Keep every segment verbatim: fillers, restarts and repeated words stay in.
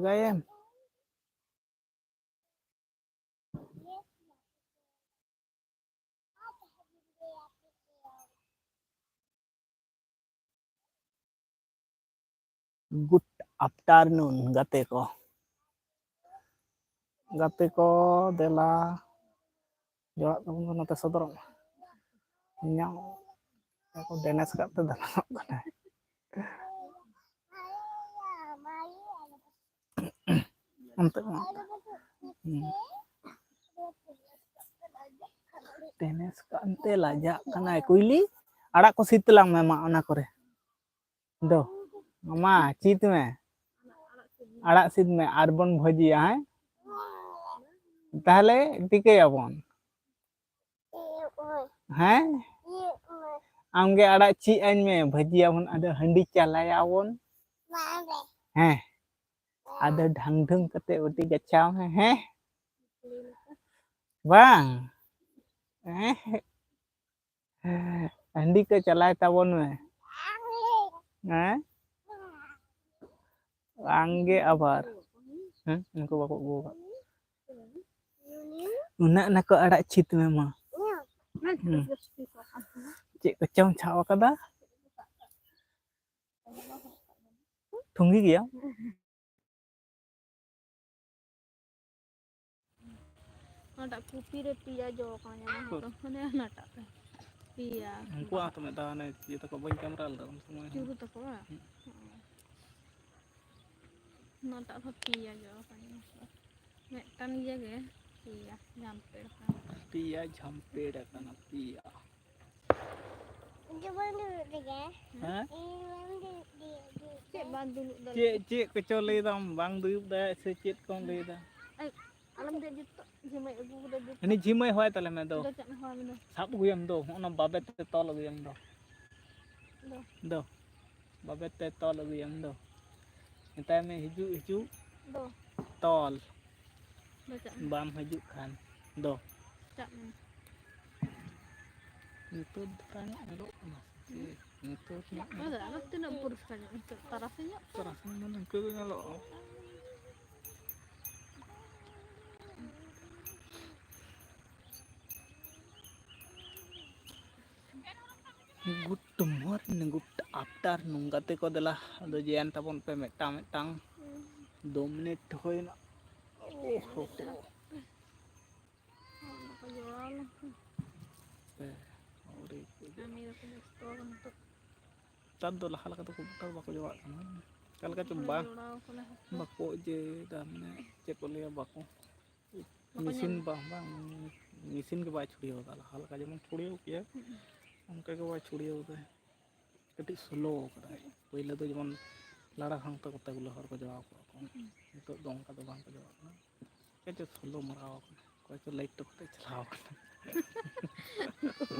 ᱪᱤᱠᱟᱹᱭᱮᱢ? Good afternoon, ᱜᱟᱛᱮ ᱠᱚ᱾ ᱜᱟᱛᱮ ᱠᱚ, ᱫᱮᱞᱟ, ᱡᱚᱲᱟᱜ ᱛᱟᱵᱚᱱ ᱯᱮ, ᱱᱚᱛᱮ ᱥᱚᱫᱚᱨᱚᱜ ᱢᱮ᱾ ᱤᱧᱟᱹᱜ ᱠᱚ ᱰᱮᱱᱮᱥ ᱠᱟᱜ ᱛᱮ ᱫᱟᱞᱟᱱᱚᱜ ᱠᱟᱱᱟ᱾ ᱚᱱᱛᱮ ᱢᱟ᱾ ᱦᱩᱸ᱾ ᱰᱮᱱᱮᱥ ᱠᱟᱜ ᱛᱮ ᱞᱟᱡᱟᱜ ᱠᱟᱱᱟᱭ᱾ ᱠᱩᱭᱞᱤ, ᱟᱲᱟᱜ ᱠᱚ ᱥᱤᱫ ᱛᱟᱞᱟᱝ ᱢᱮ ᱢᱟ ᱚᱱᱟ ᱠᱚᱨᱮ᱾ ᱫᱚ, ᱢᱟ, ᱪᱤᱫ ᱢᱮ᱾ ᱟᱲᱟᱜ ᱥᱤᱫ ᱢᱮ ᱟᱨ ᱵᱚᱱ ᱵᱷᱟᱹᱡᱤᱭᱟ, ᱦᱮᱸ? ᱛᱟᱦᱞᱮ ᱴᱷᱤᱠᱟᱹᱭᱟᱵᱚᱱ᱾ ᱦᱮᱸ? ᱟᱢᱜᱮ ᱟᱲᱟᱜ ᱪᱤᱫ ᱟᱹᱧ ᱢᱮ, ᱵᱷᱟᱹᱡᱤᱭᱟᱵᱚᱱ, ᱟᱫᱚ ᱦᱟᱺᱰᱤ ᱪᱟᱞᱟᱭᱟᱵᱚᱱ᱾ ᱦᱮᱸ᱾ ᱟᱫᱚ ᱰᱷᱟᱝ ᱰᱷᱩᱝ ᱠᱟᱛᱮ ᱵᱟᱹᱴᱤ ᱜᱟᱪᱷᱟᱣ ᱢᱮ, ᱦᱮᱸ? ᱵᱟᱝ? ᱦᱮᱸ? ᱦᱟᱺᱰᱤ ᱠᱚ ᱪᱟᱞᱟᱭ ᱛᱟᱵᱚᱱ ᱢᱮ᱾ ᱦᱮᱸ? ᱵᱟᱝᱜᱮ ᱟᱵᱟᱨ᱾ ᱦᱮᱸ? ᱩᱱᱠᱩ ᱵᱟᱠᱚ ᱟᱹᱜᱩ ᱟᱠᱟᱫ᱾ ᱩᱱᱟᱹᱜ ᱱᱟᱠᱚ ᱟᱲᱟᱜ ᱪᱷᱤᱛ ᱢᱮ ᱢᱟ᱾ ᱦᱩᱸ᱾ ᱪᱮᱫ ᱠᱚᱪᱚᱢ ᱪᱷᱟᱵ ᱟᱠᱟᱫᱟ? ᱴᱷᱩᱝᱜᱤ ᱜᱮᱭᱟ᱾ ᱚᱱᱟᱴᱟᱜ ᱠᱚᱯᱤ ᱨᱮ ᱯᱮᱭᱟ ᱡᱚ ᱠᱟᱱᱟ, ᱧᱮᱞ ᱢᱮ ᱛᱚ᱾ ᱦᱟᱱᱮ ᱦᱟᱱᱟᱴᱟᱜ ᱨᱮ ᱯᱮᱭᱟ᱾ ᱩᱱᱠᱩᱣᱟᱜ ᱦᱚᱸᱛᱚ ᱢᱤᱫ ᱫᱷᱟᱣ ᱦᱟᱱᱮ ᱤᱭᱟᱹ ᱛᱟᱠᱚ ᱵᱟᱹᱧ ᱠᱮᱢᱮᱨᱟ ᱞᱮᱫᱟ ᱩᱱ ᱥᱚᱢᱚᱭ ᱦᱚᱸ᱾ ᱪᱩᱨᱩ ᱛᱟᱠᱚ ᱵᱟᱝ? ᱦᱩᱸ᱾ ᱦᱚᱸ᱾ ᱚᱱᱟᱴᱟᱜ ᱦᱚᱸ ᱯᱮᱭᱟ ᱡᱚ ᱠᱟᱱᱟ᱾ ᱢᱤᱫᱴᱟᱝ ᱤᱭᱟᱹ ᱜᱮ ᱯᱮᱭᱟ, ᱡᱟᱢᱯᱮᱲ ᱠᱟᱱᱟ᱾ ᱯᱮᱭᱟ ᱡᱟᱢᱯᱮᱲ ᱠᱟᱱᱟ, ᱯᱮᱭᱟ᱾ ᱡᱮᱢᱚᱱ ᱫᱩᱲᱩᱵ ᱞᱮᱠᱟ᱾ ᱦᱮᱸ? ᱤᱧ ᱵᱟᱝ ᱫᱩᱲᱩᱵ ᱫᱟᱲᱮᱭᱟᱜᱼᱟ᱾ ᱪᱮᱫ ᱵᱟᱝ ᱫᱩᱲᱩᱵ ᱫᱟᱲᱮᱭᱟᱜᱼᱟ? ᱪᱮᱫ, ᱪᱮᱫ ᱠᱚᱪᱚ ᱞᱟᱹᱭ ᱫᱟᱢ, ᱵᱟᱝ ᱫᱩᱲᱩᱵ ᱫᱟᱲᱮᱭᱟᱜ ᱥᱮ ᱪᱮᱫ ᱠᱚᱢ ᱞᱟᱹᱭ ᱫᱟ? ᱟᱭ, ᱟᱞᱚᱢ ᱫᱮᱡ ᱡᱩᱛ, ᱡᱷᱤᱢᱟᱹᱭ ᱟᱹᱜᱩ ᱠᱟᱫᱟ ᱡᱩᱛ᱾ ᱦᱟᱹᱱᱤ ᱡᱷᱤᱢᱟᱹᱭ ᱦᱚᱦᱚᱭ ᱛᱟᱞᱮ ᱢᱮ ᱫᱚ᱾ ᱫᱚ ᱪᱮᱫ ᱦᱚᱦᱚ ᱢᱮ ᱫᱚ? ᱥᱟᱵ ᱟᱹᱜᱩᱭᱟᱢ ᱫᱚ, ᱦᱚᱸᱜᱼᱚ ᱱᱟ ᱵᱟᱵᱮᱨ ᱛᱮ ᱛᱚᱞ ᱟᱹᱜᱩᱭᱟᱢ ᱫᱚ᱾ ᱫᱚ᱾ ᱫᱚ᱾ ᱵᱟᱵᱮᱨ ᱛᱮ ᱛᱚᱞ ᱟᱹᱜᱩᱭᱟᱢ ᱫᱚ᱾ ᱢᱮᱛᱟᱭ ᱢᱮ, "ᱦᱤᱡᱩᱜ, ᱦᱤᱡᱩᱜ, ᱫᱚ᱾ ᱛᱚᱞ᱾ ᱫᱚ ᱪᱟᱜ ᱢᱮ᱾ ᱵᱟᱢ ᱦᱤᱡᱩᱜ ᱠᱷᱟᱱ ᱫᱚ᱾" ᱪᱟᱜ ᱢᱮ᱾ ᱱᱤᱛᱚᱜ ᱫᱚ ᱛᱟᱭ ᱧᱚᱜ ᱧᱮᱞᱚᱜ ᱠᱟᱱᱟ ᱥᱮ ᱪᱮᱫ? ᱱᱤᱛᱚᱜ ᱧᱚᱜ ᱟᱫᱚ, ᱟᱫᱚ ᱛᱤᱱᱟᱹᱜ ᱯᱚᱨᱤᱥᱠᱟᱨ ᱧᱚᱜ ᱱᱤᱛᱚᱜ ᱛᱟᱨᱟᱥᱤᱧ ᱧᱚᱜ ᱛᱚ? ᱛᱟᱨᱟᱥᱤᱧ ᱫᱚ ᱱᱤᱝᱠᱟᱹ ᱜᱮ ᱧᱮᱞᱚᱜᱼᱟ᱾ Good morning, good afternoon, ᱜᱟᱛᱮ ᱠᱚ, ᱫᱮᱞᱟ ᱟᱫᱚ ᱡᱮᱭᱟᱱ ᱛᱟᱵᱚᱱ ᱯᱮ ᱢᱤᱫᱴᱟᱝ ᱢᱤᱫᱴᱟᱝ᱾ ᱫᱩ ᱢᱤᱱᱤᱴ ᱦᱩᱭᱱᱟ᱾ ᱳᱦᱳ ᱦᱳ᱾ ᱵᱟᱠᱚ ᱡᱚᱲᱟᱣ ᱞᱮᱱᱠᱷᱟᱱ᱾ ᱯᱮ, ᱟᱹᱣᱨᱤ᱾ ᱠᱟᱹᱢᱤ ᱨᱮᱠᱚ ᱵᱮᱥᱛᱚ ᱟᱠᱟᱱᱟ ᱱᱤᱛᱚᱜ᱾ ᱱᱮᱛᱟᱨ ᱫᱚ ᱞᱟᱦᱟ ᱞᱮᱠᱟ ᱫᱚ ᱠᱷᱩᱵ ᱮᱠᱴᱟ ᱫᱚ ᱵᱟᱠᱚ ᱡᱚᱲᱟᱜ ᱠᱟᱱᱟ᱾ ᱪᱮᱫ ᱞᱮᱠᱟ ᱪᱚᱝ ᱵᱟᱠᱚ ᱵᱟᱝ, ᱡᱚᱲᱟᱣ ᱠᱟᱱᱟ ᱦᱟᱯᱮ᱾ ᱵᱟᱠᱚ ᱤᱭᱟᱹᱭᱮᱫᱟ, ᱢᱟᱱᱮ ᱪᱮᱫ ᱠᱚ ᱞᱟᱹᱭᱟ, ᱵᱟᱠᱚ ᱵᱟᱠᱚ ᱢᱮᱥᱤᱱ ᱧᱮᱞ ᱵᱟᱝ, ᱵᱟᱝ, ᱢᱮᱥᱤᱱ ᱜᱮ ᱵᱟᱭ ᱪᱷᱩᱲᱭᱟᱹᱣ ᱮᱫᱟ᱾ ᱞᱟᱦᱟ ᱞᱮᱠᱟ ᱡᱮᱢᱚᱱ ᱪᱷᱩᱲᱭᱟᱹᱣ ᱠᱮᱭᱟ, ᱦᱩᱸ᱾ ᱚᱱᱠᱟ ᱜᱮ ᱵᱟᱭ ᱪᱷᱩᱲᱭᱟᱹᱣ ᱮᱫᱟ᱾ ᱠᱟᱹᱴᱤᱡ ᱥᱞᱳ ᱠᱟᱫᱟᱭ᱾ ᱯᱳᱭᱞᱳ ᱫᱚ ᱡᱮᱢᱚᱱ ᱞᱟᱲᱟ ᱦᱟᱝ ᱛᱮ ᱠᱚᱛᱮ ᱜᱩᱞᱳ ᱦᱚᱲ ᱠᱚ ᱡᱚᱲᱟᱣ ᱠᱚᱜᱼᱟ ᱠᱚ᱾ ᱦᱩᱸ᱾ ᱱᱤᱛᱚᱜ ᱫᱚ ᱚᱱᱠᱟ ᱫᱚ ᱵᱟᱝ ᱠᱚ ᱡᱚᱲᱟᱣ ᱠᱟᱱᱟ᱾ ᱪᱮᱫ ᱪᱚ ᱥᱞᱳ ᱢᱟᱨᱟᱣ ᱠᱟᱱᱟ᱾ ᱚᱠᱚᱭ ᱪᱚ ᱞᱟᱭᱤᱴ ᱴᱚᱯ ᱠᱟᱛᱮ ᱪᱟᱞᱟᱣ ᱠᱟᱱᱟ᱾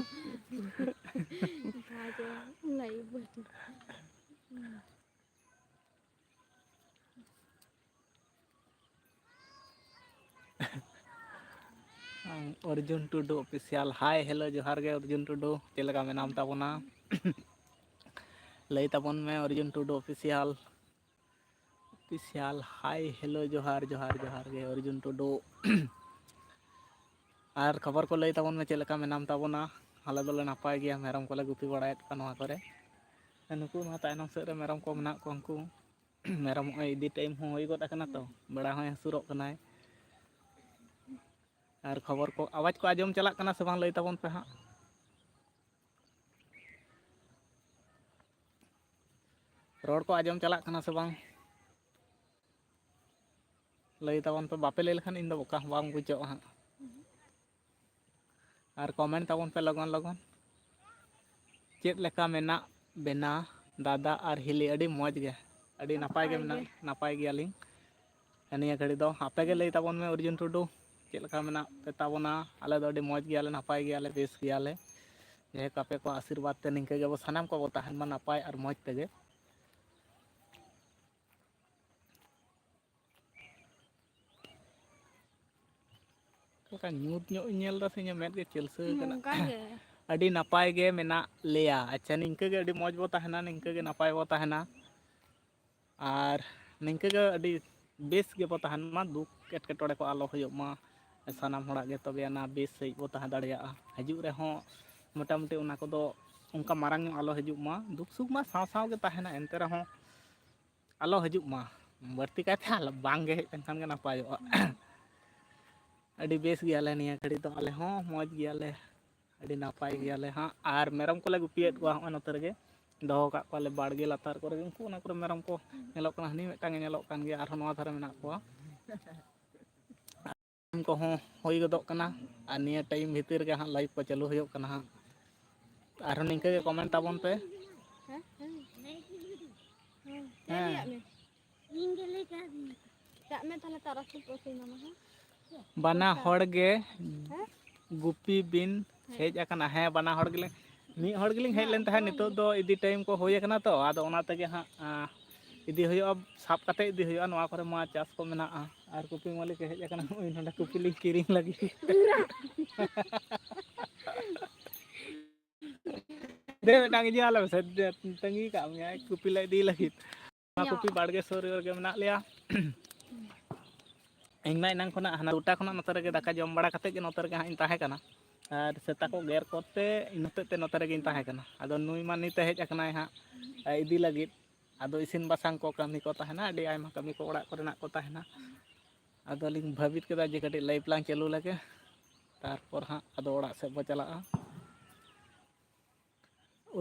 ᱵᱟᱡᱮ ᱞᱟᱭᱤᱴ ᱵᱟᱹᱱᱩᱜ᱾ ᱚᱨᱡᱩᱱ ᱴᱩᱰᱩ ᱚᱯᱷᱤᱥᱤᱭᱟᱞ, ᱦᱟᱭ, ᱦᱮᱞᱳ, ᱡᱚᱦᱟᱨ ᱜᱮ ᱚᱨᱡᱩᱱ ᱴᱩᱰᱩ, ᱪᱮᱫ ᱞᱮᱠᱟ ᱢᱮᱱᱟᱢ ᱛᱟᱵᱚᱱᱟ? ᱞᱟᱹᱭ ᱛᱟᱵᱚᱱ ᱢᱮ ᱚᱨᱡᱩᱱ ᱴᱩᱰᱩ ᱚᱯᱷᱤᱥᱤᱭᱟᱞ, ᱚᱯᱷᱤᱥᱤᱭᱟᱞ, ᱦᱟᱭ, ᱦᱮᱞᱳ, ᱡᱚᱦᱟᱨ, ᱡᱚᱦᱟᱨ, ᱡᱚᱦᱟᱨ ᱜᱮ ᱚᱨᱡᱩᱱ ᱴᱩᱰᱩ᱾ ᱟᱨ ᱠᱷᱚᱵᱚᱨ ᱠᱚ ᱞᱟᱹᱭ ᱛᱟᱵᱚᱱ ᱢᱮ, ᱪᱮᱫ ᱞᱮᱠᱟ ᱢᱮᱱᱟᱢ ᱛᱟᱵᱚᱱᱟ? ᱟᱞᱮ ᱫᱚᱞᱮ ᱱᱟᱯᱟᱭ ᱜᱮᱭᱟ, ᱢᱮᱨᱚᱢ ᱠᱚᱞᱮ ᱜᱩᱯᱤ ᱵᱟᱲᱟᱭᱮᱫ ᱠᱚᱣᱟ ᱱᱚᱣᱟ ᱠᱚᱨᱮ᱾ ᱱᱩᱠᱩ ᱱᱚᱣᱟ ᱛᱟᱭᱱᱚᱢ ᱥᱮᱫ ᱨᱮ ᱢᱮᱨᱚᱢ ᱠᱚ ᱢᱮᱱᱟᱜ ᱠᱚᱣᱟ, ᱩᱱᱠᱩ ᱢᱮᱨᱚᱢ ᱱᱚᱜᱼᱚᱭ ᱤᱫᱤ ᱴᱟᱭᱤᱢ ᱦᱚᱸ ᱦᱩᱭ ᱜᱚᱫ ᱟᱠᱟᱱᱟ ᱛᱚ, ᱵᱮᱲᱟ ᱦᱚᱸᱭ ᱦᱟᱹᱥᱩᱨᱚᱜ ᱠᱟᱱᱟᱭ᱾ ᱟᱨ ᱠᱷᱚᱵᱚᱨ ᱠᱚ, ᱟᱣᱟᱡᱽ ᱠᱚ ᱟᱸᱡᱚᱢ ᱪᱟᱞᱟᱜ ᱠᱟᱱᱟ ᱥᱮ ᱵᱟᱝ, ᱞᱟᱹᱭ ᱛᱟᱵᱚᱱ ᱯᱮ ᱦᱟᱸᱜ᱾ ᱨᱚᱲ ᱠᱚ ᱟᱸᱡᱚᱢ ᱪᱟᱞᱟᱜ ᱠᱟᱱᱟ ᱥᱮ ᱵᱟᱝ? ᱞᱟᱹᱭ ᱛᱟᱵᱚᱱ ᱯᱮ, ᱵᱟᱯᱮ ᱞᱟᱹᱭ ᱞᱮᱠᱷᱟᱱ ᱤᱧ ᱫᱚ ᱵᱚᱠᱟ ᱦᱚᱸ ᱵᱟᱝ ᱵᱩᱡᱷᱟᱹᱜᱼᱟ ᱦᱟᱸᱜ᱾ ᱟᱨ comment ᱛᱟᱵᱚᱱ ᱯᱮ ᱞᱚᱜᱚᱱ ᱞᱚᱜᱚᱱ᱾ ᱪᱮᱫ ᱞᱮᱠᱟ ᱢᱮᱱᱟᱜ ᱵᱮᱱᱟ ᱫᱟᱫᱟ ᱟᱨ ᱦᱤᱞᱤ? ᱟᱹᱰᱤ ᱢᱚᱡᱽ ᱜᱮ, ᱟᱹᱰᱤ ᱱᱟᱯᱟᱭ ᱜᱮ ᱱᱟᱯᱟᱭ ᱢᱮᱱᱟᱜ, ᱜᱮ᱾ ᱱᱟᱯᱟᱭ ᱜᱮᱭᱟᱞᱤᱧ᱾ ᱱᱤᱭᱟᱹ ᱜᱷᱟᱹᱲᱤ ᱫᱚ ᱟᱯᱮ ᱜᱮ ᱞᱟᱹᱭ ᱛᱟᱵᱚᱱ ᱢᱮ, ᱚᱨᱡᱩᱱ ᱴᱩᱰᱩ, ᱪᱮᱫ ᱞᱮᱠᱟ ᱢᱮᱱᱟᱜ ᱯᱮ ᱛᱟᱵᱚᱱᱟ? ᱟᱞᱮ ᱫᱚ ᱟᱹᱰᱤ ᱢᱚᱡᱽ ᱜᱮᱭᱟᱞᱮ, ᱱᱟᱯᱟᱭ ᱜᱮᱭᱟᱞᱮ, ᱵᱮᱥ ᱜᱮᱭᱟᱞᱮ᱾ ᱡᱟᱭᱦᱳᱠ, ᱟᱯᱮ ᱠᱚᱣᱟᱜ ᱟᱥᱤᱨᱵᱟᱫᱽ ᱛᱮ ᱱᱤᱝᱠᱟᱹ ᱜᱮᱵᱚ ᱥᱟᱱᱟᱢ ᱠᱚᱵᱚ ᱛᱟᱦᱮᱱ ᱢᱟ ᱱᱟᱯᱟᱭ ᱟᱨ ᱢᱚᱡᱽ ᱛᱮᱜᱮ᱾ ᱚᱠᱟ ᱞᱮᱠᱟ ᱧᱩᱛ ᱧᱚᱜ ᱤᱧ ᱧᱮᱞ ᱮᱫᱟ ᱥᱮ ᱤᱧᱟᱹᱜ ᱢᱮᱫ ᱜᱮ ᱪᱤᱞᱥᱟᱹ ᱠᱟᱱᱟ? ᱱᱚᱝᱠᱟ ᱜᱮ᱾ ᱟᱹᱰᱤ ᱱᱟᱯᱟᱭ ᱜᱮ ᱢᱮᱱᱟᱜ ᱞᱮᱭᱟ᱾ ᱟᱪᱪᱷᱟ, ᱱᱤᱝᱠᱟᱹ ᱜᱮ ᱟᱹᱰᱤ ᱢᱚᱡᱽ ᱵᱚ ᱛᱟᱦᱮᱱᱟ, ᱱᱤᱝᱠᱟᱹ ᱜᱮ ᱱᱟᱯᱟᱭ ᱵᱚ ᱛᱟᱦᱮᱱᱟ᱾ ᱟᱨ ᱱᱤᱝᱠᱟᱹ ᱜᱮ ᱟᱹᱰᱤ ᱵᱮᱥ ᱜᱮᱵᱚ ᱛᱟᱦᱮᱱ ᱢᱟ, ᱫᱩᱠ ᱮᱴᱠᱮᱴᱚᱬᱮ ᱠᱚ ᱟᱞᱚ ᱦᱩᱭᱩᱜ ᱢᱟ᱾ ᱥᱟᱱᱟᱢ ᱦᱚᱲᱟᱜ ᱜᱮ ᱛᱚᱵᱮ ᱟᱱᱟ ᱵᱮᱥ ᱥᱟᱺᱦᱤᱡ ᱵᱚ ᱛᱟᱦᱮᱸ ᱫᱟᱲᱮᱭᱟᱜᱼᱟ᱾ ᱦᱤᱡᱩᱜ ᱨᱮᱦᱚᱸ ᱢᱚᱴᱟᱢᱩᱴᱤ ᱚᱱᱟ ᱠᱚᱫᱚ ᱚᱱᱠᱟ ᱢᱟᱨᱟᱝ ᱧᱚᱜ ᱟᱞᱚ ᱦᱤᱡᱩᱜ ᱢᱟ᱾ ᱫᱩᱠ ᱥᱩᱠ ᱢᱟ ᱥᱟᱶ ᱥᱟᱶ ᱜᱮ ᱛᱟᱦᱮᱱᱟ, ᱮᱱᱛᱮ ᱨᱮᱦᱚᱸ ᱟᱞᱚ ᱦᱤᱡᱩᱜ ᱢᱟ, ᱵᱟᱹᱲᱛᱤ ᱠᱟᱭᱛᱮ ᱟᱞᱚ, ᱵᱟᱝ ᱜᱮ ᱦᱮᱡ ᱞᱮᱱᱠᱷᱟᱱ ᱜᱮ ᱱᱟᱯᱟᱭᱚᱜᱼᱟ᱾ ᱟᱹᱰᱤ ᱵᱮᱥ ᱜᱮᱭᱟᱞᱮ ᱱᱤᱭᱟᱹ ᱜᱷᱟᱹᱲᱤ ᱫᱚ, ᱟᱞᱮ ᱦᱚᱸ ᱢᱚᱡᱽ ᱜᱮᱭᱟᱞᱮ, ᱟᱹᱰᱤ ᱱᱟᱯᱟᱭ ᱜᱮᱭᱟᱞᱮ ᱦᱟᱸᱜ᱾ ᱟᱨ ᱢᱮᱨᱚᱢ ᱠᱚᱞᱮ ᱜᱩᱯᱤᱭᱮᱫ ᱠᱚᱣᱟ, ᱦᱚᱸᱜᱼᱚᱭ ᱱᱚᱛᱮ ᱨᱮᱜᱮ ᱫᱚᱦᱚ ᱠᱟᱜ ᱠᱚᱣᱟᱞᱮ ᱵᱟᱲᱜᱮ ᱞᱟᱛᱟᱨ ᱠᱚᱨᱮ ᱜᱮ᱾ ᱩᱱᱠᱩ ᱚᱱᱟ ᱠᱚᱨᱮ ᱢᱮᱨᱚᱢ ᱠᱚ ᱧᱮᱞᱚᱜ ᱠᱟᱱᱟ, ᱦᱟᱹᱱᱤ ᱢᱤᱫᱴᱟᱝ ᱮ ᱧᱮᱞᱚᱜ ᱠᱟᱱ ᱜᱮᱭᱟ, ᱟᱨᱦᱚᱸ ᱱᱚᱣᱟ ᱫᱷᱟᱨᱮ ᱢᱮᱱᱟᱜ ᱠᱚᱣᱟ᱾ ᱠᱚᱦᱚᱸ ᱦᱩᱭ ᱜᱚᱫᱚᱜ ᱠᱟᱱᱟ, ᱟᱨ ᱱᱤᱭᱟᱹ ᱴᱟᱭᱤᱢ ᱵᱷᱤᱛᱤᱨ ᱨᱮᱜᱮ ᱦᱟᱸᱜ ᱞᱟᱭᱤᱵᱷ ᱠᱚ ᱪᱟᱹᱞᱩ ᱦᱩᱭᱩᱜ ᱠᱟᱱᱟ ᱦᱟᱸᱜ᱾ ᱟᱨᱦᱚᱸ ᱱᱤᱝᱠᱟᱹ ᱜᱮ ᱠᱚᱢᱮᱱᱴ ᱛᱟᱵᱚᱱ ᱯᱮ᱾ ᱦᱮᱸ? ᱦᱮᱸ᱾ ᱦᱮᱸ᱾ ᱦᱮᱸ᱾ ᱤᱧ ᱜᱮ ᱞᱟᱹᱭ ᱠᱟᱹᱫᱤᱧ᱾ ᱪᱟᱜ ᱢᱮ ᱛᱟᱦᱞᱮ ᱛᱟᱨᱟᱥᱤᱧ ᱯᱚᱨ ᱥᱮ ᱧᱟᱢᱟ, ᱦᱮᱸ? ᱵᱟᱱᱟ ᱦᱚᱲ ᱜᱮ ᱦᱮᱸ? ᱜᱩᱯᱤ ᱵᱤᱱ ᱦᱮᱸ᱾ ᱦᱮᱡ ᱟᱠᱟᱱᱟ᱾ ᱦᱮᱸ, ᱵᱟᱱᱟ ᱦᱚᱲ ᱜᱮᱞᱤᱧ, ᱢᱤᱫ ᱦᱚᱲ ᱜᱮᱞᱤᱧ ᱦᱮᱡ ᱞᱮᱱ ᱛᱟᱦᱮᱸᱫ, ᱱᱤᱛᱚᱜ ᱫᱚ ᱤᱫᱤ ᱴᱟᱭᱤᱢ ᱠᱚ ᱦᱩᱭ ᱟᱠᱟᱱᱟ ᱛᱚ, ᱟᱫᱚ ᱚᱱᱟ ᱛᱮᱜᱮ ᱦᱟᱸᱜ, ᱟᱸ, ᱤᱫᱤ ᱦᱩᱭᱩᱜᱼᱟ, ᱥᱟᱵ ᱠᱟᱛᱮ ᱤᱫᱤ ᱦᱩᱭᱩᱜᱼᱟ᱾ ᱱᱚᱣᱟ ᱠᱚᱨᱮ ᱢᱟ ᱪᱟᱥ ᱠᱚ ᱢᱮᱱᱟᱜᱼᱟ᱾ ᱟᱨ ᱠᱩᱯᱤ ᱢᱟᱹᱞᱤᱠ ᱮ ᱦᱮᱡ ᱟᱠᱟᱱᱟ, ᱱᱚᱜᱼᱚᱭ ᱱᱚᱰᱮ ᱠᱩᱯᱤ ᱞᱤᱧ ᱠᱤᱨᱤᱧ ᱞᱟᱹᱜᱤᱫ᱾ ᱫᱮ, ᱢᱤᱫᱴᱟᱝ ᱤᱭᱟᱹ ᱟᱞᱮ ᱢᱮᱥᱮ, ᱫᱮ, ᱛᱟᱺᱜᱤ ᱠᱟᱜ ᱢᱮᱭᱟᱭ, ᱠᱩᱯᱤ ᱞᱮ ᱤᱫᱤ ᱞᱟᱹᱜᱤᱫ᱾ ᱱᱚᱣᱟ ᱠᱩᱯᱤ ᱵᱟᱲᱜᱮ ᱥᱩᱨ ᱨᱮᱜᱮ ᱢᱮᱱᱟᱜ ᱞᱮᱭᱟ᱾ ᱤᱧ ᱢᱟ ᱮᱱᱟᱝ ᱠᱷᱚᱱᱟᱜ ᱦᱟᱱᱟ ᱫᱩᱴᱟ ᱠᱷᱚᱱᱟᱜ ᱱᱚᱛᱮ ᱨᱮᱜᱮ ᱫᱟᱠᱟ ᱡᱚᱢ ᱵᱟᱲᱟ ᱠᱟᱛᱮᱫ ᱜᱮ ᱱᱚᱛᱮ ᱨᱮᱜᱮ ᱦᱟᱸᱜ ᱤᱧ ᱛᱟᱦᱮᱸ ᱠᱟᱱᱟ᱾ ᱟᱨ ᱥᱮᱛᱟ ᱠᱚ ᱜᱮᱨ ᱠᱚᱛᱮ ᱤᱱᱟᱹ ᱦᱚᱛᱮᱡ ᱛᱮ ᱱᱚᱛᱮ ᱨᱮᱜᱮᱧ ᱛᱟᱦᱮᱸ ᱠᱟᱱᱟ᱾ ᱟᱫᱚ ᱱᱩᱭ ᱢᱟ ᱱᱤᱛ ᱮ ᱦᱮᱡ ᱟᱠᱟᱱᱟᱭ ᱦᱟᱸᱜ, ᱤᱫᱤ ᱞᱟᱹᱜᱤᱫ᱾ ᱟᱫᱚ ᱤᱥᱤᱱ ᱵᱟᱥᱟᱝ ᱠᱚ ᱠᱟᱹᱢᱤ ᱠᱚ ᱛᱟᱦᱮᱱᱟ, ᱟᱹᱰᱤ ᱟᱭᱢᱟ ᱠᱟᱹᱢᱤ ᱠᱚ ᱚᱲᱟᱜ ᱠᱚᱨᱮᱱᱟᱜ ᱠᱚ ᱛᱟᱦᱮᱱᱟ᱾ ᱟᱫᱚᱞᱤᱧ ᱵᱷᱟᱹᱵᱤᱛ ᱠᱮᱫᱟ ᱡᱮ ᱠᱟᱹᱴᱤᱡ ᱞᱟᱭᱤᱵᱷ ᱞᱟᱝ ᱪᱟᱹᱞᱩ ᱞᱮᱜᱮ, ᱛᱟᱨᱯᱚᱨ ᱦᱟᱸᱜ ᱟᱫᱚ ᱚᱲᱟᱜ ᱥᱮᱫ ᱵᱚ ᱪᱟᱞᱟᱜᱼᱟ᱾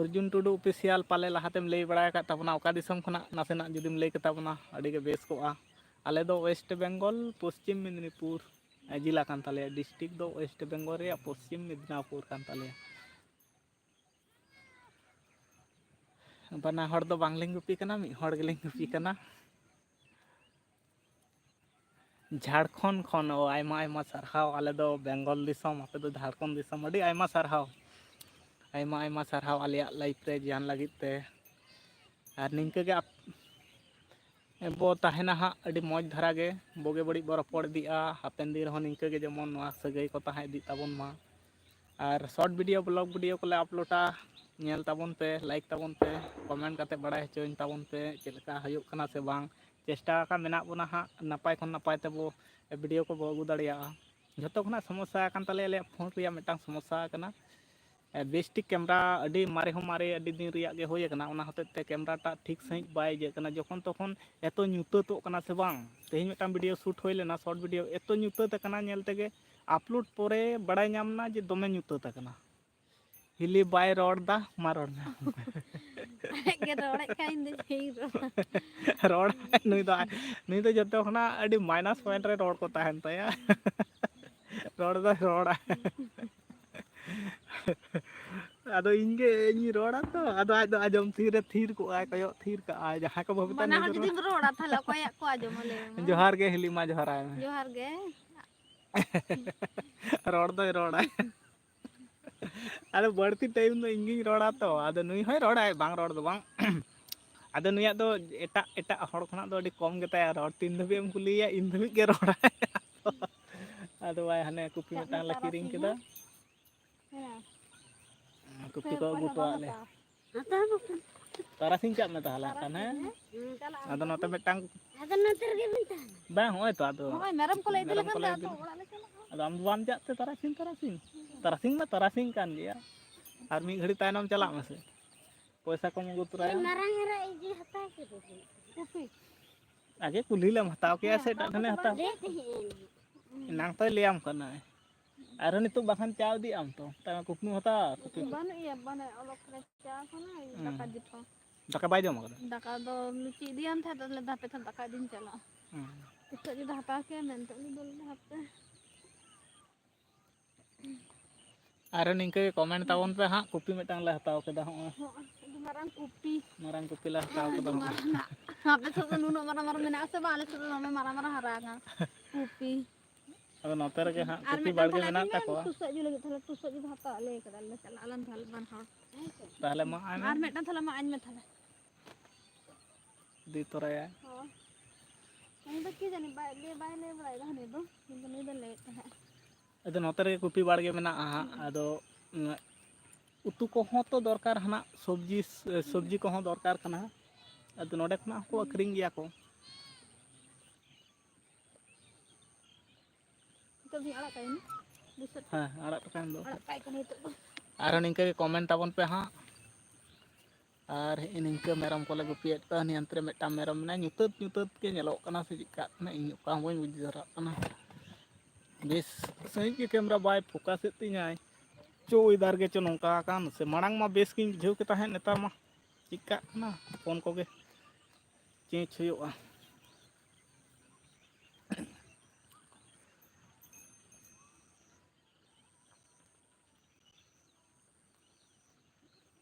ᱚᱨᱡᱩᱱ ᱴᱩᱰᱩ ᱚᱯᱷᱤᱥᱤᱭᱟᱞ ᱯᱟᱞᱮ ᱞᱟᱦᱟᱛᱮᱢ ᱞᱟᱹᱭ ᱵᱟᱲᱟ ᱟᱠᱟᱫ ᱛᱟᱵᱚᱱᱟ, ᱚᱠᱟ ᱫᱤᱥᱚᱢ ᱠᱷᱚᱱᱟᱜ ᱱᱟᱥᱮᱱᱟᱜ ᱡᱩᱫᱤᱢ ᱞᱟᱹᱭ ᱠᱮᱛᱟ ᱵᱚᱱᱟ, ᱟᱹᱰᱤ ᱜᱮ ᱵᱮᱥ ᱠᱚᱜᱼᱟ᱾ ᱟᱞᱮ ᱫᱚ ᱳᱭᱮᱥᱴ ᱵᱮᱝᱜᱚᱞ, ᱯᱚᱥᱪᱤᱢ ᱢᱮᱫᱽᱱᱤᱯᱩᱨ ᱡᱮᱞᱟ ᱠᱟᱱ ᱛᱟᱞᱮᱭᱟ, ᱰᱤᱥᱴᱨᱤᱠᱴ ᱫᱚ ᱳᱭᱮᱥᱴ ᱵᱮᱝᱜᱚᱞ ᱨᱮᱭᱟᱜ ᱯᱚᱥᱪᱤᱢ ᱢᱮᱫᱽᱱᱟᱯᱩᱨ ᱠᱟᱱ ᱛᱟᱞᱮᱭᱟ᱾ ᱵᱟᱱᱟ ᱦᱚᱲ ᱫᱚ ᱵᱟᱝᱞᱤᱧ ᱜᱩᱯᱤ ᱠᱟᱱᱟ, ᱢᱤᱫ ᱦᱚᱲ ᱜᱮᱞᱤᱧ ᱜᱩᱯᱤ ᱠᱟᱱᱟ᱾ ᱡᱷᱟᱲᱠᱷᱚᱸᱰ ᱠᱷᱚᱱ, ᱚ, ᱟᱭᱢᱟ ᱟᱭᱢᱟ ᱥᱟᱨᱦᱟᱣ᱾ ᱟᱞᱮ ᱫᱚ ᱵᱮᱝᱜᱚᱞ ᱫᱤᱥᱚᱢ, ᱟᱯᱮ ᱫᱚ ᱡᱷᱟᱲᱠᱷᱚᱸᱰ ᱫᱤᱥᱚᱢ᱾ ᱟᱹᱰᱤ ᱟᱭᱢᱟ ᱥᱟᱨᱦᱟᱣ, ᱟᱭᱢᱟ ᱟᱭᱢᱟ ᱥᱟᱨᱦᱟᱣ ᱟᱞᱮᱭᱟᱜ ᱞᱟᱭᱤᱵᱷ ᱨᱮ ᱡᱚᱭᱮᱱ ᱞᱟᱹᱜᱤᱫ ᱛᱮ᱾ ᱟᱨ ᱱᱤᱝᱠᱟᱹ ᱜᱮ ᱟᱯ-, ᱵᱚ ᱛᱟᱦᱮᱱᱟ ᱦᱟᱸᱜ, ᱟᱹᱰᱤ ᱢᱚᱡᱽ ᱫᱷᱟᱨᱟ ᱜᱮ, ᱵᱩᱜᱤ ᱵᱟᱹᱲᱤᱡ ᱵᱚ ᱨᱚᱯᱚᱲ ᱤᱫᱤᱜᱼᱟ᱾ ᱦᱟᱯᱮᱱ ᱫᱤᱱ ᱨᱮᱦᱚᱸ ᱱᱤᱝᱠᱟᱹ ᱜᱮ ᱡᱮᱢᱚᱱ ᱱᱚᱣᱟ ᱥᱟᱹᱜᱟᱹᱭ ᱠᱚ ᱛᱟᱦᱮᱸ ᱤᱫᱤᱜ ᱛᱟᱵᱚᱱ ᱢᱟ᱾ ᱟᱨ ᱥᱚᱨᱴ ᱵᱷᱤᱰᱤᱭᱳ, ᱵᱞᱚᱜ ᱵᱷᱤᱰᱤᱭᱳ ᱠᱚᱞᱮ ᱟᱯᱞᱳᱰᱟ, ᱧᱮᱞ ᱛᱟᱵᱚᱱ ᱯᱮ, ᱞᱟᱭᱤᱠ ᱛᱟᱵᱚᱱ ᱯᱮ, ᱠᱚᱢᱮᱱᱴ ᱠᱟᱛᱮ ᱵᱟᱲᱟᱭ ᱦᱚᱪᱚᱧ ᱛᱟᱵᱚᱱ ᱯᱮ ᱪᱮᱫ ᱞᱮᱠᱟ ᱦᱩᱭᱩᱜ ᱠᱟᱱᱟ ᱥᱮ ᱵᱟᱝ᱾ ᱪᱮᱥᱴᱟ ᱟᱠᱟᱫ ᱢᱮᱱᱟᱜ ᱵᱚᱱᱟ ᱦᱟᱸᱜ, ᱱᱟᱯᱟᱭ ᱠᱷᱚᱱ ᱱᱟᱯᱟᱭ ᱛᱮᱵᱚ ᱵᱷᱤᱰᱤᱭᱳ ᱠᱚᱵᱚ ᱟᱹᱜᱩ ᱫᱟᱲᱮᱭᱟᱜᱼᱟ᱾ ᱡᱷᱚᱛᱚ ᱠᱷᱚᱱᱟᱜ ᱥᱚᱢᱚᱥᱥᱟ ᱟᱠᱟᱱ ᱛᱟᱞᱮᱭᱟ, ᱟᱞᱮᱭᱟᱜ ᱯᱷᱳᱱ ᱨᱮᱭᱟᱜ ᱢᱤᱫᱴᱟᱝ ᱥᱚᱢᱚᱥᱥᱟ ᱟᱠᱟᱱᱟ᱾ ᱵᱮᱥ ᱴᱷᱤᱠ ᱠᱮᱢᱨᱟ ᱟᱹᱰᱤ ᱢᱟᱨᱮ ᱦᱚᱸ ᱢᱟᱨᱮ, ᱟᱹᱰᱤ ᱫᱤᱱ ᱨᱮᱭᱟᱜ ᱜᱮ ᱦᱩᱭ ᱟᱠᱟᱱᱟ, ᱚᱱᱟ ᱦᱚᱛᱮᱡ ᱛᱮ ᱠᱮᱢᱨᱟ ᱴᱟᱜ ᱴᱷᱤᱠ ᱥᱟᱺᱦᱤᱡ ᱵᱟᱭ ᱤᱭᱟᱹᱜ ᱠᱟᱱᱟ᱾ ᱡᱚᱠᱷᱚᱱ ᱛᱚᱠᱷᱚᱱ ᱮᱛᱚ ᱧᱩᱛᱟᱹᱛᱚᱜ ᱠᱟᱱᱟ ᱥᱮ ᱵᱟᱝ, ᱛᱮᱦᱮᱧ ᱢᱤᱫᱴᱟᱝ ᱵᱷᱤᱰᱤᱭᱳ ᱥᱩᱴ ᱦᱩᱭ ᱞᱮᱱᱟ, ᱥᱚᱨᱴ ᱵᱷᱤᱰᱤᱭᱳ, ᱮᱛᱚ ᱧᱩᱛᱟᱹᱛ ᱟᱠᱟᱱᱟ, ᱧᱮᱞ ᱛᱮᱜᱮ ᱟᱯᱞᱳᱰ ᱯᱚᱨᱮ ᱵᱟᱲᱟᱭ ᱧᱟᱢ ᱮᱱᱟ ᱡᱮ ᱫᱚᱢᱮ ᱧᱩᱛᱟᱹᱛ ᱟᱠᱟᱱᱟ᱾ ᱦᱤᱞᱤ ᱵᱟᱭ ᱨᱚᱲ ᱫᱟ, ᱢᱟ ᱨᱚᱲ ᱢᱮ᱾ ᱟᱡ ᱜᱮ ᱨᱚᱲᱮᱫ ᱠᱷᱟᱱ ᱤᱧ ᱫᱚ ᱪᱮᱫ ᱤᱧ ᱨᱚᱲᱟ? ᱨᱚᱲ, ᱱᱩᱭ ᱫᱚ, ᱱᱩᱭ ᱫᱚ ᱡᱚᱛᱚ ᱠᱷᱚᱱᱟᱜ ᱟᱹᱰᱤ ᱢᱟᱭᱱᱟᱥ ᱯᱚᱭᱮᱱᱴ ᱨᱮ ᱨᱚᱲ ᱠᱚ ᱛᱟᱦᱮᱱ ᱛᱟᱭᱟ᱾ ᱨᱚᱲ ᱫᱚᱭ ᱨᱚᱲᱟ᱾ ᱟᱫᱚ ᱤᱧ ᱜᱮ, ᱤᱧ ᱨᱚᱲᱟ ᱛᱚ, ᱟᱫᱚ ᱟᱡ ᱫᱚ ᱟᱸᱡᱚᱢ ᱛᱷᱤᱨ ᱨᱮ ᱛᱷᱤᱨ ᱠᱚᱜᱼᱟᱭ, ᱠᱚᱭᱚᱜ ᱛᱷᱤᱨ ᱠᱟᱜᱼᱟᱭ, ᱡᱟᱦᱟᱸᱭ ᱠᱚ ᱵᱷᱟᱵᱤᱛᱟ ᱵᱟᱱᱟ ᱦᱚᱲ ᱱᱤᱡᱮ ᱨᱚᱲ᱾ ᱡᱩᱫᱤᱢ ᱨᱚᱲᱟ, ᱛᱟᱦᱞᱮ ᱚᱠᱚᱭᱟᱜ ᱠᱚ ᱟᱸᱡᱚᱢᱟ, ᱞᱟᱹᱭ ᱢᱮ? ᱡᱚᱦᱟᱨ ᱜᱮ ᱦᱤᱞᱤ, ᱢᱟ ᱡᱚᱦᱟᱨᱟᱭ ᱢᱮ᱾ ᱡᱚᱦᱟᱨ ᱜᱮ᱾ ᱨᱚᱲ ᱫᱚᱭ ᱨᱚᱲᱟ᱾ ᱟᱫᱚ ᱵᱟᱹᱲᱛᱤ ᱴᱟᱭᱤᱢ ᱫᱚ ᱤᱧ ᱜᱤᱧ ᱨᱚᱲᱟ ᱛᱚ, ᱟᱫᱚ ᱱᱩᱭ ᱦᱚᱸᱭ ᱨᱚᱲᱟᱭ, ᱵᱟᱝ ᱨᱚᱲ ᱫᱚ ᱵᱟᱝ᱾ ᱟᱫᱚ ᱱᱩᱭᱟᱜ ᱫᱚ ᱮᱴᱟᱜ, ᱮᱴᱟᱜ ᱦᱚᱲ ᱠᱷᱚᱱᱟᱜ ᱫᱚ ᱟᱹᱰᱤ ᱠᱚᱢ ᱜᱮᱛᱟᱭᱟ ᱨᱚᱲ, ᱛᱤᱱ ᱫᱷᱟᱹᱵᱤᱡ ᱮᱢ ᱠᱩᱞᱤᱭᱮᱭᱟ, ᱤᱱ ᱫᱷᱟᱹᱵᱤᱡ ᱜᱮ ᱨᱚᱲᱟᱭ᱾ ᱟᱫᱚ ᱵᱟᱭ, ᱦᱟᱱᱮ ᱠᱩᱯᱤ ᱢᱤᱫᱴᱟᱝ ᱞᱮ ᱠᱤᱨᱤᱧ ᱠᱮᱫᱟ᱾ ᱦᱮᱸ᱾ ᱠᱩᱯᱤ ᱠᱚ ᱟᱹᱜᱩ ᱦᱚᱴᱚᱣᱟᱫ ᱞᱮ᱾ ᱦᱟᱛᱟᱣ ᱵᱟᱠᱷᱟᱱ᱾ ᱛᱟᱨᱟᱥᱤᱧ ᱪᱟᱜ ᱢᱮ ᱛᱟᱦᱚᱞᱮ ᱦᱟᱸᱜ ᱠᱷᱟᱱ, ᱦᱮᱸ? ᱦᱩᱸ, ᱪᱟᱞᱟᱜ ᱟᱫᱚ ᱟᱞᱮ᱾ ᱱᱚᱛᱮ ᱢᱤᱫᱴᱟᱝ ᱟᱫᱚ ᱱᱚᱛᱮ ᱨᱮᱜᱮ ᱵᱤᱱ ᱛᱟᱦᱮᱱᱟ᱾ ᱵᱟᱝ, ᱦᱚᱸᱜᱼᱚᱭ ᱛᱚ, ᱟᱫᱚ ᱦᱚᱸᱜᱼᱚᱭ ᱢᱮᱨᱚᱢ ᱠᱚᱞᱮ ᱤᱫᱤ ᱢᱮᱨᱚᱢ ᱞᱮᱠᱷᱟᱱ ᱠᱚᱞᱮ ᱫᱚ ᱤᱫᱤ ᱟᱫᱚ ᱞᱮᱠᱷᱟᱱ᱾ ᱚᱲᱟᱜ ᱞᱮ ᱪᱟᱞᱟᱜᱼᱟ᱾ ᱟᱫᱚ ᱟᱢ ᱫᱚ ᱵᱟᱢ ᱪᱟᱜ ᱛᱮ ᱛᱟᱨᱟᱥᱤᱧ, ᱛᱟᱨᱟᱥᱤᱧ? ᱛᱟᱨᱟᱥᱤᱧ ᱢᱟ ᱛᱟᱨᱟᱥᱤᱧ ᱠᱟᱱ ᱜᱮᱭᱟ᱾ ᱟᱨ ᱢᱤᱫ ᱜᱷᱟᱹᱲᱤ ᱛᱟᱭᱱᱚᱢ ᱪᱟᱞᱟᱜ ᱢᱮᱥᱮ᱾ ᱯᱚᱭᱥᱟ ᱠᱚᱢ ᱟᱹᱜᱩ ᱛᱚᱨᱟᱭᱟ᱾ ᱢᱟᱨᱟᱝ ᱮᱨᱟ ᱤᱫᱤ ᱦᱟᱛᱟᱣ ᱠᱮᱫᱮ ᱫᱚ᱾ ᱠᱩᱯᱤ᱾ ᱟᱜᱮ ᱠᱩᱞᱦᱤ ᱞᱮᱢ ᱦᱟᱛᱟᱣ ᱠᱮᱭᱟ ᱥᱮ ᱦᱮᱸ, ᱮᱴᱟᱜ ᱴᱷᱮᱱᱮ ᱦᱟᱛᱟᱣ ᱦᱟᱛᱟᱣ᱾ ᱞᱟᱹᱭᱮᱫ ᱛᱟᱦᱮᱸᱫ ᱟᱹᱧ᱾ ᱮᱱᱟᱝ ᱛᱚᱭ ᱞᱟᱹᱭᱟᱢ ᱠᱟᱱᱟᱭ᱾ ᱟᱨᱦᱚᱸ ᱱᱤᱛᱚᱜ ᱵᱟᱠᱷᱟᱱ ᱪᱟ ᱤᱫᱤᱜ ᱟᱢ ᱛᱚ᱾ ᱛᱟᱭᱚᱢ ᱠᱩᱠᱢᱩ ᱦᱟᱛᱟᱣᱟ, ᱠᱩᱠᱢᱩ᱾ ᱵᱟᱹᱱᱩᱜ ᱭᱟ, ᱢᱟᱱᱮ ᱚᱞᱚᱜ ᱨᱮ ᱪᱟ ᱠᱟᱱᱟ, ᱦᱩᱸ᱾ ᱫᱟᱠᱟ ᱡᱚᱢ᱾ ᱫᱟᱠᱟ ᱵᱟᱭ ᱡᱚᱢ ᱟᱠᱟᱫᱟ? ᱫᱟᱠᱟ ᱫᱚ ᱞᱩᱪᱤ ᱤᱫᱤᱭᱟᱱ ᱛᱟᱦᱮᱸᱫ, ᱟᱫᱚ ᱞᱟᱹᱭᱫᱟ ᱦᱟᱯᱮ ᱛᱟᱦᱞᱮ ᱫᱟᱠᱟ ᱤᱫᱤᱧ ᱪᱟᱞᱟᱜᱼᱟ᱾ ᱦᱩᱸ᱾ ᱱᱤᱛᱚᱜ ᱡᱩᱫᱤ ᱦᱟᱛᱟᱣ ᱠᱮᱭᱟ ᱢᱮᱱᱛᱮ ᱩᱱᱤ ᱫᱚ ᱞᱟᱹᱭᱫᱟ ᱦᱟᱯᱮ᱾ ᱟᱨ ᱱᱤᱝᱠᱟᱹ ᱜᱮ ᱠᱚᱢᱮᱱᱴ ᱛᱟᱵᱚᱱ ᱯᱮ ᱦᱟᱸᱜ, ᱠᱩᱯᱤ ᱢᱤᱫᱴᱟᱝ ᱞᱮ ᱦᱟᱛᱟᱣ ᱠᱮᱫᱟ ᱦᱚᱸᱜᱼᱚᱭ᱾ ᱦᱚᱸᱜᱼᱚᱭ, ᱟᱹᱰᱤ ᱢᱟᱨᱟᱝ ᱠᱩᱯᱤ᱾ ᱢᱟᱨᱟᱝ ᱠᱩᱯᱤ ᱞᱮ ᱦᱟᱛᱟᱣ ᱠᱮᱫᱟ ᱦᱚᱸᱜᱼᱚᱭ᱾ ᱢᱟᱨᱟᱝ ᱱᱟᱜ᱾ ᱟᱯᱮ ᱥᱮᱫ ᱫᱚ ᱱᱩᱱᱟᱹᱜ ᱢᱟᱨᱟᱝ ᱢᱟᱨᱟᱝ ᱢᱮᱱᱟᱜ ᱟᱥᱮ ᱵᱟᱝ? ᱟᱞᱮ ᱥᱮᱫ ᱫᱚ ᱫᱚᱢᱮ ᱢᱟᱨᱟᱝ ᱢᱟᱨᱟᱝ ᱦᱟᱨᱟ ᱟᱠᱟᱱᱟ ᱠᱩᱯᱤ᱾ ᱟᱫᱚ ᱱᱚᱛᱮ ᱨᱮᱜᱮ ᱦᱟᱸᱜ ᱟᱨ ᱠᱩᱯᱤ ᱢᱤᱫᱴᱟᱝ ᱵᱟᱲᱜᱮ ᱛᱟᱞᱟᱝ ᱢᱮᱱᱟᱜ ᱢᱮ, ᱛᱟᱠᱚᱣᱟ᱾ ᱛᱩᱥᱟᱹᱜ ᱡᱩ ᱞᱟᱹᱜᱤᱫ, ᱛᱟᱦᱞᱮ ᱛᱩᱥᱟᱹᱜ ᱡᱩ ᱫᱚ ᱦᱟᱛᱟᱣ ᱞᱟᱹᱭ ᱠᱟᱫᱟ, ᱞᱮ ᱪᱟᱞᱟᱜ ᱟᱞᱟᱝ ᱛᱟᱦᱞᱮ ᱵᱟᱱ ᱦᱚᱲ᱾ ᱦᱮᱸ ᱥᱮ? ᱛᱟᱦᱞᱮ ᱢᱟ ᱟᱭ ᱢᱮ᱾ ᱟᱨ ᱢᱤᱫᱴᱟᱝ ᱛᱟᱦᱞᱮ ᱢᱟ ᱟᱧ ᱢᱮ ᱛᱟᱦᱞᱮ᱾ ᱤᱫᱤ ᱛᱚᱨᱟᱭᱟ᱾ ᱦᱳᱭ᱾ ᱩᱱᱤ ᱫᱚ ᱠᱤ ᱡᱟᱹᱱᱤ ᱵᱟᱭ ᱞᱟᱹᱭ, ᱵᱟᱭ ᱞᱟᱹᱭ ᱵᱟᱲᱟᱭᱮᱫᱟ ᱦᱟᱹᱱᱤ ᱫᱚ, ᱠᱤᱱᱛᱩ ᱱᱩᱭ ᱫᱚ ᱞᱟᱹᱭᱮᱫ ᱛᱟᱦᱮᱸᱫ᱾ ᱟᱫᱚ ᱱᱚᱛᱮ ᱨᱮᱜᱮ ᱠᱩᱯᱤ ᱵᱟᱲᱜᱮ ᱢᱮᱱᱟᱜᱼᱟ ᱦᱟᱸᱜ᱾ ᱦᱩᱸ᱾ ᱟᱫᱚ, ᱩᱸ, ᱩᱛᱩ ᱠᱚᱦᱚᱸ ᱛᱚ ᱫᱚᱨᱠᱟᱨ, ᱦᱟᱱᱟ ᱥᱚᱵᱽᱡᱤ, ᱥᱚᱵᱽᱡᱤ ᱠᱚᱦᱚᱸ ᱫᱚᱨᱠᱟᱨ ᱠᱟᱱᱟ᱾ ᱟᱫᱚ ᱱᱚᱰᱮ ᱠᱷᱚᱱᱟᱜ ᱦᱚᱸᱠᱚ ᱟᱹᱠᱷᱨᱤᱧ ᱜᱮᱭᱟ ᱠᱚ᱾ ᱱᱤᱛᱚᱜ ᱫᱚᱧ ᱟᱲᱟᱜ ᱠᱟᱭᱟ ᱱᱤᱛ᱾ ᱵᱩᱥᱟᱹᱜ᱾ ᱦᱮᱸ, ᱟᱲᱟᱜ ᱠᱟᱭ ᱫᱚ᱾ ᱟᱲᱟᱜ ᱠᱟᱭ ᱠᱟᱱᱟ ᱱᱤᱛᱚᱜ ᱫᱚ᱾ ᱟᱨᱦᱚᱸ ᱱᱤᱝᱠᱟᱹ ᱜᱮ comment ᱛᱟᱵᱚᱱ ᱯᱮ ᱦᱟᱸᱜ᱾ ᱟᱨ ᱦᱮᱸᱜᱼᱮ ᱱᱤᱝᱠᱟᱹ ᱢᱮᱨᱚᱢ ᱠᱚᱞᱮ ᱜᱩᱯᱤᱭᱮᱫ ᱠᱚᱣᱟ᱾ ᱦᱟᱹᱱᱤ ᱦᱟᱱᱛᱮ ᱨᱮ ᱢᱤᱫᱴᱟᱝ ᱢᱮᱨᱚᱢ ᱢᱮᱱᱟᱭᱟ, ᱧᱩᱛᱟᱹᱛ ᱧᱩᱛᱟᱹᱛ ᱜᱮ ᱧᱮᱞᱚᱜ ᱠᱟᱱᱟ, ᱥᱮ ᱪᱮᱫ ᱠᱟᱜ ᱠᱟᱱᱟ, ᱤᱧ ᱚᱠᱟ ᱦᱚᱸ ᱵᱟᱹᱧ ᱵᱩᱡᱽ ᱫᱷᱟᱨᱟᱜ ᱠᱟᱱᱟ᱾ ᱵᱮᱥ ᱥᱟᱺᱦᱤᱡ ᱜᱮ camera ᱵᱟᱭ focus ᱮᱫ ᱛᱤᱧᱟᱭ᱾ ᱪᱮᱫ weather ᱜᱮ ᱪᱚ ᱱᱚᱝᱠᱟ ᱟᱠᱟᱱ, ᱥᱮ ᱢᱟᱲᱟᱝ ᱢᱟ ᱵᱮᱥ ᱜᱤᱧ ᱵᱩᱡᱷᱟᱹᱣ ᱠᱮᱫ ᱛᱟᱦᱮᱸᱫ, ᱱᱮᱛᱟᱨ ᱢᱟ ᱪᱮᱫ ᱠᱟᱜ ᱠᱟᱱᱟ, phone ᱠᱚᱜᱮ change ᱦᱩᱭᱩᱜᱼᱟ᱾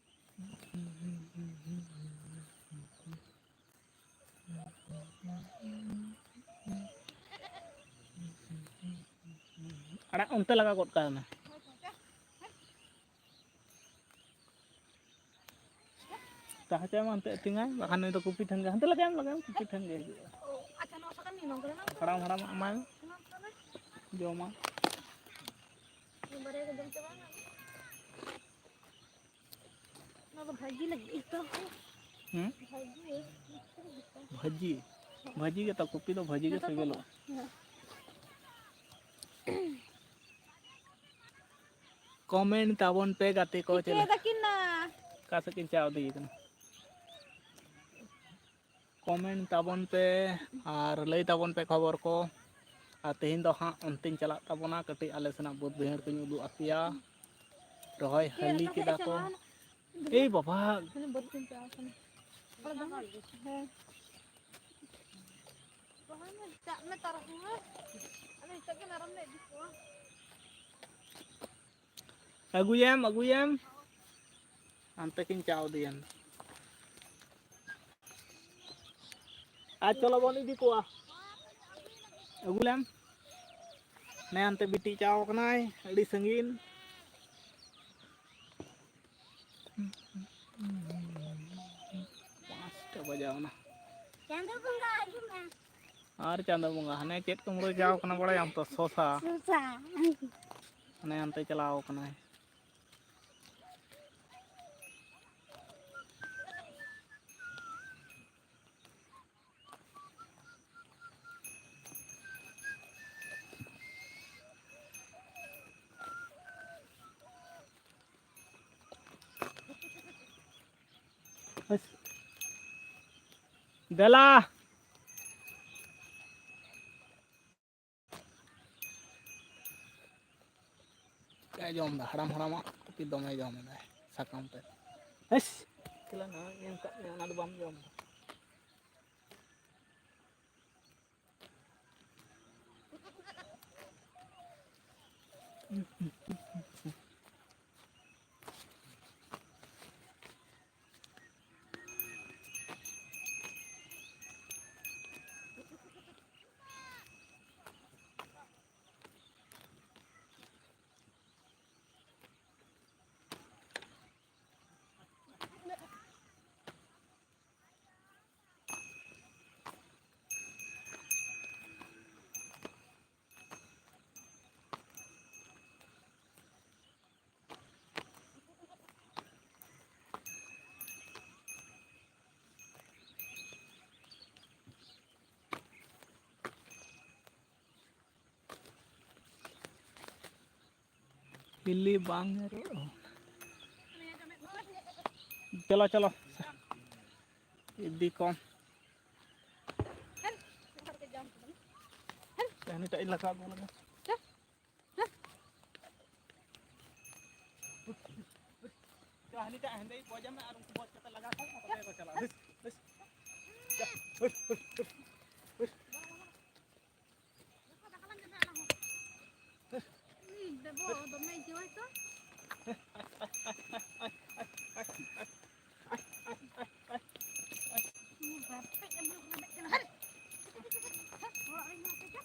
ᱟᱲᱟᱜ ᱚᱱᱛᱮ ᱞᱟᱜᱟ ᱜᱚᱫ ᱠᱟᱜ ᱢᱮ᱾ ᱛᱟᱦᱮᱸ ᱦᱚᱪᱚᱭ ᱢᱟ, ᱦᱟᱱᱛᱮ ᱟᱹᱛᱤᱧᱟᱭ, ᱵᱟᱠᱷᱟᱱ ᱱᱩᱭ ᱫᱚ ᱠᱩᱯᱤ ᱴᱷᱮᱱ ᱜᱮ, ᱦᱟᱱᱛᱮ ᱞᱟᱜᱟᱭ ᱢᱮ, ᱞᱟᱜᱟᱭ ᱢᱮ, ᱠᱩᱯᱤ ᱴᱷᱮᱱ ᱜᱮ ᱦᱤᱡᱩᱜᱼᱟ᱾ ᱦᱟᱲᱟᱢ ᱦᱟᱲᱟᱢᱟᱜ ᱮᱢᱟᱭ ᱢᱮ, ᱡᱚᱢᱟ᱾ ᱚᱱᱟ ᱫᱚ ᱵᱷᱟᱹᱡᱤ ᱞᱟᱹᱜᱤᱫ ᱛᱚ᱾ ᱦᱩᱸ? ᱵᱷᱟᱹᱡᱤ᱾ ᱵᱷᱟᱹᱡᱤ? ᱵᱷᱟᱹᱡᱤ ᱜᱮᱛᱚ, ᱠᱚᱯᱤ ᱫᱚ ᱵᱷᱟᱹᱡᱤ ᱜᱮ ᱡᱚᱛᱚ ᱠᱚ ᱥᱤᱵᱤᱞᱚᱜᱼᱟ᱾ ᱦᱮᱸ᱾ Comment ᱛᱟᱵᱚᱱ ᱯᱮ ᱜᱟᱛᱮ ᱠᱚ, ᱪᱮᱫ ᱪᱤᱠᱟᱹᱭ ᱞᱮᱠᱟ? ᱫᱟᱠᱤᱱ ᱱᱟ? ᱚᱠᱟ ᱥᱮᱫ ᱠᱤᱱ ᱪᱟᱣ ᱤᱫᱤᱭ ᱠᱟᱱᱟ? Comment ᱛᱟᱵᱚᱱ ᱯᱮ ᱟᱨ ᱞᱟᱹᱭ ᱛᱟᱵᱚᱱ ᱯᱮ ᱠᱷᱚᱵᱚᱨ ᱠᱚ᱾ ᱟᱨ ᱛᱮᱦᱮᱧ ᱫᱚ ᱦᱟᱸᱜ ᱚᱱᱛᱮᱧ ᱪᱟᱞᱟᱜ ᱛᱟᱵᱚᱱᱟ, ᱠᱟᱹᱴᱤᱡ ᱟᱞᱮ ᱥᱮᱱᱟᱜ ᱵᱟᱹᱫᱽ ᱵᱟᱹᱭᱦᱟᱹᱲ ᱠᱚᱧ ᱩᱫᱩᱜ ᱟᱯᱮᱭᱟ᱾ ᱨᱚᱦᱚᱭ ᱦᱟᱹᱞᱤ ᱠᱮᱫᱟ ᱠᱚ᱾ ᱮᱭ ᱵᱟᱵᱟ! ᱦᱟᱱᱮ ᱵᱟᱹᱫᱽ ᱥᱮᱱ ᱪᱟᱞᱟᱣ ᱠᱟᱱᱟ᱾ ᱦᱮᱸ᱾ ᱨᱚᱦᱚᱭ ᱢᱮ, ᱪᱟᱜ ᱢᱮ ᱛᱟᱨᱟᱥᱤᱧ ᱦᱚᱸ᱾ ᱟᱫᱚ ᱱᱤᱛᱚᱜ ᱜᱮ ᱢᱮᱨᱚᱢ ᱞᱮ ᱤᱫᱤ ᱠᱚᱣᱟ᱾ ᱟᱹᱜᱩᱭᱮᱢ, ᱟᱹᱜᱩᱭᱮᱢ᱾ ᱦᱟᱱᱛᱮ ᱠᱤᱱ ᱪᱟᱣ ᱤᱫᱤᱭᱮᱱ᱾ ᱟᱨ ᱪᱚᱞᱚ ᱵᱚᱱ ᱤᱫᱤ ᱠᱚᱣᱟ᱾ ᱟᱹᱜᱩ ᱞᱮᱢ᱾ ᱱᱮ ᱦᱟᱱᱛᱮ ᱵᱤᱴᱤ ᱪᱟᱣ ᱠᱟᱱᱟᱭ ᱟᱹᱰᱤ ᱥᱟᱺᱜᱤᱧ᱾ ᱯᱟᱸᱪᱴᱟ ᱵᱟᱡᱟᱣ ᱮᱱᱟ᱾ ᱪᱟᱸᱫᱳ ᱵᱚᱸᱜᱟ ᱦᱤᱡᱩᱜ ᱢᱮ᱾ ᱟᱨ ᱪᱟᱸᱫᱳ ᱵᱚᱸᱜᱟ ᱦᱟᱱᱮ ᱪᱮᱫ ᱠᱚᱢ ᱨᱚᱪᱟᱣ ᱠᱟᱱᱟ ᱵᱟᱲᱟᱭᱟᱢ ᱛᱚ, ᱥᱚᱥᱟ᱾ ᱥᱚᱥᱟ᱾ ᱦᱟᱱᱮ ᱦᱟᱱᱛᱮ ᱪᱟᱞᱟᱣ ᱠᱟᱱᱟᱭ᱾ ᱫᱮᱞᱟ᱾ ᱪᱮᱫ ᱮ ᱡᱚᱢ ᱮᱫᱟ? ᱦᱟᱲᱟᱢ ᱦᱟᱲᱟᱢᱟᱜ ᱠᱚᱯᱤ ᱫᱚᱢᱮ ᱡᱚᱢ ᱮᱫᱟᱭ ᱥᱟᱠᱟᱢ ᱛᱮ᱾ ᱦᱮᱥ! ᱪᱮᱫ ᱞᱟᱝ ᱮᱢ ᱠᱟᱜ ᱢᱮᱭᱟ, ᱚᱱᱟ ᱫᱚ ᱵᱟᱢ ᱡᱚᱢ ᱮᱫᱟ᱾ ᱦᱤᱞᱤ ᱵᱟᱝ ᱧᱮᱞᱚᱜᱼᱟ᱾ ᱪᱚᱞᱚ, ᱪᱚᱞᱚ, ᱤᱫᱤ ᱠᱚᱢ᱾ ᱦᱟᱹᱱᱤᱴᱟᱜ ᱤᱧ ᱞᱟᱜᱟᱣ ᱟᱹᱜᱩ ᱞᱮᱜᱮ᱾ ᱪᱚ, ᱦᱟᱹᱱᱤᱴᱟᱜ ᱦᱮᱸᱫᱮ ᱵᱚᱡ ᱢᱮ ᱟᱨ ᱩᱱᱠᱩ ᱵᱚᱡ ᱠᱟᱛᱮ ᱞᱟᱜᱟ ᱠᱚᱢ, ᱟᱠᱚ ᱛᱮᱜᱮ ᱠᱚ ᱪᱟᱞᱟᱜᱼᱟ᱾ ᱦᱟᱹᱥ, ᱦᱟᱹᱥ᱾ ᱪᱚ, ᱦᱟᱹᱥ, ᱦᱟᱹᱥ, ᱦᱟᱹᱥ, ᱦᱟᱹᱥ᱾ ᱫᱮᱵᱚ, ᱫᱚᱢᱮ ᱡᱳᱨ ᱛᱚ᱾ ᱵᱟᱯᱮ ᱮᱢ ᱨᱮᱵᱮᱫ ᱠᱟᱱᱟ᱾ ᱦᱟᱹᱴ! ᱚᱲᱟᱜ ᱨᱮ ᱢᱮᱱᱟᱜ ᱯᱮ ᱪᱚ᱾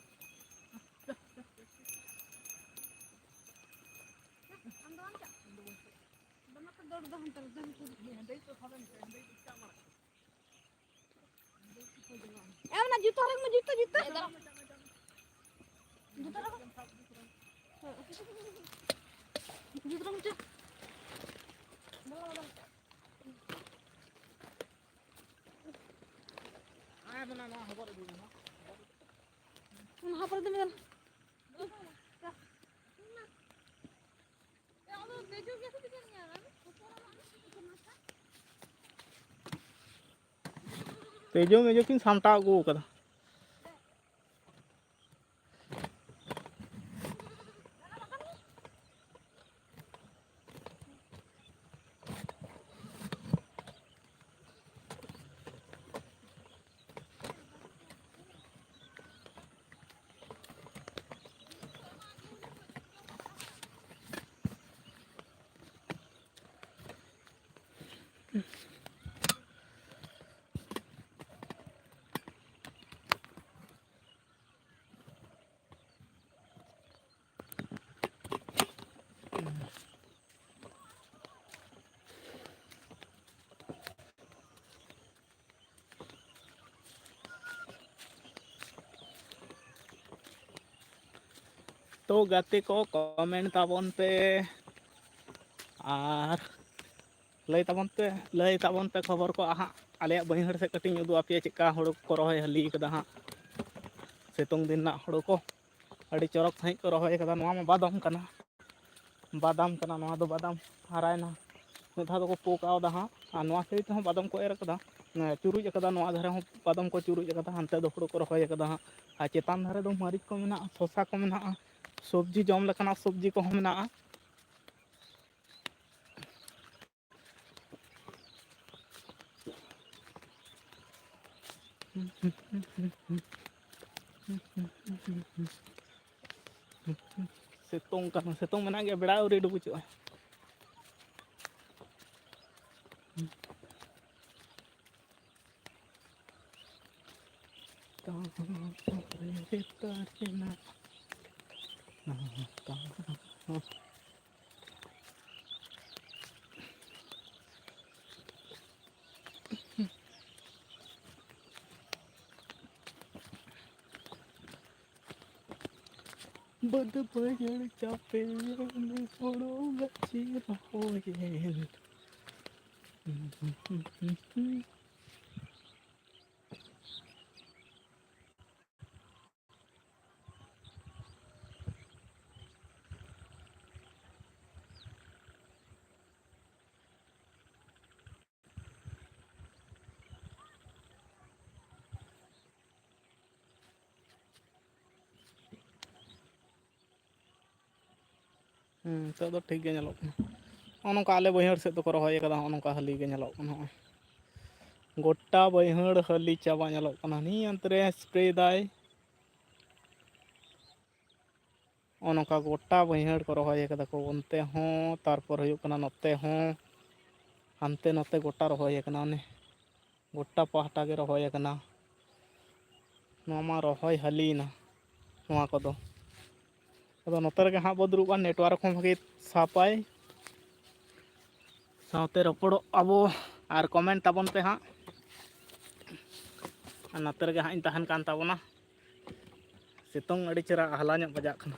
ᱟᱢ ᱫᱚ ᱵᱟᱢ ᱪᱟᱜ? ᱫᱚᱢᱮ ᱠᱚ ᱫᱟᱹᱲ ᱫᱟ ᱦᱟᱱᱛᱮ ᱨᱮ, ᱫᱟᱹᱲ ᱠᱚ᱾ ᱮ, ᱚᱱᱟ ᱡᱩᱛᱟᱹ ᱦᱚᱨᱚᱜ ᱢᱮ, ᱡᱩᱛᱟᱹ, ᱡᱩᱛᱟᱹ᱾ ᱡᱩᱛᱟᱹ ᱦᱚᱨᱚᱜ᱾ ᱡᱩᱛᱟᱹ ᱦᱚᱨᱚᱜ ᱢᱮ, ᱪᱚ᱾ ᱫᱮᱞᱟ, ᱫᱮᱞᱟ᱾ ᱟᱨ ᱚᱱᱟ ᱱᱚᱣᱟ ᱦᱚᱵᱚᱨ ᱤᱫᱤ ᱢᱮ, ᱱᱚᱣᱟ᱾ ᱚᱱᱟ ᱦᱚᱵᱚᱨ ᱤᱫᱤ ᱢᱮ, ᱫᱮᱞᱟ᱾ ᱮ, ᱟᱫᱚ ᱫᱮᱡᱚᱜ ᱜᱮᱭᱟ ᱠᱚ ᱪᱤᱠᱟᱹ ᱧᱟᱢᱟ? ᱦᱚᱯᱚᱱ ᱟᱢᱟᱜ ᱫᱚ ᱪᱤᱠᱟᱹ ᱠᱚ ᱢᱟᱥᱟ? ᱛᱮᱡᱳ ᱢᱮᱡᱳ ᱠᱤᱱ ᱥᱟᱢᱴᱟᱣ ᱟᱹᱜᱩ ᱠᱟᱫᱟ᱾ ᱛᱚ ᱜᱟᱛᱮ ᱠᱚ, comment ᱛᱟᱵᱚᱱ ᱯᱮ ᱟᱨ ᱞᱟᱹᱭ ᱛᱟᱵᱚᱱ ᱯᱮ, ᱞᱟᱹᱭ ᱛᱟᱵᱚᱱ ᱯᱮ ᱠᱷᱚᱵᱚᱨ ᱠᱚ ᱦᱟᱸᱜ᱾ ᱟᱞᱮᱭᱟᱜ ᱵᱟᱹᱭᱦᱟᱹᱲ ᱥᱮᱫ ᱠᱟᱹᱴᱤᱡ ᱤᱧ ᱩᱫᱩᱜ ᱟᱯᱮᱭᱟ, ᱪᱮᱫᱠᱟ ᱦᱳᱲᱳ ᱠᱚ ᱨᱚᱦᱚᱭ ᱦᱟᱹᱞᱤ ᱠᱟᱫᱟ ᱦᱟᱸᱜ᱾ ᱥᱤᱛᱩᱝ ᱫᱤᱱ ᱨᱮᱱᱟᱜ ᱦᱳᱲᱳ ᱠᱚ ᱟᱹᱰᱤ ᱪᱚᱨᱚᱠ ᱥᱟᱺᱦᱤᱡ ᱠᱚ ᱨᱚᱦᱚᱭ ᱠᱟᱫᱟ᱾ ᱱᱚᱣᱟ ᱢᱟ ᱵᱟᱫᱟᱢ ᱠᱟᱱᱟ, ᱵᱟᱫᱟᱢ ᱠᱟᱱᱟ, ᱱᱚᱣᱟ ᱫᱚ ᱵᱟᱫᱟᱢ ᱦᱟᱨᱟᱭᱮᱱᱟ᱾ ᱢᱤᱫ ᱫᱷᱟᱣ ᱫᱚᱠᱚ ᱯᱳ ᱠᱟᱣᱫᱟ ᱦᱟᱸᱜ, ᱟᱨ ᱱᱚᱣᱟ ᱥᱟᱭᱤᱰ ᱨᱮᱦᱚᱸ ᱵᱟᱫᱟᱢ ᱠᱚ ᱮᱨ ᱠᱟᱫᱟ, ᱪᱩᱨᱩᱡ ᱠᱟᱫᱟ᱾ ᱱᱚᱣᱟ ᱫᱷᱟᱨᱮ ᱦᱚᱸ ᱵᱟᱫᱟᱢ ᱠᱚ ᱪᱩᱨᱩᱡ ᱠᱟᱫᱟ, ᱦᱟᱱᱛᱮ ᱫᱚ ᱦᱳᱲᱳ ᱠᱚ ᱨᱚᱦᱚᱭ ᱠᱟᱫᱟ ᱦᱟᱸᱜ᱾ ᱟᱨ ᱪᱮᱛᱟᱱ ᱫᱷᱟᱨᱮ ᱫᱚ ᱢᱟᱹᱨᱤᱪ ᱠᱚ ᱢᱮᱱᱟᱜᱼᱟ, ᱥᱚᱥᱟ ᱠᱚ ᱢᱮᱱᱟᱜᱼᱟ, ᱥᱚᱵᱽᱡᱤ ᱡᱚᱢ ᱞᱮᱠᱟᱱᱟᱜ ᱥᱚᱵᱽᱡᱤ ᱠᱚᱦᱚᱸ ᱢᱮᱱᱟᱜᱼᱟ᱾ ᱥᱤᱛᱩᱝ ᱠᱟᱱᱟ, ᱥᱤᱛᱩᱝ ᱢᱮᱱᱟᱜ ᱜᱮᱭᱟ, ᱵᱮᱲᱟ ᱟᱹᱣᱨᱤ ᱰᱩᱵᱩᱡᱚᱜᱼᱟ᱾ ᱵᱟᱹᱫᱽ ᱵᱟᱹᱭᱦᱟᱹᱲ ᱪᱟᱯᱮ ᱦᱳᱲᱳ ᱜᱟᱹᱪᱷᱤ ᱨᱚᱦᱚᱭᱮᱱ᱾ ᱦᱩᱸ, ᱱᱤᱛᱚᱜ ᱫᱚ ᱴᱷᱤᱠ ᱜᱮ ᱧᱮᱞᱚᱜ ᱠᱟᱱᱟ᱾ ᱱᱚᱜᱼᱚ ᱱᱚᱝᱠᱟ ᱟᱞᱮ ᱵᱟᱹᱭᱦᱟᱹᱲ ᱥᱮᱫ ᱫᱚᱠᱚ ᱨᱚᱦᱚᱭ ᱟᱠᱟᱫᱟ, ᱱᱚᱜᱼᱚ ᱱᱚᱝᱠᱟ ᱦᱟᱹᱞᱤ ᱜᱮ ᱧᱮᱞᱚᱜ ᱠᱟᱱᱟ᱾ ᱱᱚᱜᱼᱚᱭ ᱜᱚᱴᱟ ᱵᱟᱹᱭᱦᱟᱹᱲ ᱦᱟᱹᱞᱤ ᱪᱟᱵᱟ ᱧᱮᱞᱚᱜ ᱠᱟᱱᱟ᱾ ᱱᱤᱭᱟᱹ ᱚᱱᱛᱮ ᱨᱮ spray ᱫᱟᱭ᱾ ᱱᱚᱜᱼᱚ ᱱᱚᱝᱠᱟ ᱜᱚᱴᱟ ᱵᱟᱹᱭᱦᱟᱹᱲ ᱠᱚ ᱨᱚᱦᱚᱭ ᱟᱠᱟᱫᱟ ᱠᱚ, ᱚᱱᱛᱮ ᱦᱚᱸ, ᱛᱟᱨᱯᱚᱨ ᱦᱩᱭᱩᱜ ᱠᱟᱱᱟ ᱱᱚᱛᱮ ᱦᱚᱸ, ᱦᱟᱱᱛᱮ ᱱᱚᱛᱮ ᱜᱚᱴᱟ ᱨᱚᱦᱚᱭ ᱟᱠᱟᱱᱟ᱾ ᱚᱱᱮ ᱜᱚᱴᱟ ᱯᱟᱦᱴᱟ ᱜᱮ ᱨᱚᱦᱚᱭ ᱟᱠᱟᱱᱟ᱾ ᱱᱚᱣᱟ ᱢᱟ ᱨᱚᱦᱚᱭ ᱦᱟᱹᱞᱤᱭᱮᱱᱟ ᱱᱚᱣᱟ ᱠᱚᱫᱚ᱾ ᱟᱫᱚ ᱱᱚᱛᱮ ᱨᱮᱜᱮ ᱦᱟᱸᱜ ᱵᱚ ᱫᱩᱲᱩᱵᱼᱟ, network ᱦᱚᱸ ᱵᱷᱟᱜᱮ ᱥᱟᱵᱟᱭ, ᱥᱟᱶᱛᱮ ᱨᱚᱯᱚᱲᱚᱜ ᱟᱵᱚ ᱟᱨ comment ᱛᱟᱵᱚᱱ ᱯᱮ ᱦᱟᱸᱜ᱾ ᱟᱨ ᱱᱚᱛᱮ ᱨᱮᱜᱮ ᱦᱟᱸᱜ ᱤᱧ ᱛᱟᱦᱮᱱ ᱠᱟᱱ ᱛᱟᱵᱚᱱᱟ᱾ ᱥᱤᱛᱩᱝ ᱟᱹᱰᱤ ᱪᱮᱦᱨᱟ ᱟᱦᱞᱟ ᱧᱚᱜ ᱵᱟᱡᱟᱜ ᱠᱟᱱᱟ᱾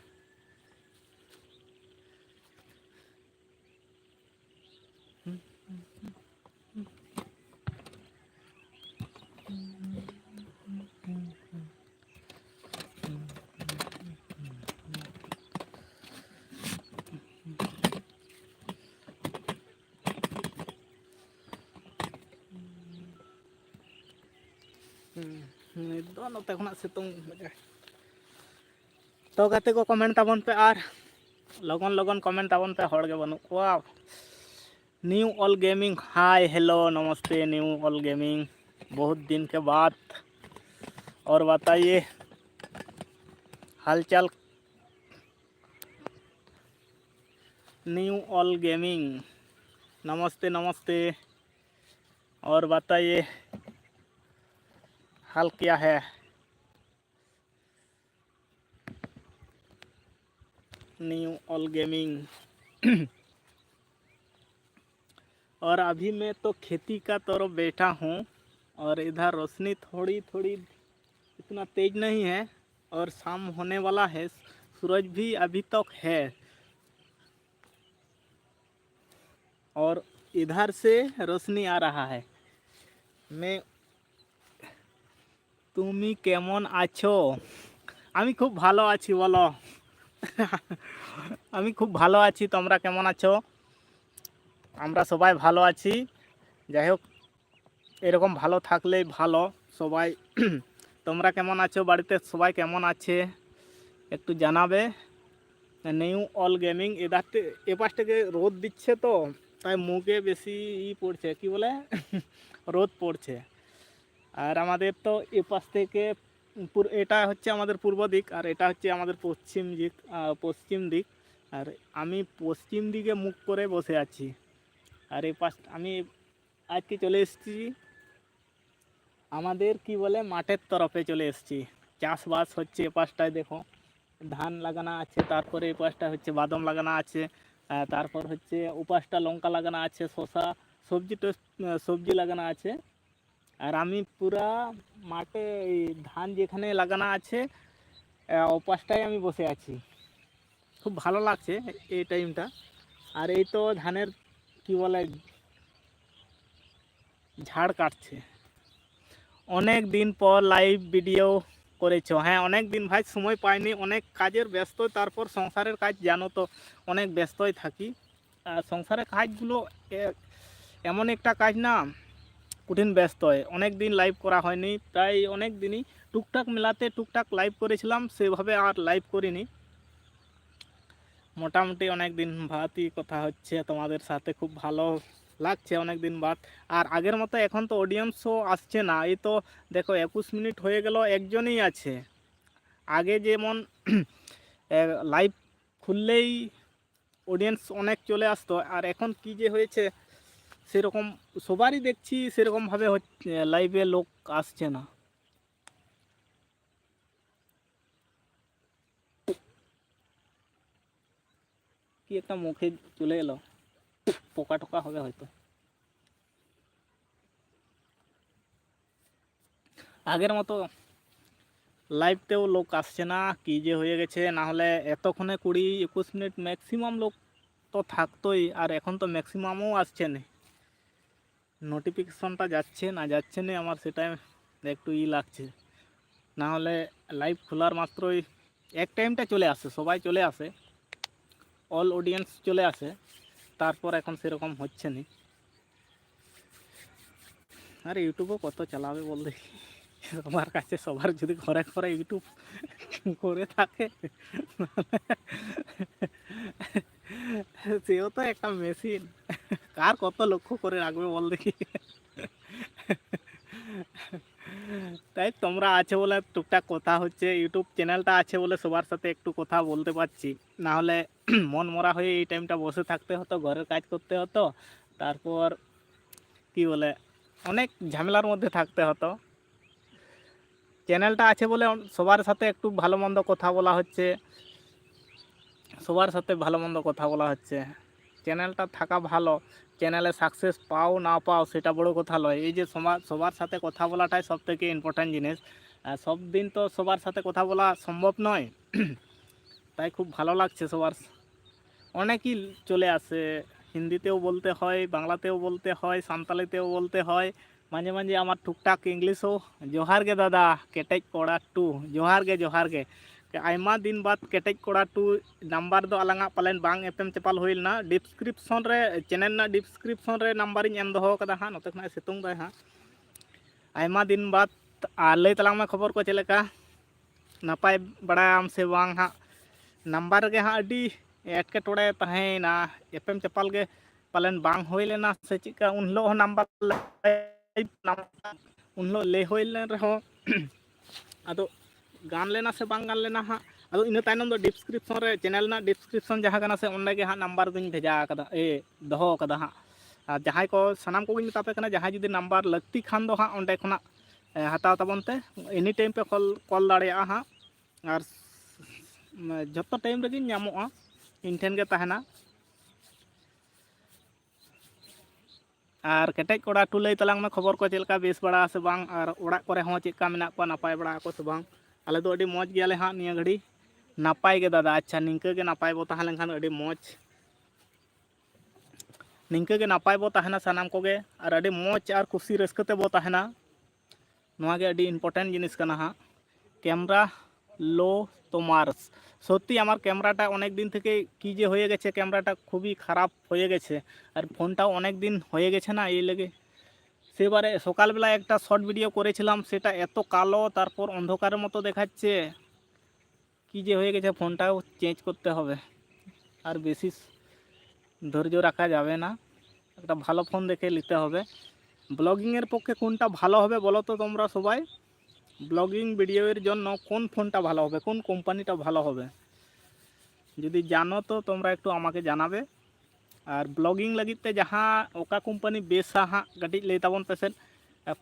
ᱦᱩᱸ, ᱱᱤᱛ ᱫᱚ ᱱᱚᱛᱮ ᱠᱷᱚᱱᱟᱜ ᱥᱤᱛᱩᱝ ᱵᱟᱡᱟᱭ᱾ ᱛᱚ ᱜᱟᱛᱮ ᱠᱚ, comment ᱛᱟᱵᱚᱱ ᱯᱮ ᱟᱨ ᱞᱚᱜᱚᱱ ᱞᱚᱜᱚᱱ comment ᱛᱟᱵᱚᱱ ᱯᱮ, ᱦᱚᱲ ᱜᱮ ᱵᱟᱹᱱᱩᱜ ᱠᱚᱣᱟ᱾ New All Gaming, hi, hello, नमस्ते, New All Gaming, बहुत दिन के बाद। और बताइए, हालचाल? New All Gaming, नमस्ते, नमस्ते। और बताइए, हाल क्या है? New All Gaming। और अभी मैं तो खेती का तरफ बैठा हूँ और इधर रोशनी थोड़ी थोड़ी इतना तेज नहीं है और शाम होने वाला है, सूरज भी अभी तक है। और इधर से रोशनी आ रहा है। मैं, তুমি কেমন আছো? আমি খুব ভালো আছি, বলো। আমি খুব ভালো আছি, তোমরা কেমন আছো? আমরা সবাই ভালো আছি। যাই হোক, এরকম ভালো থাকলেই ভালো সবাই। তোমরা কেমন আছো? বাড়িতে সবাই কেমন আছে? একটু জানাবে। New all gaming. এধার থে-, এপাশ থেকে রোদ দিচ্ছে তো, তাই মুখে বেশি ই পড়ছে, কি বলে, রোদ পড়ছে। আর আমাদের তো এপাশ থেকে পুর-, এটা হচ্ছে আমাদের পূর্ব দিক, আর এটা হচ্ছে আমাদের পশ্চিম দিক, আহ, পশ্চিম দিক। আর আমি পশ্চিম দিকে মুখ করে বসে আছি। আর এই পাশ, আমি আজকে চলে এসেছি আমাদের, কি বলে, মাঠের তরফে চলে এসেছি। চাষবাস হচ্ছে এ পাশটায়, দেখো, ধান লাগানো আছে, তারপরে এই পাশটা হচ্ছে বাদাম লাগানো আছে, আহ, তারপর হচ্ছে ও পাশটা লঙ্কা লাগানো আছে, শসা, সবজি টোস-, আহ, সবজি লাগানো আছে। আর আমি পুরা মাঠে এই ধান যেখানে লাগানো আছে, আহ, ও পাশটায় আমি বসে আছি। খুব ভালো লাগছে এই টাইমটা। আর এই তো ধানের, কি বলে, ঝাড় কাটছে। অনেক দিন পর লাইভ ভিডিও করেছো। হ্যাঁ, অনেক দিন ভাই সময় পাইনি, অনেক কাজের ব্যস্ত, তারপর সংসারের কাজ, জানো তো, অনেক ব্যস্তই থাকি। আর সংসারের কাজগুলো এ-, এমন একটা কাজ না, কঠিন ব্যস্ত হয়। অনেক দিন লাইভ করা হয়নি, প্রায় অনেক দিনই টুকটাক মেলাতে টুকটাক লাইভ করেছিলাম, সেভাবে আর লাইভ করিনি। মোটামুটি অনেক দিন বাদই কথা হচ্ছে তোমাদের সাথে, খুব ভালো লাগছে অনেক দিন বাদ। আর আগের মতো এখন তো অডিয়েন্সও আসছে না। এই তো দেখো, একুশ মিনিট হয়ে গেল, একজনই আছে। আগে যেমন লাইভ খুললেই অডিয়েন্স অনেক চলে আসতো, আর এখন কি যে হয়েছে, সেরকম সবারই দেখছি সেরকমভাবে হচ্ছে, লাইভে লোক আসছে না। কি একটা মুখে চলে এলো, পোকা টোকা হবে হয়তো। আগের মতো লাইভতেও লোক আসছে না, কি যে হয়ে গেছে। না হলে এতক্ষণে কুড়ি একুশ মিনিট ম্যাক্সিমাম লোক তো থাকতোই, আর এখন তো ম্যাক্সিমামও আসছে না। নোটিফিকেশনটা যাচ্ছে না যাচ্ছে না, আমার সেটাই একটু ই লাগছে। না হলে লাইভ খোলার মাত্রই এক টাইমটা চলে আসে, সবাই চলে আসে, অল অডিয়েন্স চলে আসে, তারপর এখন সেরকম হচ্ছে না। আরে, ইউটিউবও কত চালাবে বল দেখি। সবার কাছে, সবার যদি ঘরে ঘরে YouTube করে থাকে, সেও তো একটা মেশিন। কার কত লক্ষ্য করে রাখবে বল দেখি। তাই তোমরা আছে বলে টুকটাক কথা হচ্ছে, YouTube চ্যানেলটা আছে বলে সবার সাথে একটু কথা বলতে পারছি। না হলে মন মরা হয়ে এই টাইমটা বসে থাকতে হতো, ঘরের কাজ করতে হতো, তারপর কি বলে, অনেক ঝামেলার মধ্যে থাকতে হতো। চ্যানেলটা আছে বলে সবার সাথে একটু ভালো মন্দ কথা বলা হচ্ছে, সবার সাথে ভালো মন্দ কথা বলা হচ্ছে। চ্যানেলটা থাকা ভালো, চ্যানেলে সাকসেস পাও না পাও সেটা বড় কথা নয়। এই যে সবার, সবার সাথে কথা বলাটাই সব থেকে ইম্পর্ট্যান্ট জিনিস। আর সব দিন তো সবার সাথে কথা বলা সম্ভব নয়। তাই খুব ভালো লাগছে সবার। অনেকেই চলে আসে, হিন্দিতেও বলতে হয়, বাংলাতেও বলতে হয়, সাঁওতালিতেও বলতে হয়, মাঝে মাঝে আমার টুকটাক ইংলিশও। ᱡᱚᱦᱟᱨ ᱜᱮ ᱫᱟᱫᱟ, ᱠᱮᱴᱮᱡ ᱠᱚᱲᱟ ᱴᱩ, ᱡᱚᱦᱟᱨ ᱜᱮ, ᱡᱚᱦᱟᱨ ᱜᱮ᱾ ᱟᱭᱢᱟ ᱫᱤᱱ ᱵᱟᱫ ᱠᱮᱴᱮᱡ ᱠᱚᱲᱟ ᱴᱩ ᱱᱟᱢᱵᱟᱨ ᱫᱚ ᱟᱞᱟᱝᱟᱜ ᱯᱟᱞᱮᱱ ᱵᱟᱝ ᱮᱯᱮᱢ ᱪᱟᱯᱟᱞ ᱦᱩᱭ ᱞᱮᱱᱟ᱾ ᱰᱤᱥᱠᱨᱤᱯᱥᱚᱱ ᱨᱮ, ᱪᱮᱱᱮᱞ ᱨᱮᱱᱟᱜ ᱰᱤᱥᱠᱨᱤᱯᱥᱚᱱ ᱨᱮ ᱱᱟᱢᱵᱟᱨᱤᱧ ᱮᱢ ᱫᱚᱦᱚ ᱟᱠᱟᱫᱟ ᱦᱟᱸᱜ᱾ ᱱᱚᱛᱮ ᱠᱷᱚᱱᱟᱜ ᱮ ᱥᱤᱛᱩᱝ ᱫᱟᱭ ᱦᱟᱸᱜ᱾ ᱟᱭᱢᱟ ᱫᱤᱱ ᱵᱟᱫ᱾ ᱟᱨ ᱞᱟᱹᱭ ᱛᱟᱞᱟᱝ ᱢᱮ ᱠᱷᱚᱵᱚᱨ ᱠᱚ ᱪᱮᱫ ᱞᱮᱠᱟ? ᱱᱟᱯᱟᱭ ᱵᱟᱲᱟᱭᱟᱢ ᱥᱮ ᱵᱟᱝ ᱦᱟᱸᱜ? ᱱᱟᱢᱵᱟᱨ ᱨᱮᱜᱮ ᱦᱟᱸᱜ ᱟᱹᱰᱤ ᱮᱴᱠᱮᱴᱚᱬᱮ ᱛᱟᱦᱮᱸᱭᱮᱱᱟ, ᱮᱯᱮᱢ ᱪᱟᱯᱟᱞ ᱜᱮ ᱯᱟᱞᱮᱱ ᱵᱟᱝ ᱦᱩᱭ ᱞᱮᱱᱟ ᱥᱮ ᱪᱮᱫᱠᱟ᱾ ᱩᱱ ᱦᱤᱞᱳᱜ ᱦᱚᱸ ᱱᱟᱢᱵᱟᱨ ᱞᱟᱭᱤᱵᱷ, ᱩᱱ ᱦᱤᱞᱳᱜ ᱞᱟᱹᱭ ᱦᱩᱭ ᱞᱮᱱ ᱨᱮᱦᱚᱸ ᱟᱫᱚ ᱜᱟᱱ ᱞᱮᱱᱟ ᱥᱮ ᱵᱟᱝ ᱜᱟᱱ ᱞᱮᱱᱟ ᱦᱟᱸᱜ᱾ ᱟᱫᱚ ᱤᱱᱟᱹ ᱛᱟᱭᱱᱚᱢ ᱫᱚ ᱰᱤᱥᱠᱨᱤᱯᱥᱚᱱ ᱨᱮ, ᱪᱮᱱᱮᱞ ᱨᱮᱱᱟᱜ ᱰᱤᱥᱠᱨᱤᱯᱥᱚᱱ ᱡᱟᱦᱟᱸ ᱠᱟᱱᱟ ᱥᱮ, ᱚᱸᱰᱮ ᱜᱮ ᱦᱟᱸᱜ ᱱᱟᱢᱵᱟᱨ ᱫᱚᱧ ᱵᱷᱮᱡᱟ ᱟᱠᱟᱫᱟ, ᱮ, ᱫᱚᱦᱚ ᱟᱠᱟᱫᱟ ᱦᱟᱸᱜ᱾ ᱟᱨ ᱡᱟᱦᱟᱸᱭ ᱠᱚ, ᱥᱟᱱᱟᱢ ᱠᱚᱜᱮᱧ ᱢᱮᱛᱟ ᱯᱮ ᱠᱟᱱᱟ, ᱡᱟᱦᱟᱸᱭ ᱡᱩᱫᱤ ᱱᱟᱢᱵᱟᱨ ᱞᱟᱹᱠᱛᱤ ᱠᱷᱟᱱ ᱫᱚ ᱦᱟᱸᱜ ᱚᱸᱰᱮ ᱠᱷᱚᱱᱟᱜ, ᱮ, ᱦᱟᱛᱟᱣ ᱛᱟᱵᱚᱱ ᱛᱮ᱾ ᱮᱱᱤ ᱴᱟᱭᱤᱢ ᱯᱮ ᱠᱚᱞ, ᱠᱚᱞ ᱫᱟᱲᱮᱭᱟᱜᱼᱟ ᱦᱟᱸᱜ᱾ ᱟᱨ ᱡᱷᱚᱛᱚ ᱴᱟᱭᱤᱢ ᱨᱮᱜᱮᱧ ᱧᱟᱢᱚᱜᱼᱟ, ᱤᱧ ᱴᱷᱮᱱ ᱜᱮ ᱛᱟᱦᱮᱱᱟ᱾ ᱟᱨ ᱠᱮᱴᱮᱡ ᱠᱚᱲᱟ ᱴᱩ, ᱞᱟᱹᱭ ᱛᱟᱞᱟᱝ ᱢᱮ ᱠᱷᱚᱵᱚᱨ ᱠᱚ ᱪᱮᱫ ᱞᱮᱠᱟ, ᱵᱮᱥ ᱵᱟᱲᱟ ᱥᱮ ᱵᱟᱝ? ᱟᱨ ᱚᱲᱟᱜ ᱠᱚᱨᱮ ᱦᱚᱸ ᱪᱮᱫ ᱞᱮᱠᱟ ᱢᱮᱱᱟᱜ ᱠᱚᱣᱟ, ᱱᱟᱯᱟᱭ ᱵᱟᱲᱟ ᱟᱠᱚ ᱥᱮ ᱵᱟᱝ? ᱟᱞᱮ ᱫᱚ ᱟᱹᱰᱤ ᱢᱚᱡᱽ ᱜᱮᱭᱟᱞᱮ ᱦᱟᱸᱜ ᱱᱤᱭᱟᱹ ᱜᱷᱟᱹᱲᱤ᱾ ᱱᱟᱯᱟᱭ ᱜᱮ ᱫᱟᱫᱟ᱾ ᱟᱪᱪᱷᱟ, ᱱᱤᱝᱠᱟᱹ ᱜᱮ ᱱᱟᱯᱟᱭ ᱵᱚ ᱛᱟᱦᱮᱸ ᱞᱮᱱᱠᱷᱟᱱ ᱟᱹᱰᱤ ᱢᱚᱡᱽ᱾ ᱱᱤᱝᱠᱟᱹ ᱜᱮ ᱱᱟᱯᱟᱭ ᱵᱚ ᱛᱟᱦᱮᱱᱟ ᱥᱟᱱᱟᱢ ᱠᱚᱜᱮ, ᱟᱨ ᱟᱹᱰᱤ ᱢᱚᱡᱽ ᱟᱨ ᱠᱩᱥᱤ ᱨᱟᱹᱥᱠᱟᱹ ᱛᱮᱵᱚ ᱛᱟᱦᱮᱱᱟ᱾ ᱱᱚᱣᱟ ᱜᱮ ᱟᱹᱰᱤ ᱤᱢᱯᱚᱨᱴᱮᱱᱴ ᱡᱤᱱᱤᱥ ᱠᱟᱱᱟ ᱦᱟᱸᱜ᱾ ᱠᱮᱢᱨᱟ ᱞᱳ ᱛᱳᱢᱟᱨ, সত্যি আমার ক্যামেরাটা অনেক দিন থেকে কি যে হয়ে গেছে, ক্যামেরাটা খুবই খারাপ হয়ে গেছে। আর ফোনটাও অনেক দিন হয়ে গেছে না, এই লেগে সেবারে সকালবেলা একটা শর্ট ভিডিও করেছিলাম, সেটা এত কালো, তারপর অন্ধকারের মতো দেখাচ্ছে। কি যে হয়ে গেছে, ফোনটাও চেঞ্জ করতে হবে। আর বেশি ধৈর্য রাখা যাবে না, একটা ভালো ফোন দেখে নিতে হবে। ব্লগিংয়ের পক্ষে কোনটা ভালো হবে বলো তো তোমরা সবাই? ব্লগিং ভিডিওর জন্য কোন ফোনটা ভালো হবে, কোন কোম্পানিটা ভালো হবে? যদি জানো তো তোমরা একটু আমাকে জানাবে। ᱟᱨ ᱵᱞᱚᱜᱤᱝ ᱞᱟᱹᱜᱤᱫ ᱛᱮ ᱡᱟᱦᱟᱸ ᱚᱠᱟ ᱠᱳᱢᱯᱟᱱᱤ ᱵᱮᱥᱟ ᱦᱟᱸᱜ ᱠᱟᱹᱴᱤᱡ ᱞᱟᱹᱭ ᱛᱟᱵᱚᱱ ᱯᱮᱥᱮ᱾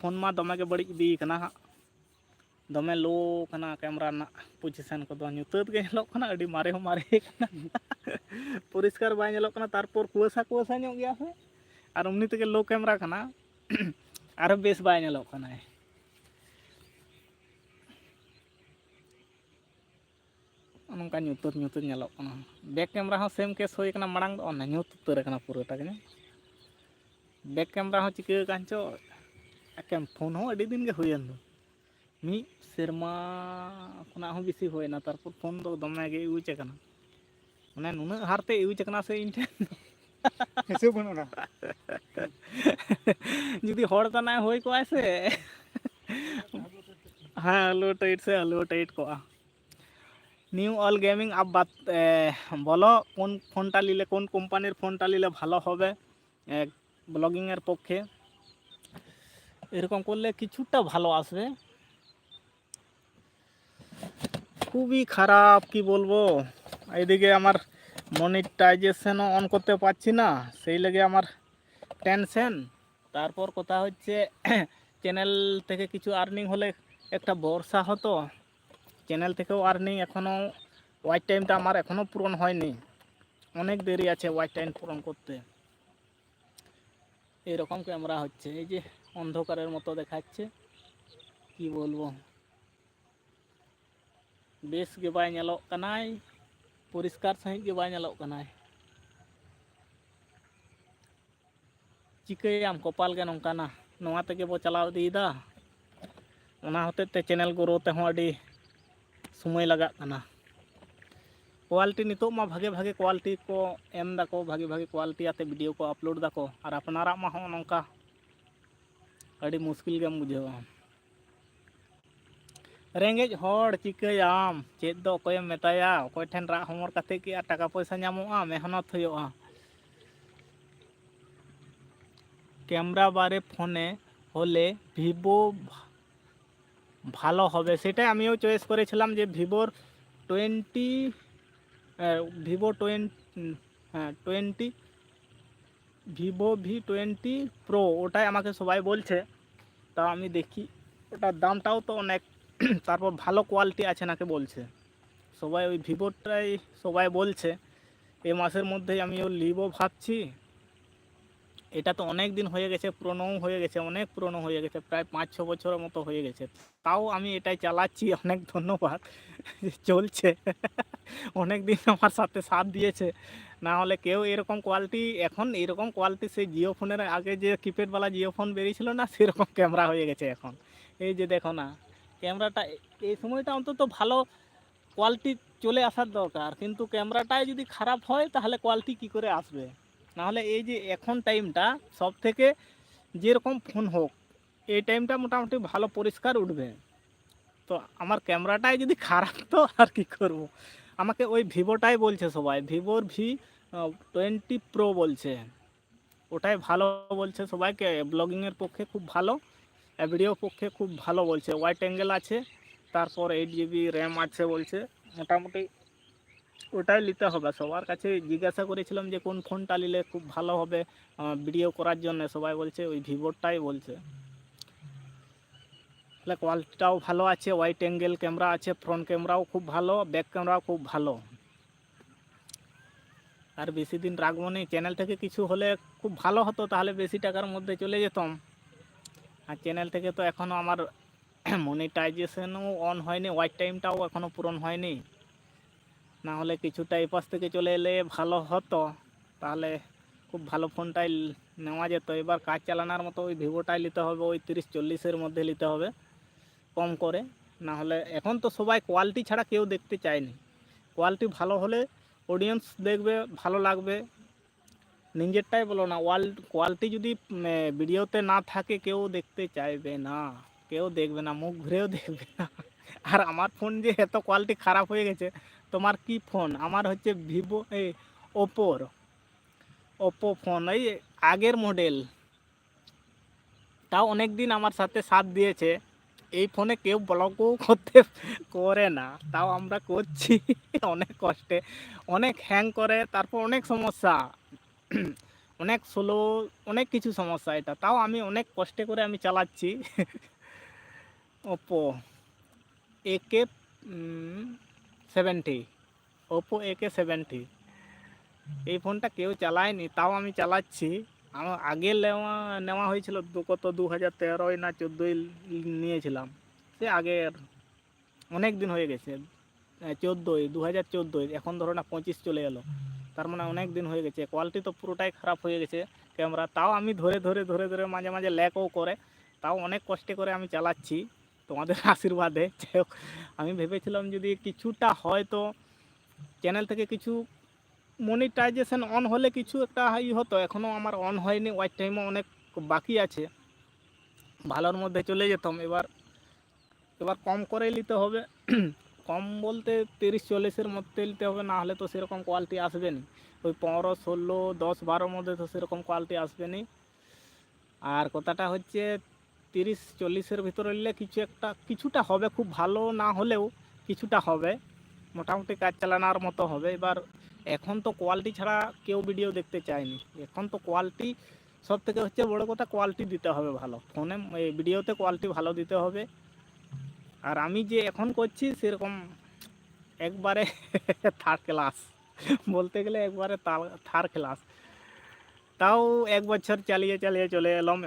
ᱯᱷᱳᱱ ᱢᱟ ᱫᱚᱢᱮ ᱜᱮ ᱵᱟᱹᱲᱤᱡ ᱤᱫᱤᱭ ᱠᱟᱱᱟ ᱦᱟᱸᱜ, ᱫᱚᱢᱮ ᱞᱳ ᱠᱟᱱᱟ ᱠᱮᱢᱮᱨᱟ ᱨᱮᱱᱟᱜ ᱯᱚᱡᱤᱥᱚᱱ ᱠᱚᱫᱚ, ᱧᱩᱛᱟᱹᱛ ᱜᱮ ᱧᱮᱞᱚᱜ ᱠᱟᱱᱟ, ᱟᱹᱰᱤ ᱢᱟᱨᱮ ᱦᱚᱸ ᱢᱟᱨᱮ ᱠᱟᱱᱟ᱾ ᱯᱚᱨᱤᱥᱠᱟᱨ ᱵᱟᱭ ᱧᱮᱞᱚᱜ ᱠᱟᱱᱟ, ᱛᱟᱨᱯᱚᱨ ᱠᱩᱣᱟᱹᱥᱟ ᱠᱩᱣᱟᱹᱥᱟ ᱧᱚᱜ ᱜᱮᱭᱟ ᱥᱮ, ᱟᱨ ᱮᱢᱱᱤ ᱛᱮᱜᱮ ᱞᱳ ᱠᱮᱢᱮᱨᱟ ᱠᱟᱱᱟ, ᱟᱨᱦᱚᱸ ᱵᱮᱥ ᱵᱟᱭ ᱧᱮᱞᱚᱜ ᱠᱟᱱᱟᱭ᱾ ᱱᱚᱝᱠᱟ ᱧᱩᱛᱟᱹᱛ ᱧᱩᱛᱟᱹᱛ ᱧᱮᱞᱚᱜ ᱠᱟᱱᱟ᱾ ᱵᱮᱠ ᱠᱮᱢᱮᱨᱟ ᱦᱚᱸ ᱥᱮᱢ ᱠᱮᱥ ᱦᱩᱭ ᱠᱟᱱᱟ, ᱢᱟᱲᱟᱝ ᱫᱚ ᱚᱱᱟ ᱧᱩᱛ ᱩᱛᱟᱹᱨ ᱟᱠᱟᱱᱟ ᱯᱩᱨᱟᱹᱴᱟ ᱜᱮ᱾ ᱵᱮᱠ ᱠᱮᱢᱮᱨᱟ ᱦᱚᱸ ᱪᱤᱠᱟᱹ ᱟᱠᱟᱱ ᱪᱚ, ᱮᱠᱮᱱ ᱯᱷᱳᱱ ᱦᱚᱸ ᱟᱹᱰᱤ ᱫᱤᱱ ᱜᱮ ᱦᱩᱭᱮᱱ ᱫᱚ, ᱢᱤᱫ ᱥᱮᱨᱢᱟ ᱠᱷᱚᱱᱟᱜ ᱦᱚᱸ ᱵᱮᱥᱤ ᱦᱩᱭᱮᱱᱟ᱾ ᱛᱟᱨᱯᱚᱨ ᱯᱷᱳᱱ ᱫᱚ ᱫᱚᱢᱮ ᱜᱮ ᱤᱭᱩᱡᱽ ᱟᱠᱟᱱᱟ, ᱢᱟᱱᱮ ᱱᱩᱱᱟᱹᱜ ᱦᱟᱨᱛᱮ ᱤᱭᱩᱡᱽ ᱟᱠᱟᱱᱟ ᱥᱮ ᱤᱧ ᱴᱷᱮᱱ ᱫᱚ᱾ ᱦᱤᱥᱟᱹᱵ ᱵᱟᱹᱱᱩᱜ ᱟᱱᱟ᱾ ᱡᱩᱫᱤ ᱦᱚᱲ ᱛᱟᱱᱟᱜ ᱦᱩᱭ ᱠᱚᱜᱼᱟᱭ ᱥᱮ, ᱦᱮᱸ, ᱟᱞᱚ ᱴᱟᱭᱤᱴ ᱥᱮ ᱟᱞᱚ ᱴᱟᱭᱤᱴ ᱠᱚᱜᱼᱟ᱾ New all gaming up Baat, এ, বলো কোন ফোনটা নিলে, কোন কোম্পানির ফোনটা নিলে ভালো হবে, এ, ব্লগিংয়ের পক্ষে। এরকম করলে কিছুটা ভালো আসবে। খুবই খারাপ, কি বলবো, এদিকে আমার মনিটাইজেশনও অন করতে পারছি না, সেই লেগে আমার টেনশন। তারপর কথা হচ্ছে, চ্যানেল থেকে কিছু আর্নিং হলে একটা ভরসা হতো। চ্যানেল থেকেও আর্নিং এখনও, ওয়াচ টাইমটা আমার এখনও পূরণ হয়নি, অনেক দেরি আছে ওয়াচ টাইম পূরণ করতে। এরকম ক্যামেরা হচ্ছে, এই যে অন্ধকারের মতো দেখাচ্ছে, কি বলবো, ᱵᱮᱥ ᱜᱮ ᱵᱟᱭ ᱧᱮᱞᱚᱜ ᱠᱟᱱᱟᱭ, ᱯᱚᱨᱤᱥᱠᱟᱨ ᱥᱟᱺᱦᱤᱡ ᱜᱮ ᱵᱟᱭ ᱧᱮᱞᱚᱜ ᱠᱟᱱᱟᱭ᱾ ᱪᱤᱠᱟᱹᱭᱟᱢ, ᱠᱚᱯᱟᱞ ᱜᱮ ᱱᱚᱝᱠᱟᱱᱟ, ᱱᱚᱣᱟ ᱛᱮᱜᱮ ᱵᱚ ᱪᱟᱞᱟᱣ ᱤᱫᱤᱭᱮᱫᱟ᱾ ᱚᱱᱟ ᱦᱚᱛᱮᱡ ᱛᱮ ᱪᱮᱱᱮᱞ ᱜᱨᱳ ᱛᱮᱦᱚᱸ ᱟᱹᱰᱤ ᱥᱚᱢᱚᱭ ᱞᱟᱜᱟᱜ ᱠᱟᱱᱟ᱾ ᱠᱳᱣᱟᱞᱤᱴᱤ ᱱᱤᱛᱚᱜ ᱢᱟ ᱵᱷᱟᱜᱮ ᱵᱷᱟᱜᱮ ᱠᱳᱣᱟᱞᱤᱴᱤ ᱠᱚ ᱮᱢ ᱫᱟᱠᱚ, ᱵᱷᱟᱜᱮ ᱵᱷᱟᱜᱮ ᱠᱳᱣᱟᱞᱤᱴᱤ ᱟᱛᱮ ᱵᱷᱤᱰᱤᱭᱳ ᱠᱚ ᱟᱯᱞᱳᱰ ᱫᱟᱠᱚ, ᱟᱨ ᱟᱯᱱᱟᱨᱟᱜ ᱢᱟ ᱦᱚᱸᱜᱼᱚ ᱱᱚᱝᱠᱟ ᱟᱹᱰᱤ ᱢᱩᱥᱠᱤᱞ ᱜᱮᱢ ᱵᱩᱡᱷᱟᱹᱣᱟ᱾ ᱨᱮᱸᱜᱮᱡ ᱦᱚᱲ ᱪᱤᱠᱟᱹᱭᱟᱢ, ᱪᱮᱫ ᱫᱚ ᱚᱠᱚᱭᱮᱢ ᱢᱮᱛᱟᱭᱟ, ᱚᱠᱚᱭ ᱴᱷᱮᱱ ᱨᱟᱜ ᱦᱚᱢᱚᱨ ᱠᱟᱛᱮ ᱠᱤ ᱟᱨ ᱴᱟᱠᱟ ᱯᱚᱭᱥᱟ ᱧᱟᱢᱚᱜᱼᱟ? ᱢᱮᱦᱱᱚᱛ ᱦᱩᱭᱩᱜᱼᱟ᱾ ক্যামেরা বারে ফোনে হলে ভিভো ভালো হবে, সেটাই আমিও চয়েস করেছিলাম যে ভিভোর টোয়েন্টি ভিভো টোয়েন্টি হ্যাঁ twenty Vivo V twenty pro, ওটাই আমাকে সবাই বলছে। তাও আমি দেখি, ওটার দামটাও তো অনেক, তারপর ভালো কোয়ালিটি আছে নাকি বলছে। সবাই ওই ভিভোটাই সবাই বলছে। এ মাসের মধ্যেই আমিও নিবো ভাবছি। এটা তো অনেক দিন হয়ে গেছে, পুরনোও হয়ে গেছে, অনেক পুরনো হয়ে গেছে, প্রায় পাঁচ ছ বছরের মতো হয়ে গেছে। তাও আমি এটাই চালাচ্ছি। অনেক ধন্যবাদ। চলছে। অনেক দিন আমার সাথে সাথ দিয়েছে। না হলে কেউ এরকম কোয়ালিটি, এখন এরকম কোয়ালিটি সেই জিও ফোনের আগে যে কিপ্যাডওয়ালা জিও ফোন বেরিয়েছিল না, সেরকম ক্যামেরা হয়ে গেছে এখন। এই যে দেখো না, ক্যামেরাটা এই সময়টা অন্তত ভালো কোয়ালিটি চলে আসার দরকার, কিন্তু ক্যামেরাটাই যদি খারাপ হয় তাহলে কোয়ালিটি কী করে আসবে? না হলে এই যে এখন টাইমটা সব থেকে যেরকম ফোন হোক, এই টাইমটা মোটামুটি ভালো পরিষ্কার উঠবে। তো আমার ক্যামেরাটাই যদি খারাপ, তো আর কি করব। আমাকে ওই ভিভোটাই বলছে সবাই, ভিভোর ভি টোয়েন্টি প্রো বলছে, ওটাই ভালো বলছে সবাইকে। ব্লগিংয়ের পক্ষে খুব ভালো, ভিডিও পক্ষে খুব ভালো বলছে। ওয়াইড অ্যাঙ্গেল আছে, তারপর এইট জিবি র্যাম আছে বলছে। মোটামুটি ওটাই নিতে হবে। সবার কাছে জিজ্ঞাসা করেছিলাম যে কোন ফোনটা নিলে খুব ভালো হবে ভিডিও করার জন্য, সবাই বলছে ওই ভিভোটাই বলছে। তাহলে কোয়ালিটিটাও ভালো আছে, ওয়াইড অ্যাঙ্গেল ক্যামেরা আছে, ফ্রন্ট ক্যামেরাও খুব ভালো, ব্যাক ক্যামেরাও খুব ভালো। আর বেশি দিন রাখবো নি, চ্যানেল থেকে কিছু হলে খুব ভালো হতো, তাহলে বেশি টাকার মধ্যে চলে যেতাম। আর চ্যানেল থেকে তো এখনও আমার মনিটাইজেশনও অন হয়নি, ওয়াচ টাইমটাও এখনও পূরণ হয়নি। না হলে কিছুটা এপাশ থেকে চলে এলে ভালো হতো, তাহলে খুব ভালো ফোনটাই নেওয়া যেত। এবার কাজ চালানোর মতো ওই ভিভোটাই নিতে হবে, ওই তিরিশ চল্লিশের মধ্যে নিতে হবে কম করে। না হলে এখন তো সবাই কোয়ালিটি ছাড়া কেউ দেখতে চায়নি। কোয়ালিটি ভালো হলে অডিয়েন্স দেখবে, ভালো লাগবে। নিজেরটাই বলো না, ওয়াল কোয়ালিটি যদি ভিডিওতে না থাকে, কেউ দেখতে চাইবে না, কেউ দেখবে না, মুখ ঘুরেও দেখবে না। আর আমার ফোন যে এত কোয়ালিটি খারাপ হয়ে গেছে। তোমার কি ফোন? আমার হচ্ছে ভিভো, এই ওপোর, ওপো ফোন, এই আগের মডেল। তাও অনেক দিন আমার সাথে সাথ দিয়েছে। এই ফোনে কেউ ব্লগও করতে করে না, তাও আমরা করছি অনেক কষ্টে। অনেক হ্যাং করে, তারপর অনেক সমস্যা, অনেক স্লো, অনেক কিছু সমস্যা এটা। তাও আমি অনেক কষ্টে করে আমি চালাচ্ছি। Oppo A K seventy, Oppo A K seventy. এই ফোনটা কেউ চালায়নি, তাও আমি চালাচ্ছি। আমার আগে নেওয়া নেওয়া হয়েছিল দু কত দু হাজার তেরোয় না চোদ্দোয় নিয়েছিলাম। সে আগের অনেক দিন হয়ে গেছে। চোদ্দোয়, দু হাজার চোদ্দোয়, এখন ধরো না পঁচিশ চলে এলো। তার মানে অনেক দিন হয়ে গেছে। কোয়ালিটি তো পুরোটাই খারাপ হয়ে গেছে ক্যামেরা। তাও আমি ধরে ধরে ধরে ধরে মাঝে মাঝে ল্যাগও করে, তাও অনেক কষ্টে করে আমি চালাচ্ছি তোমাদের আশীর্বাদে। যাই হোক, আমি ভেবেছিলাম যদি কিছুটা হয়তো চ্যানেল থেকে কিছু মনিটাইজেশন অন হলে কিছু একটা ই হতো। এখনও আমার অন হয়নি, ওয়াচ টাইমও অনেক বাকি আছে, ভালোর মধ্যে চলে যেতাম। এবার এবার কম করে নিতে হবে। কম বলতে তিরিশ চল্লিশের মধ্যে নিতে হবে, না হলে তো সেরকম কোয়ালিটি আসবে না। ওই পনেরো ষোলো, দশ বারোর মধ্যে তো সেরকম কোয়ালিটি আসবে না। আর কথাটা হচ্ছে, তিরিশ চল্লিশের ভিতরে নিলে কিছু একটা, কিছুটা হবে, খুব ভালো না হলেও কিছুটা হবে, মোটামুটি কাজ চালানোর মতো হবে। এবার এখন তো কোয়ালিটি ছাড়া কেউ ভিডিও দেখতে চায়নি। এখন তো কোয়ালিটি, সব থেকে হচ্ছে বড় কথা, কোয়ালিটি দিতে হবে ভালো। ফোনে, এই ভিডিওতে কোয়ালিটি ভালো দিতে হবে। আর আমি যে এখন করছি সেরকম একবারে থার্ড ক্লাস, বলতে গেলে একবারে থার্ড ক্লাস। তাও এক বছর চালিয়ে চালিয়ে চলে এলাম।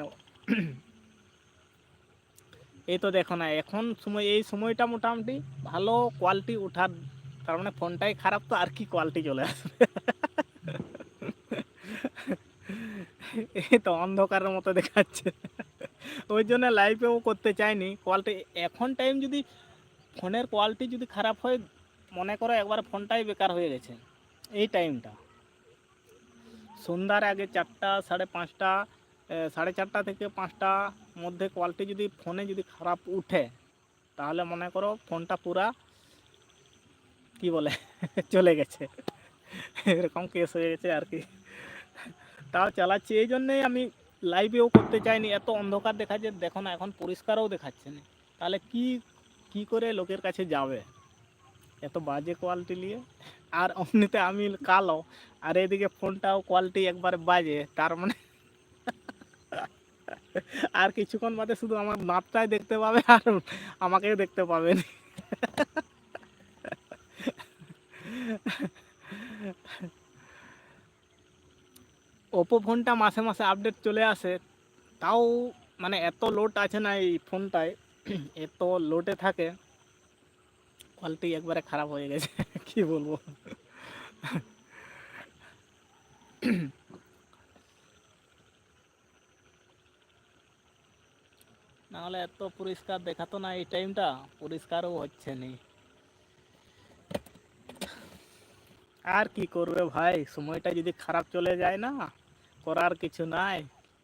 এই তো দেখো না, এখন সময়, এই সময়টা মোটামুটি ভালো কোয়ালিটি ওঠার, তার মানে ফোনটাই খারাপ, তো আর কি কোয়ালিটি চলে আসবে? এই তো অন্ধকারের মতো দেখাচ্ছে, ওই জন্য লাইভেও করতে চাইনি। কোয়ালিটি এখন টাইম যদি, ফোনের কোয়ালিটি যদি খারাপ হয়, মনে করো একবার ফোনটাই বেকার হয়ে গেছে এই টাইমটা। সন্ধ্যার আগে চারটা, সাড়ে পাঁচটা, এ, সাড়ে চারটা থেকে পাঁচটা মধ্যে কোয়ালিটি যদি ফোনে যদি খারাপ উঠে, তাহলে মনে করো ফোনটা পুরা, কি বলে, চলে গেছে, এরকম কেস হয়ে গেছে আর কি। তাও চালাচ্ছি, এই জন্যেই আমি লাইভেও করতে চাইনি। এত অন্ধকার দেখাচ্ছে, দেখো না, এখন পরিষ্কারও দেখাচ্ছে না। তাহলে কি, কি করে লোকের কাছে যাবে এত বাজে কোয়ালিটি নিয়ে? আর এমনিতে আমি কালো, আর এদিকে ফোনটাও কোয়ালিটি একবারে বাজে, তার মানে আর কিছুক্ষণ বাদে শুধু আমার দাঁতটাই দেখতে পাবে, আর আমাকেও দেখতে পাবে না। ওপো ফোনটা মাসে মাসে আপডেট চলে আসে, তাও মানে এত লোড আছে না এই ফোনটায়, এত লোডে থাকে, কোয়ালিটি একবারে খারাপ হয়ে গেছে। কি বলবো? নাহলে এত পরিষ্কার দেখাতো না এই টাইমটা, পরিষ্কারও হচ্ছে নি। আর কি করবে ভাই, সময়টা যদি খারাপ চলে যায় না, করার কিছু নাই,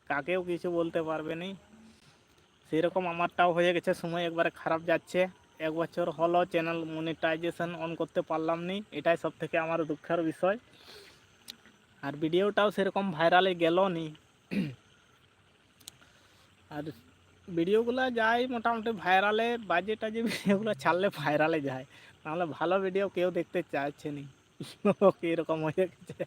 কাকেও কিছু বলতে পারবে নি। সেরকম আমারটাও হয়ে গেছে, সময় একবারে খারাপ যাচ্ছে। এক বছর হলো চ্যানেল মনিটাইজেশন অন করতে পারলাম নি, এটাই সব থেকে আমার দুঃখের বিষয়। আর ভিডিওটাও সেরকম ভাইরালে গেল নি। আর ভিডিওগুলো যায় মোটামুটি ভাইরালে, বাজে টাজে ভিডিওগুলো ছাড়লে ভাইরালে যায়, নাহলে ভালো ভিডিও কেউ দেখতে চাইছে নি। কীরকম হয়ে গেছে।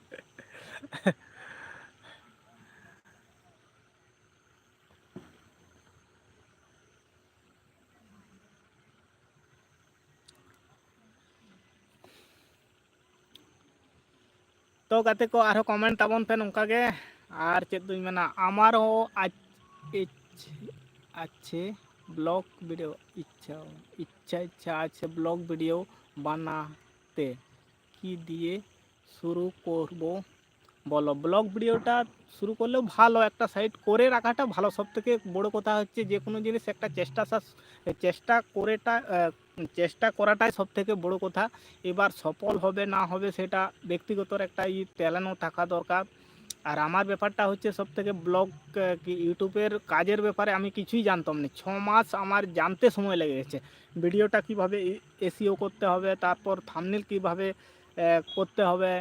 ᱛᱚ ᱜᱟᱛᱮ ᱠᱚ, ᱟᱨᱦᱚᱸ ᱠᱚᱢᱮᱱᱴ ᱛᱟᱵᱚᱱ ᱯᱮ ᱱᱚᱝᱠᱟ ᱜᱮ᱾ ᱟᱨ ᱪᱮᱫ ᱫᱩᱧ ᱢᱮᱱᱟ, ᱟᱢᱟᱨ ᱦᱚᱸ ᱟᱡ ᱤᱪ ᱟᱪᱪᱷᱮ ᱵᱞᱚᱜ ᱵᱷᱤᱰᱤᱭᱳ ᱤᱪᱪᱷᱟ ᱤᱪᱪᱷᱟ ᱤᱪᱪᱷᱟ ᱟᱪᱪᱷᱮ ᱵᱞᱚᱜ ᱵᱷᱤᱰᱤᱭᱳ বানাতে কি দিয়ে শুরু করব বলো? ব্লগ ভিডিওটা শুরু করলেও ভালো, একটা সাইড করে রাখাটা ভালো। সব থেকে বড় কথা হচ্ছে যে কোনো জিনিস একটা চেষ্টা সা-, চেষ্টা করেটা, আহ, চেষ্টা করাটাই সব থেকে বড় কথা। এবার সফল হবে না হবে সেটা ব্যক্তিগতর একটা ই ট্যালেন্টও থাকা দরকার। আর আমার ব্যাপারটা হচ্ছে সব থেকে ব্লগ, আহ, কি ইউটিউবের কাজের ব্যাপারে আমি কিছুই জানতাম না। ছ মাস আমার জানতে সময় লেগে গেছে, ভিডিওটা কীভাবে এসইও করতে হবে, তারপর থাম্বনেল কীভাবে আহ, করতে হবে,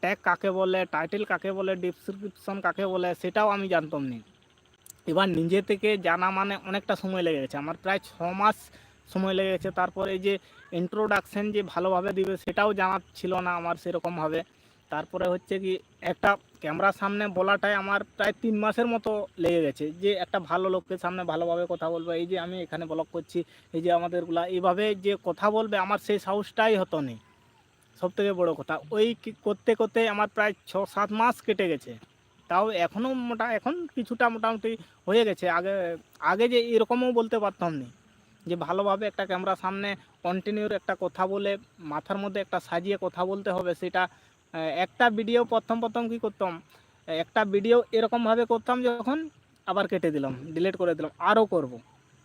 ট্যাগ কাকে বলে, টাইটেল কাকে বলে, ডেসক্রিপশন কাকে বলে, সেটাও আমি জানতাম না। এবার নিজে থেকে জানা মানে অনেকটা সময় লেগে গেছে, আমার প্রায় ছ মাস সময় লেগে গেছে। তারপর এই যে ইন্ট্রোডাকশন যে ভালোভাবে দিবে, সেটাও জানা ছিল না আমার সেরকমভাবে। তারপরে হচ্ছে কি, একটা ক্যামেরার সামনে বলাটাই আমার প্রায় তিন মাসের মতো লেগে গেছে, যে একটা ভালো লোকের সামনে ভালোভাবে কথা বলবো। এই যে আমি এখানে ব্লগ করছি, এই যে আমাদেরগুলা এইভাবে যে কথা বলবে, আমার সেই সাহসটাই হতো নেই। সব থেকে বড় কথা, ওই কি করতে করতে আমার প্রায় ছ সাত মাস কেটে গেছে। তাও এখনও মোটা এখন কিছুটা মোটামুটি হয়ে গেছে। আগে আগে যে এরকমও বলতে পারতাম না, যে ভালোভাবে একটা ক্যামেরার সামনে কন্টিনিউ একটা কথা বলে, মাথার মধ্যে একটা সাজিয়ে কথা বলতে হবে, সেটা আহ, একটা ভিডিও প্রথম প্রথম কী করতাম, একটা ভিডিও এরকমভাবে করতাম, যখন আবার কেটে দিলাম, ডিলিট করে দিলাম, আরও করব।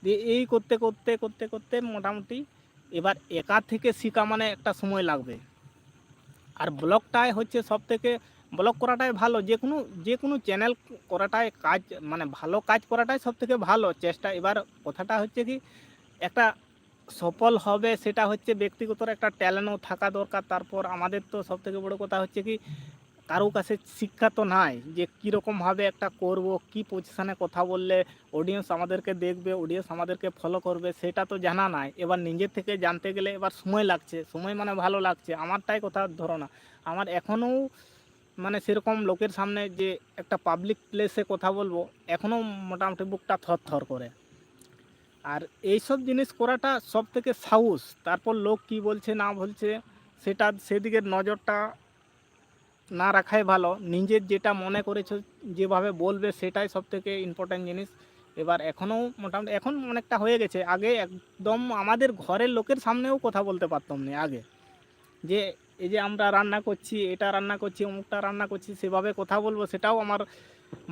দিয়ে এই করতে করতে করতে করতে মোটামুটি এবার একা থেকে শেখা মানে একটা সময় লাগবে। আর ব্লগটাই হচ্ছে সব থেকে, ব্লগ করাটাই ভালো, যে কোনো যে কোনো চ্যানেল করাটাই কাজ, মানে ভালো কাজ করাটাই সব থেকে ভালো চেষ্টা। এবার কথাটা হচ্ছে কি, একটা সফল হবে সেটা হচ্ছে ব্যক্তিগত একটা ট্যালেন্টও থাকা দরকার। তারপর আমাদের তো সব থেকে বড় কথা হচ্ছে কি, কারো কাছে শিক্ষা তো নাই যে কীরকমভাবে একটা করব, কি পজিশনে কথা বললে অডিয়েন্স আমাদেরকে দেখবে, অডিয়েন্স আমাদেরকে ফলো করবে, সেটা তো জানা নাই। এবার নিজে থেকে জানতে গেলে এবার সময় লাগছে, সময় মানে ভালো লাগছে। আমারটাই কথা ধরো না, আমার এখনও মানে সেরকম লোকের সামনে যে একটা পাবলিক প্লেসে কথা বলবো, এখনও মোটামুটি বুকটা থর থর করে। আর এইসব জিনিস করাটা সব থেকে সাহস। তারপর লোক কি বলছে না বলছে, সেটা সেদিকে নজরটা না রাখাই ভালো। নিজের যেটা মনে করেছো, যেভাবে বলবে, সেটাই সব থেকে ইম্পর্ট্যান্ট জিনিস। এবার এখনও মোটামুটি এখন অনেকটা হয়ে গেছে। আগে একদম আমাদের ঘরের লোকের সামনেও কথা বলতে পারতাম না আগে, যে এই যে আমরা রান্না করছি, এটা রান্না করছি, অমুকটা রান্না করছি, সেভাবে কথা বলবো, সেটাও আমার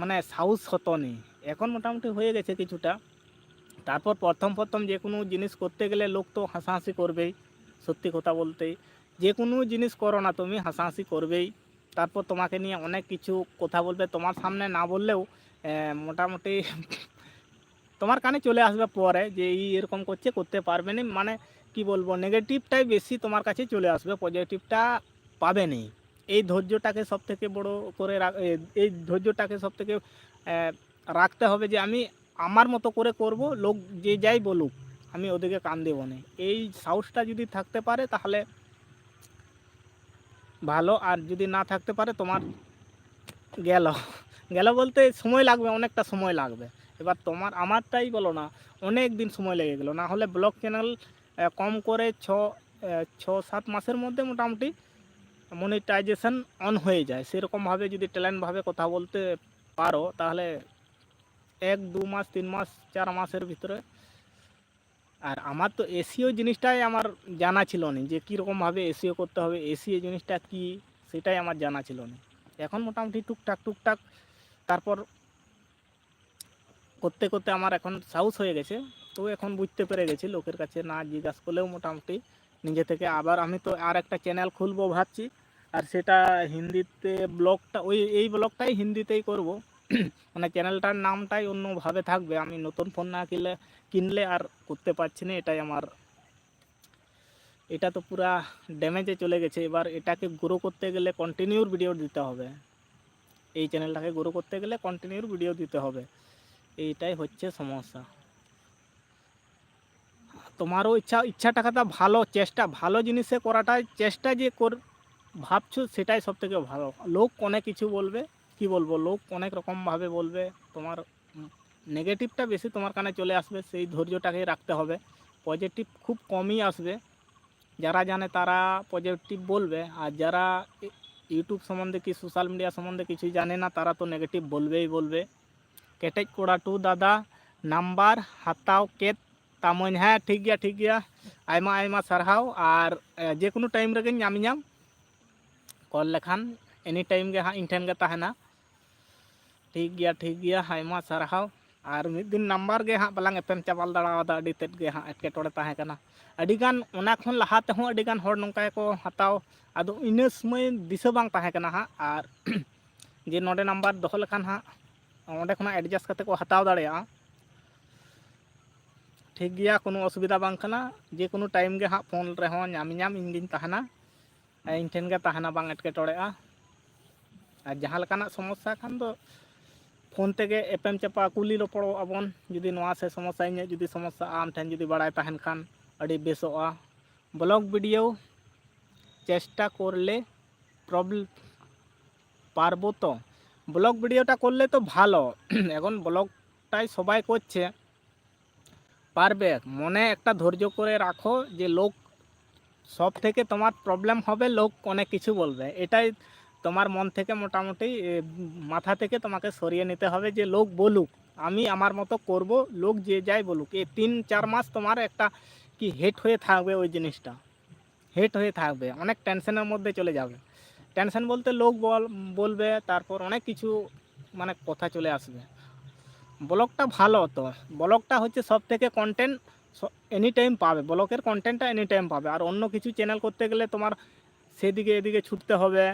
মানে সাহস হতো নেই। এখন মোটামুটি হয়ে গেছে কিছুটা। তারপর প্রথম প্রথম যে কোনো জিনিস করতে গেলে লোক তো হাসাহাসি করবেই, সত্যি কথা বলতেই। যে কোনো জিনিস করো না তুমি, হাসাহাসি করবেই। তারপর তোমাকে নিয়ে অনেক কিছু কথা বলবে, তোমার সামনে না বললেও মোটামুটি তোমার কানে চলে আসবে পরে যে এই এরকম করছে, করতে পারবে না, মানে কি বলবো, নেগেটিভটাই বেশি তোমার কাছে চলে আসবে, পজিটিভটা পাবে নেই। এই ধৈর্যটাকে সব থেকে বড় করে এই ধৈর্যটাকে সব থেকে রাখতে হবে যে আমি আমার মতো করে করব, লোক যে যাই বলুক, আমি ওদিকে কান দেবো না। এই সাহসটা যদি থাকতে পারে তাহলে ভালো, আর যদি না থাকতে পারে তোমার গেল। গেল বলতে সময় লাগবে, অনেকটা সময় লাগবে। এবার তোমার, আমারটাই বলো না, অনেক দিন সময় লেগে গেল, না হলে ব্লগ চ্যানেল কম করে ছ ছ সাত মাসের মধ্যে মোটামুটি মনিটাইজেশন অন হয়ে যায়। সেরকমভাবে যদি ট্যালেন্টভাবে কথা বলতে পারো তাহলে এক দু মাস, তিন মাস, চার মাসের ভিতরে। আর আমার তো এসইও জিনিসটাই আমার জানা ছিল না যে কীরকমভাবে এসইও করতে হবে, এসইও জিনিসটা কী সেটাই আমার জানা ছিল না। এখন মোটামুটি টুকটাক টুকটাক তারপর করতে করতে আমার এখন সাহস হয়ে গেছে। তো এখন বুঝতে পেরে গেছি, লোকের কাছে না জিজ্ঞাসা করলেও মোটামুটি নিজে থেকে। আবার আমি তো আর একটা চ্যানেল খুলবো ভাবছি, আর সেটা হিন্দিতে ব্লগটা, ওই এই ব্লগটাই হিন্দিতেই করব। মানে চ্যানেলটার নামটাই অন্যভাবে থাকবে। আমি নতুন ফোন না কিনলে কিনলে আর করতে পারছি না, এটাই আমার, এটা তো পুরা ড্যামেজে চলে গেছে। এবার এটাকে গ্রো করতে গেলে কন্টিনিউর ভিডিও দিতে হবে, এই চ্যানেলটাকে গ্রো করতে গেলে কন্টিনিউর ভিডিও দিতে হবে, এইটাই হচ্ছে সমস্যা। তোমারও ইচ্ছা, ইচ্ছাটা কথা ভালো, চেষ্টা, ভালো জিনিসে করাটাই চেষ্টা যে কর ভাবছো সেটাই সব থেকে ভালো। লোক অনেক কিছু বলবে, কি বলবো, লোক অনেক রকমভাবে বলবে। তোমার নেগেটিভটা বেশি তোমার কানে চলে আসবে, সেই ধৈর্যটাকে রাখতে হবে। পজিটিভ খুব কমই আসবে, যারা জানে তারা পজিটিভ বলবে, আর যারা ইউটিউব সম্বন্ধে কি সোশ্যাল মিডিয়া সম্বন্ধে কিছু জানে না তারা তো নেগেটিভ বলবেই বলবে। ᱠᱮᱴᱮᱡ ᱠᱚᱲᱟ ᱴᱩ ᱫᱟᱫᱟ, ᱱᱟᱢᱵᱟᱨ ᱦᱟᱛᱟᱣ ᱠᱮᱫ ᱛᱟᱢᱟᱹᱧ᱾ ᱦᱮᱸ, ᱴᱷᱤᱠ ᱜᱮᱭᱟ, ᱴᱷᱤᱠ ᱜᱮᱭᱟ᱾ ᱟᱭᱢᱟ ᱟᱭᱢᱟ ᱥᱟᱨᱦᱟᱣ᱾ ᱟᱨ ᱡᱮ ᱠᱳᱱᱳ ᱴᱟᱭᱤᱢ ᱨᱮᱜᱮᱧ ᱧᱟᱢᱤᱧᱟᱢ, ᱠᱚᱞ ᱞᱮᱠᱷᱟᱱ ᱮᱱᱤ ᱴᱟᱭᱤᱢ ᱜᱮ ᱦᱟᱸᱜ ᱤᱧ ᱴᱷᱮᱱ ᱜᱮ ᱛᱟᱦᱮᱱᱟ᱾ ᱴᱷᱤᱠ ᱜᱮᱭᱟ, ᱴᱷᱤᱠ ᱜᱮᱭᱟ, ᱟᱭᱢᱟ ᱥᱟᱨᱦᱟᱣ᱾ ᱟᱨ ᱢᱤᱫ ᱫᱤᱱ ᱱᱟᱢᱵᱟᱨ ᱜᱮ ᱦᱟᱸᱜ ᱵᱟᱞᱟᱝ ᱮᱯᱮᱢ ᱪᱟᱯᱟᱞ ᱫᱟᱲᱮᱭᱟᱫᱟ, ᱟᱹᱰᱤ ᱛᱮᱫ ᱜᱮ ᱦᱟᱸᱜ ᱮᱴᱠᱮᱴᱚᱬᱮ ᱛᱟᱦᱮᱸ ᱠᱟᱱᱟ᱾ ᱟᱹᱰᱤᱜᱟᱱ ᱚᱱᱟ ᱠᱷᱚᱱ ᱞᱟᱦᱟ ᱛᱮᱦᱚᱸ ᱟᱹᱰᱤᱜᱟᱱ ᱦᱚᱲ ᱱᱚᱝᱠᱟ ᱜᱮᱠᱚ ᱦᱟᱛᱟᱣ, ᱟᱫᱚ ᱤᱱᱟᱹ ᱥᱚᱢᱚᱭ ᱫᱤᱥᱟᱹ ᱵᱟᱝ ᱛᱟᱦᱮᱸ ᱠᱟᱱᱟ ᱦᱟᱸᱜ᱾ ᱟᱨ ᱡᱮ ᱱᱚᱰᱮ ᱱᱟᱢᱵᱟᱨ ᱫᱚᱦᱚ ᱞᱮᱠᱷᱟᱱ ᱦᱟᱸᱜ ᱚᱸᱰᱮ ᱠᱷᱚᱱᱟᱜ ᱮᱰᱡᱟᱥᱴ ᱠᱟᱛᱮ ᱠᱚ ᱦᱟᱛᱟᱣ ᱫᱟᱲᱮᱭᱟᱜᱼᱟ᱾ ᱴᱷᱤᱠ ᱜᱮᱭᱟ, ᱠᱳᱱᱳ ᱚᱥᱩᱵᱤᱫᱷᱟ ᱵᱟᱝ ᱠᱟᱱᱟ᱾ ᱡᱮ ᱠᱳᱱᱳ ᱴᱟᱭᱤᱢ ᱜᱮ ᱦᱟᱸᱜ ᱯᱷᱳᱱ ᱨᱮᱦᱚᱸ ᱧᱟᱢᱤᱧᱟᱢ, ᱤᱧ ᱜᱤᱧ ᱛᱟᱦᱮᱱᱟ᱾ ᱤᱧ ᱴᱷᱮᱱ ᱜᱮ ᱛᱟᱦᱮᱱᱟ, ᱵᱟᱝ ᱮᱴᱠᱮᱴᱚᱬᱮᱜᱼᱟ᱾ ᱟᱨ ᱡᱟᱦᱟᱸ ᱞᱮᱠᱟᱱᱟᱜ ᱥᱚᱢᱚᱥᱥᱟ ᱠᱷᱟᱱ ᱫᱚ ᱯᱷᱳᱱ ᱛᱮᱜᱮ ᱮᱯᱮᱢ ᱪᱟᱯᱟᱞ, ᱠᱩᱞᱤ ᱨᱚᱯᱚᱲᱚᱜ ᱟᱵᱚᱱ᱾ ᱡᱩᱫᱤ ᱱᱚᱣᱟ ᱥᱮ ᱥᱚᱢᱚᱥᱥᱟ, ᱤᱧᱟᱹᱜ ᱡᱩᱫᱤ ᱥᱚᱢᱚᱥᱥᱟ ᱟᱢ ᱴᱷᱮᱱ ᱡᱩᱫᱤ ᱵᱟᱲᱟᱭ ᱛᱟᱦᱮᱱ ᱠᱷᱟᱱ ᱟᱹᱰᱤ ᱵᱮᱥᱚᱜᱼᱟ᱾ ᱵᱞᱚᱜ ᱵᱷᱤᱰᱤᱭᱳ ᱪᱮᱥᱴᱟ ᱠᱚᱨᱞᱮ ᱯᱨᱚᱵᱞ-, পারবো তো? ব্লগ ভিডিওটা করলে তো ভালো। এখন ব্লগটাই সবাই করছে, পারবে। মনে একটা ধৈর্য করে রাখো যে লোক সব থেকে তোমার প্রবলেম হবে, লোক অনেক কিছু বলবে। এটাই তোমার মন থেকে মোটামুটি, এ, মাথা থেকে তোমাকে সরিয়ে নিতে হবে যে লোক বলুক, আমি আমার মতো করব, লোক যে যাই বলুক। এই তিন চার মাস তোমার একটা কি হেট হয়ে থাকবে ওই জিনিসটা, হেট হয়ে থাকবে, অনেক টেনশনের মধ্যে চলে যাবে। টেনশন বলতে লোক বল-, বলবে, তারপর অনেক কিছু মানে কথা চলে আসবে। ব্লগটা ভালো তো, ব্লগটা হচ্ছে সব থেকে কন্টেন্ট এনি টাইম পাবে, ব্লগের কন্টেন্টটা এনি টাইম পাবে। আর অন্য কিছু চ্যানেল করতে গেলে তোমার সেদিকে এদিকে ছুটতে হবে।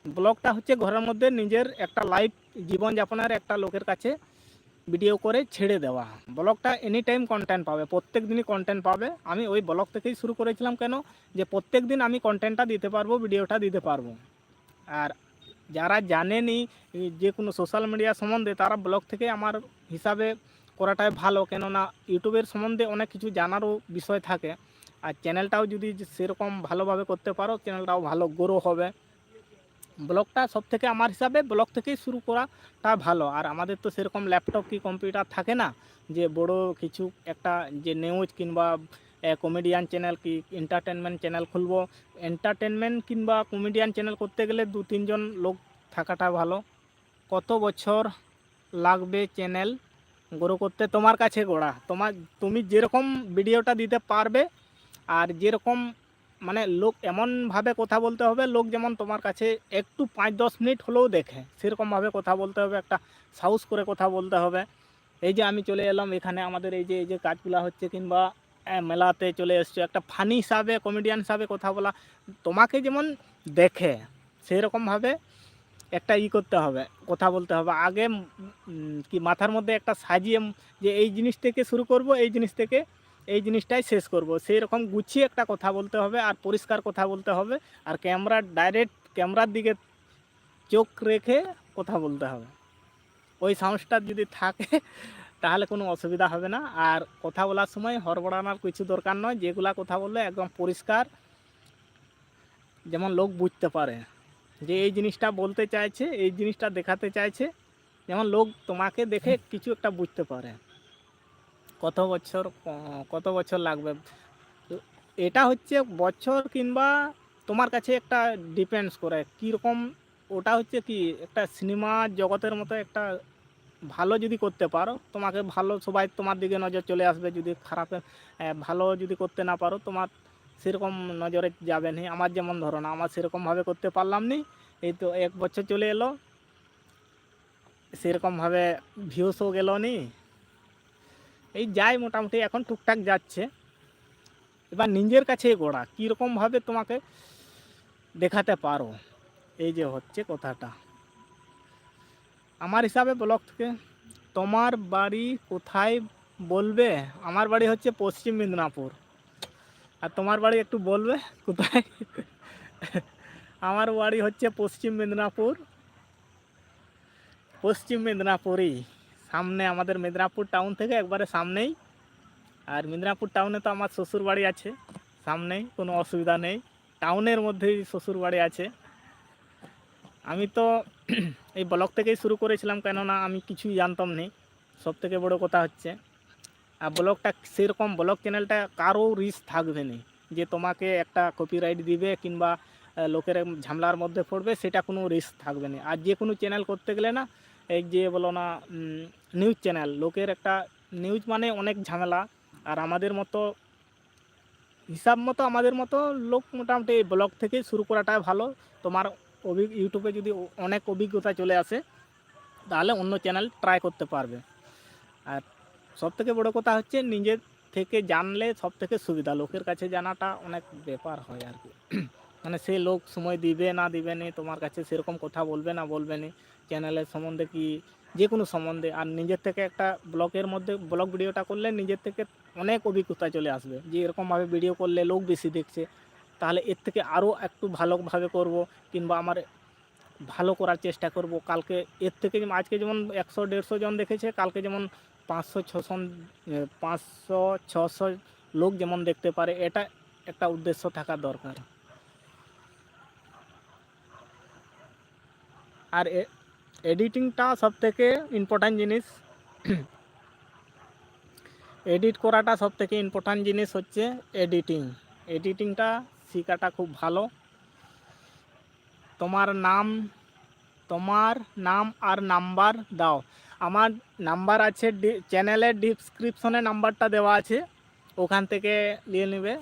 ব্লগটা হচ্ছে ঘরের মধ্যে নিজের একটা লাইফ, জীবনযাপনের একটা লোকের কাছে ভিডিও করে ছেড়ে দেওয়া। ব্লগটা এনি টাইম কন্টেন্ট পাবে, প্রত্যেক দিনই কন্টেন্ট পাবে। আমি ওই ব্লগ থেকেই শুরু করেছিলাম, কেন যে প্রত্যেক দিন আমি কন্টেন্টটা দিতে পারবো, ভিডিওটা দিতে পারবো। আর যারা জানেনি যে কোনো সোশ্যাল মিডিয়া সম্বন্ধে, তারা ব্লগ থেকে আমার হিসাবে করাটাই ভালো, কেননা ইউটিউবের সম্বন্ধে অনেক কিছু জানারও বিষয় থাকে। আর চ্যানেলটাও যদি সেরকম ভালোভাবে করতে পারো, চ্যানেলটাও ভালো গ্রো হবে। ব্লগটা সব থেকে, আমার হিসাবে ব্লগ থেকেই শুরু করাটা ভালো। আর আমাদের তো সেরকম ল্যাপটপ কি কম্পিউটার থাকে না যে বড় কিছু একটা, যে নিউজ কিংবা কমেডিয়ান চ্যানেল কি এন্টারটেনমেন্ট চ্যানেল খুলবো। এন্টারটেনমেন্ট কিংবা কমেডিয়ান চ্যানেল করতে গেলে দু তিনজন লোক থাকাটা ভালো। কত বছর লাগবে চ্যানেল গ্রো করতে? তোমার কাছে গোড়া, তোমার, তুমি যেরকম ভিডিওটা দিতে পারবে আর যেরকম, মানে, লোক এমনভাবে কথা বলতে হবে, লোক যেমন তোমার কাছে একটু পাঁচ দশ মিনিট হলেও দেখে, সেরকমভাবে কথা বলতে হবে, একটা সাহস করে কথা বলতে হবে। এই যে আমি চলে এলাম এখানে, আমাদের এই যে, এই যে কাজগুলা হচ্ছে, কিংবা, আহ, মেলাতে চলে এসছো, একটা ফানি হিসাবে, কমেডিয়ান হিসাবে কথা বলা, তোমাকে যেমন দেখে সেই রকম ভাবে একটা ই করতে হবে, কথা বলতে হবে। আগে, উম, কি মাথার মধ্যে একটা সাজিয়ে, উম, যে এই জিনিস থেকে শুরু করব, এই জিনিস থেকে এই জিনিসটাই শেষ করব, সেই রকম গুছিয়ে একটা কথা বলতে হবে, আর পরিষ্কার কথা বলতে হবে। আর ক্যামেরা, ডাইরেক্ট ক্যামেরার দিকে চোখ রেখে কথা বলতে হবে। ওই সাহসটা যদি থাকে, তাহলে কোনো অসুবিধা হবে না। আর কথা বলার সময় হড়বড়ানোর কিছু দরকার নয়, যেগুলা কথা বললে একদম পরিষ্কার, যেমন লোক বুঝতে পারে যে এই জিনিসটা বলতে চাইছে, এই জিনিসটা দেখাতে চাইছে, যেমন লোক তোমাকে দেখে কিছু একটা বুঝতে পারে। কত বছর, ক-, কত বছর লাগবে, এটা হচ্ছে বছর, কিংবা তোমার কাছে একটা ডিপেন্ডস করে কীরকম। ওটা হচ্ছে কি, একটা সিনেমা জগতের মতো একটা, ভালো যদি করতে পারো, তোমাকে ভালো, সবাই তোমার দিকে নজর চলে আসবে। যদি খারাপে, আহ, ভালো যদি করতে না পারো, তোমার সেরকম নজরে যাবে না। আমার যেমন, ধরো না, আমার সেরকমভাবে করতে পারলাম নি, এই তো এক বছর চলে এলো, সেরকমভাবে ভিউসও গেল নি। এই যাই, মোটামুটি এখন টুকটাক যাচ্ছে। এবার নিজের কাছেই গোড়া, কীরকমভাবে তোমাকে দেখাতে পারো, এই যে হচ্ছে কথাটা। আমার হিসাবে ব্লগ থেকে, তোমার বাড়ি কোথায় বলবে? আমার বাড়ি হচ্ছে পশ্চিম মেদিনীপুর। আর তোমার বাড়ি একটু বলবে কোথায়? আমার বাড়ি হচ্ছে পশ্চিম মেদিনীপুর, পশ্চিম মেদিনীপুরই, সামনে আমাদের মেদিনীপুর টাউন থেকে একবারে সামনেই। আর মেদিনীপুর টাউনে তো আমার শ্বশুর বাড়ি আছে সামনেই, কোনো অসুবিধা নেই, টাউনের মধ্যেই শ্বশুর বাড়ি আছে। আমি তো এই ব্লগ থেকেই শুরু করেছিলাম, কেননা আমি কিছুই জানতাম নেই, সব থেকে বড় কথা হচ্ছে। আর ব্লগটা সেরকম, ব্লগ চ্যানেলটা কারো রিস্ক থাকবে না যে তোমাকে একটা কপিরাইট দিবে কিংবা, আহ, লোকের ঝামেলার মধ্যে পড়বে, সেটা কোনো রিস্ক থাকবে না। আর যে কোনো চ্যানেল করতে গেলে না, এই যে বলো না, নিউজ চ্যানেল, লোকের একটা নিউজ মানে অনেক ঝামেলা। আর আমাদের মতো, হিসাব মতো আমাদের মতো লোক মোটামুটি এই ব্লগ থেকে শুরু করাটাই ভালো। তোমার অভিগ-, ইউটিউবে যদি অ-, অনেক অভিজ্ঞতা চলে আসে, তাহলে অন্য চ্যানেল ট্রাই করতে পারবে। আর সব থেকে বড় কথা হচ্ছে নিজে থেকে জানলে সব থেকে সুবিধা। লোকের কাছে জানাটা অনেক ব্যাপার হয় আর কি। মানে সে লোক সময় দিবে না দিবে নি, তোমার কাছে সেরকম কথা বলবে না বলবে নি, চ্যানেলের সম্বন্ধে কি, যে কোনো সম্বন্ধে। আর নিজের থেকে একটা ব্লগের মধ্যে, ব্লগ ভিডিওটা করলে নিজের থেকে অনেক অভিজ্ঞতা চলে আসবে যে এরকমভাবে ভিডিও করলে লোক বেশি দেখছে, তাহলে এর থেকে আরও একটু ভালোভাবে করব, কিংবা আমার ভালো করার চেষ্টা করব। কালকে এর থেকে যেমন, আজকে যেমন একশো দেড়শো জন দেখেছে, কালকে যেমন পাঁচশো ছশো, এ, পাঁচশো ছশো লোক যেমন দেখতে পারে, এটা একটা উদ্দেশ্য থাকা দরকার। আর এডিটিংটা সব থেকে ইম্পর্ট্যান্ট জিনিস। এডিট করাটা সব থেকে ইম্পর্ট্যান্ট জিনিস হচ্ছে এডিটিং। এডিটিংটা শেখাটা খুব ভালো। তোমার নাম, তোমার নাম আর নাম্বার দাও। আমার নাম্বার আছে, চ্যানেলের ডিসক্রিপশনে নাম্বারটা দেওয়া আছে, ওখান থেকে নিয়ে নেবে।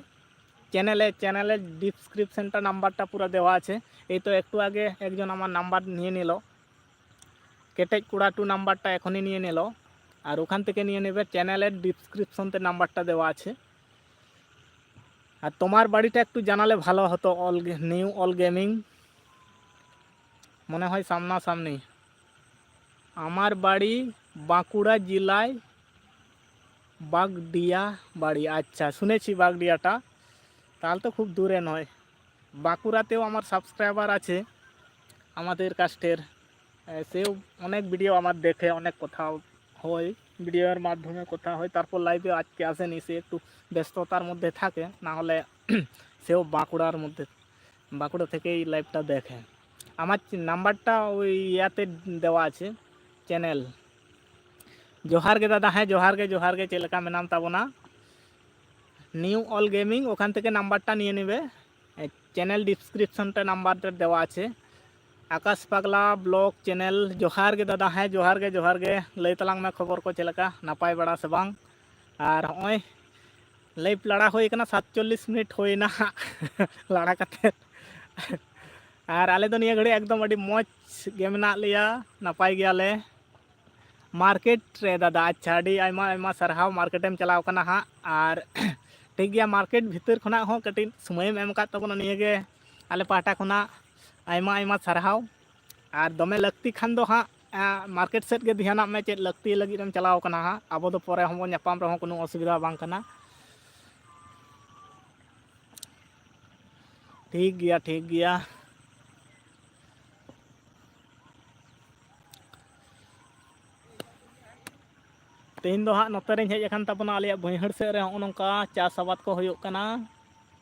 চ্যানেলে, চ্যানেলের ডিসক্রিপশনটা নাম্বারটা পুরো দেওয়া আছে। এই তো একটু আগে একজন আমার নাম্বার নিয়ে নিল, কেটেজ কুড়া টু নাম্বারটা এখনই নিয়ে নিল। আর ওখান থেকে নিয়ে নেবে, চ্যানেলের ডিসক্রিপশনতে নাম্বারটা দেওয়া আছে। আর তোমার বাড়িটা একটু জানালে ভালো হতো, অল, নিউ অল গেমিং, মনে হয় সামনাসামনি। আমার বাড়ি বাঁকুড়া জেলায় বাগডিয়া বাড়ি। আচ্ছা, শুনেছি বাগডিয়াটা, তাহলে তো খুব দূরে নয়। বাঁকুড়াতেও আমার সাবস্ক্রাইবার আছে, আমাদের কাস্টের। এ, সেও অনেক ভিডিও আমার দেখে, অনেক কথা হয়, ভিডিওর মাধ্যমে কথা হয়। তারপর লাইভে আজকে আসেনি, সে একটু ব্যস্ততার মধ্যে থাকে, না হলে সেও বাঁকুড়ার মধ্যে, বাঁকুড়া থেকেই লাইভটা দেখে। আমার নাম্বারটা ওই ইয়াতে দেওয়া আছে, চ্যানেল। ᱡᱚᱦᱟᱨ ᱜᱮ ᱫᱟᱫᱟ᱾ ᱦᱮᱸ, ᱡᱚᱦᱟᱨ ᱜᱮ, ᱡᱚᱦᱟᱨ ᱜᱮ᱾ ᱪᱮᱫ ᱞᱮᱠᱟ ᱢᱮᱱᱟᱢ ᱛᱟᱵᱚᱱᱟ? নিউ অল গেমিং, ওখান থেকে নাম্বারটা নিয়ে নেবে। এ, চ্যানেল ডিসক্রিপশনটা নাম্বারটা দেওয়া আছে। ᱟᱠᱟᱥ ᱯᱟᱜᱽᱞᱟ ᱵᱞᱚᱜ ᱪᱮᱱᱮᱞ, ᱡᱚᱦᱟᱨ ᱜᱮ ᱫᱟᱫᱟ᱾ ᱦᱮᱸ, ᱡᱚᱦᱟᱨ ᱜᱮ, ᱡᱚᱦᱟᱨ ᱜᱮ᱾ ᱞᱟᱹᱭ ᱛᱟᱞᱟᱝ ᱢᱮ ᱠᱷᱚᱵᱚᱨ ᱠᱚ ᱪᱮᱫ ᱞᱮᱠᱟ, ᱱᱟᱯᱟᱭ ᱵᱟᱲᱟ ᱥᱮ ᱵᱟᱝ? ᱟᱨ ᱦᱚᱸᱜᱼᱚᱭ ᱞᱟᱭᱤᱵᱷ ᱞᱟᱲᱟ ᱦᱩᱭ ᱠᱟᱱᱟ, ᱥᱟᱛᱪᱚᱞᱞᱤᱥ ᱢᱤᱱᱤᱴ ᱦᱩᱭᱱᱟ ᱦᱟᱸᱜ ᱞᱟᱲᱟ ᱠᱟᱛᱮᱫ᱾ ᱟᱨ ᱟᱞᱮ ᱫᱚ ᱱᱤᱭᱟᱹ ᱜᱷᱟᱹᱲᱤᱡ ᱮᱠᱫᱚᱢ ᱟᱹᱰᱤ ᱢᱚᱡᱽ ᱜᱮ ᱢᱮᱱᱟᱜ ᱞᱮᱭᱟ, ᱱᱟᱯᱟᱭ ᱜᱮᱭᱟᱞᱮ᱾ ᱢᱟᱨᱠᱮᱴ ᱨᱮ ᱫᱟᱫᱟ᱾ ᱟᱪᱪᱷᱟ, ᱟᱹᱰᱤ ᱟᱭᱢᱟ ᱟᱭᱢᱟ ᱥᱟᱨᱦᱟᱣ, ᱢᱟᱨᱠᱮᱴ ᱮᱢ ᱪᱟᱞᱟᱣ ᱠᱟᱱᱟ ᱦᱟᱸᱜ᱾ ᱟᱨ ᱴᱷᱤᱠ ᱜᱮᱭᱟ, ᱢᱟᱨᱠᱮᱴ ᱵᱷᱤᱛᱤᱨ ᱠᱷᱚᱱᱟᱜ ᱦᱚᱸ ᱠᱟᱹᱴᱤᱡ ᱥᱚᱢᱚᱭᱮᱢ ᱮᱢ ᱟᱠᱟᱫ ᱛᱟᱵᱚᱱᱟ, ᱱᱤᱭᱟᱹ ᱜᱮ ᱟᱞᱮ ᱯᱟᱦᱴᱟ ᱠᱷᱚᱱᱟᱜ ᱟᱭᱢᱟ ᱟᱭᱢᱟ ᱥᱟᱨᱦᱟᱣ᱾ ᱟᱨ ᱫᱚᱢᱮ ᱞᱟᱹᱠᱛᱤ ᱠᱷᱟᱱ ᱫᱚ ᱦᱟᱸᱜ, ᱟᱸ, ᱢᱟᱨᱠᱮᱴ ᱥᱮᱫ ᱜᱮ ᱫᱷᱮᱭᱟᱱᱟᱜ ᱢᱮ, ᱪᱮᱫ ᱞᱟᱹᱠᱛᱤ ᱞᱟᱹᱜᱤᱫ ᱮᱢ ᱪᱟᱞᱟᱣ ᱠᱟᱱᱟ ᱦᱟᱸᱜ᱾ ᱟᱵᱚ ᱫᱚ ᱯᱚᱨᱮ ᱦᱚᱸᱵᱚᱱ ᱧᱟᱯᱟᱢ ᱨᱮᱦᱚᱸ ᱠᱳᱱᱳ ᱚᱥᱩᱵᱤᱫᱷᱟ ᱵᱟᱝ ᱠᱟᱱᱟ᱾ ᱴᱷᱤᱠ ᱜᱮᱭᱟ, ᱴᱷᱤᱠ ᱜᱮᱭᱟ᱾ ᱛᱮᱦᱮᱧ ᱫᱚ ᱦᱟᱸᱜ ᱱᱚᱛᱮ ᱨᱤᱧ ᱦᱮᱡ ᱟᱠᱟᱱ ᱛᱟᱵᱚᱱᱟ, ᱟᱞᱮᱭᱟᱜ ᱵᱟᱹᱭᱦᱟᱹᱲ ᱥᱮᱫ ᱨᱮ ᱦᱚᱸᱜᱼᱚ ᱱᱚᱝᱠᱟ ᱪᱟᱥ ᱟᱵᱟᱫ ᱠᱚ ᱦᱩᱭᱩᱜ ᱠᱟᱱᱟ᱾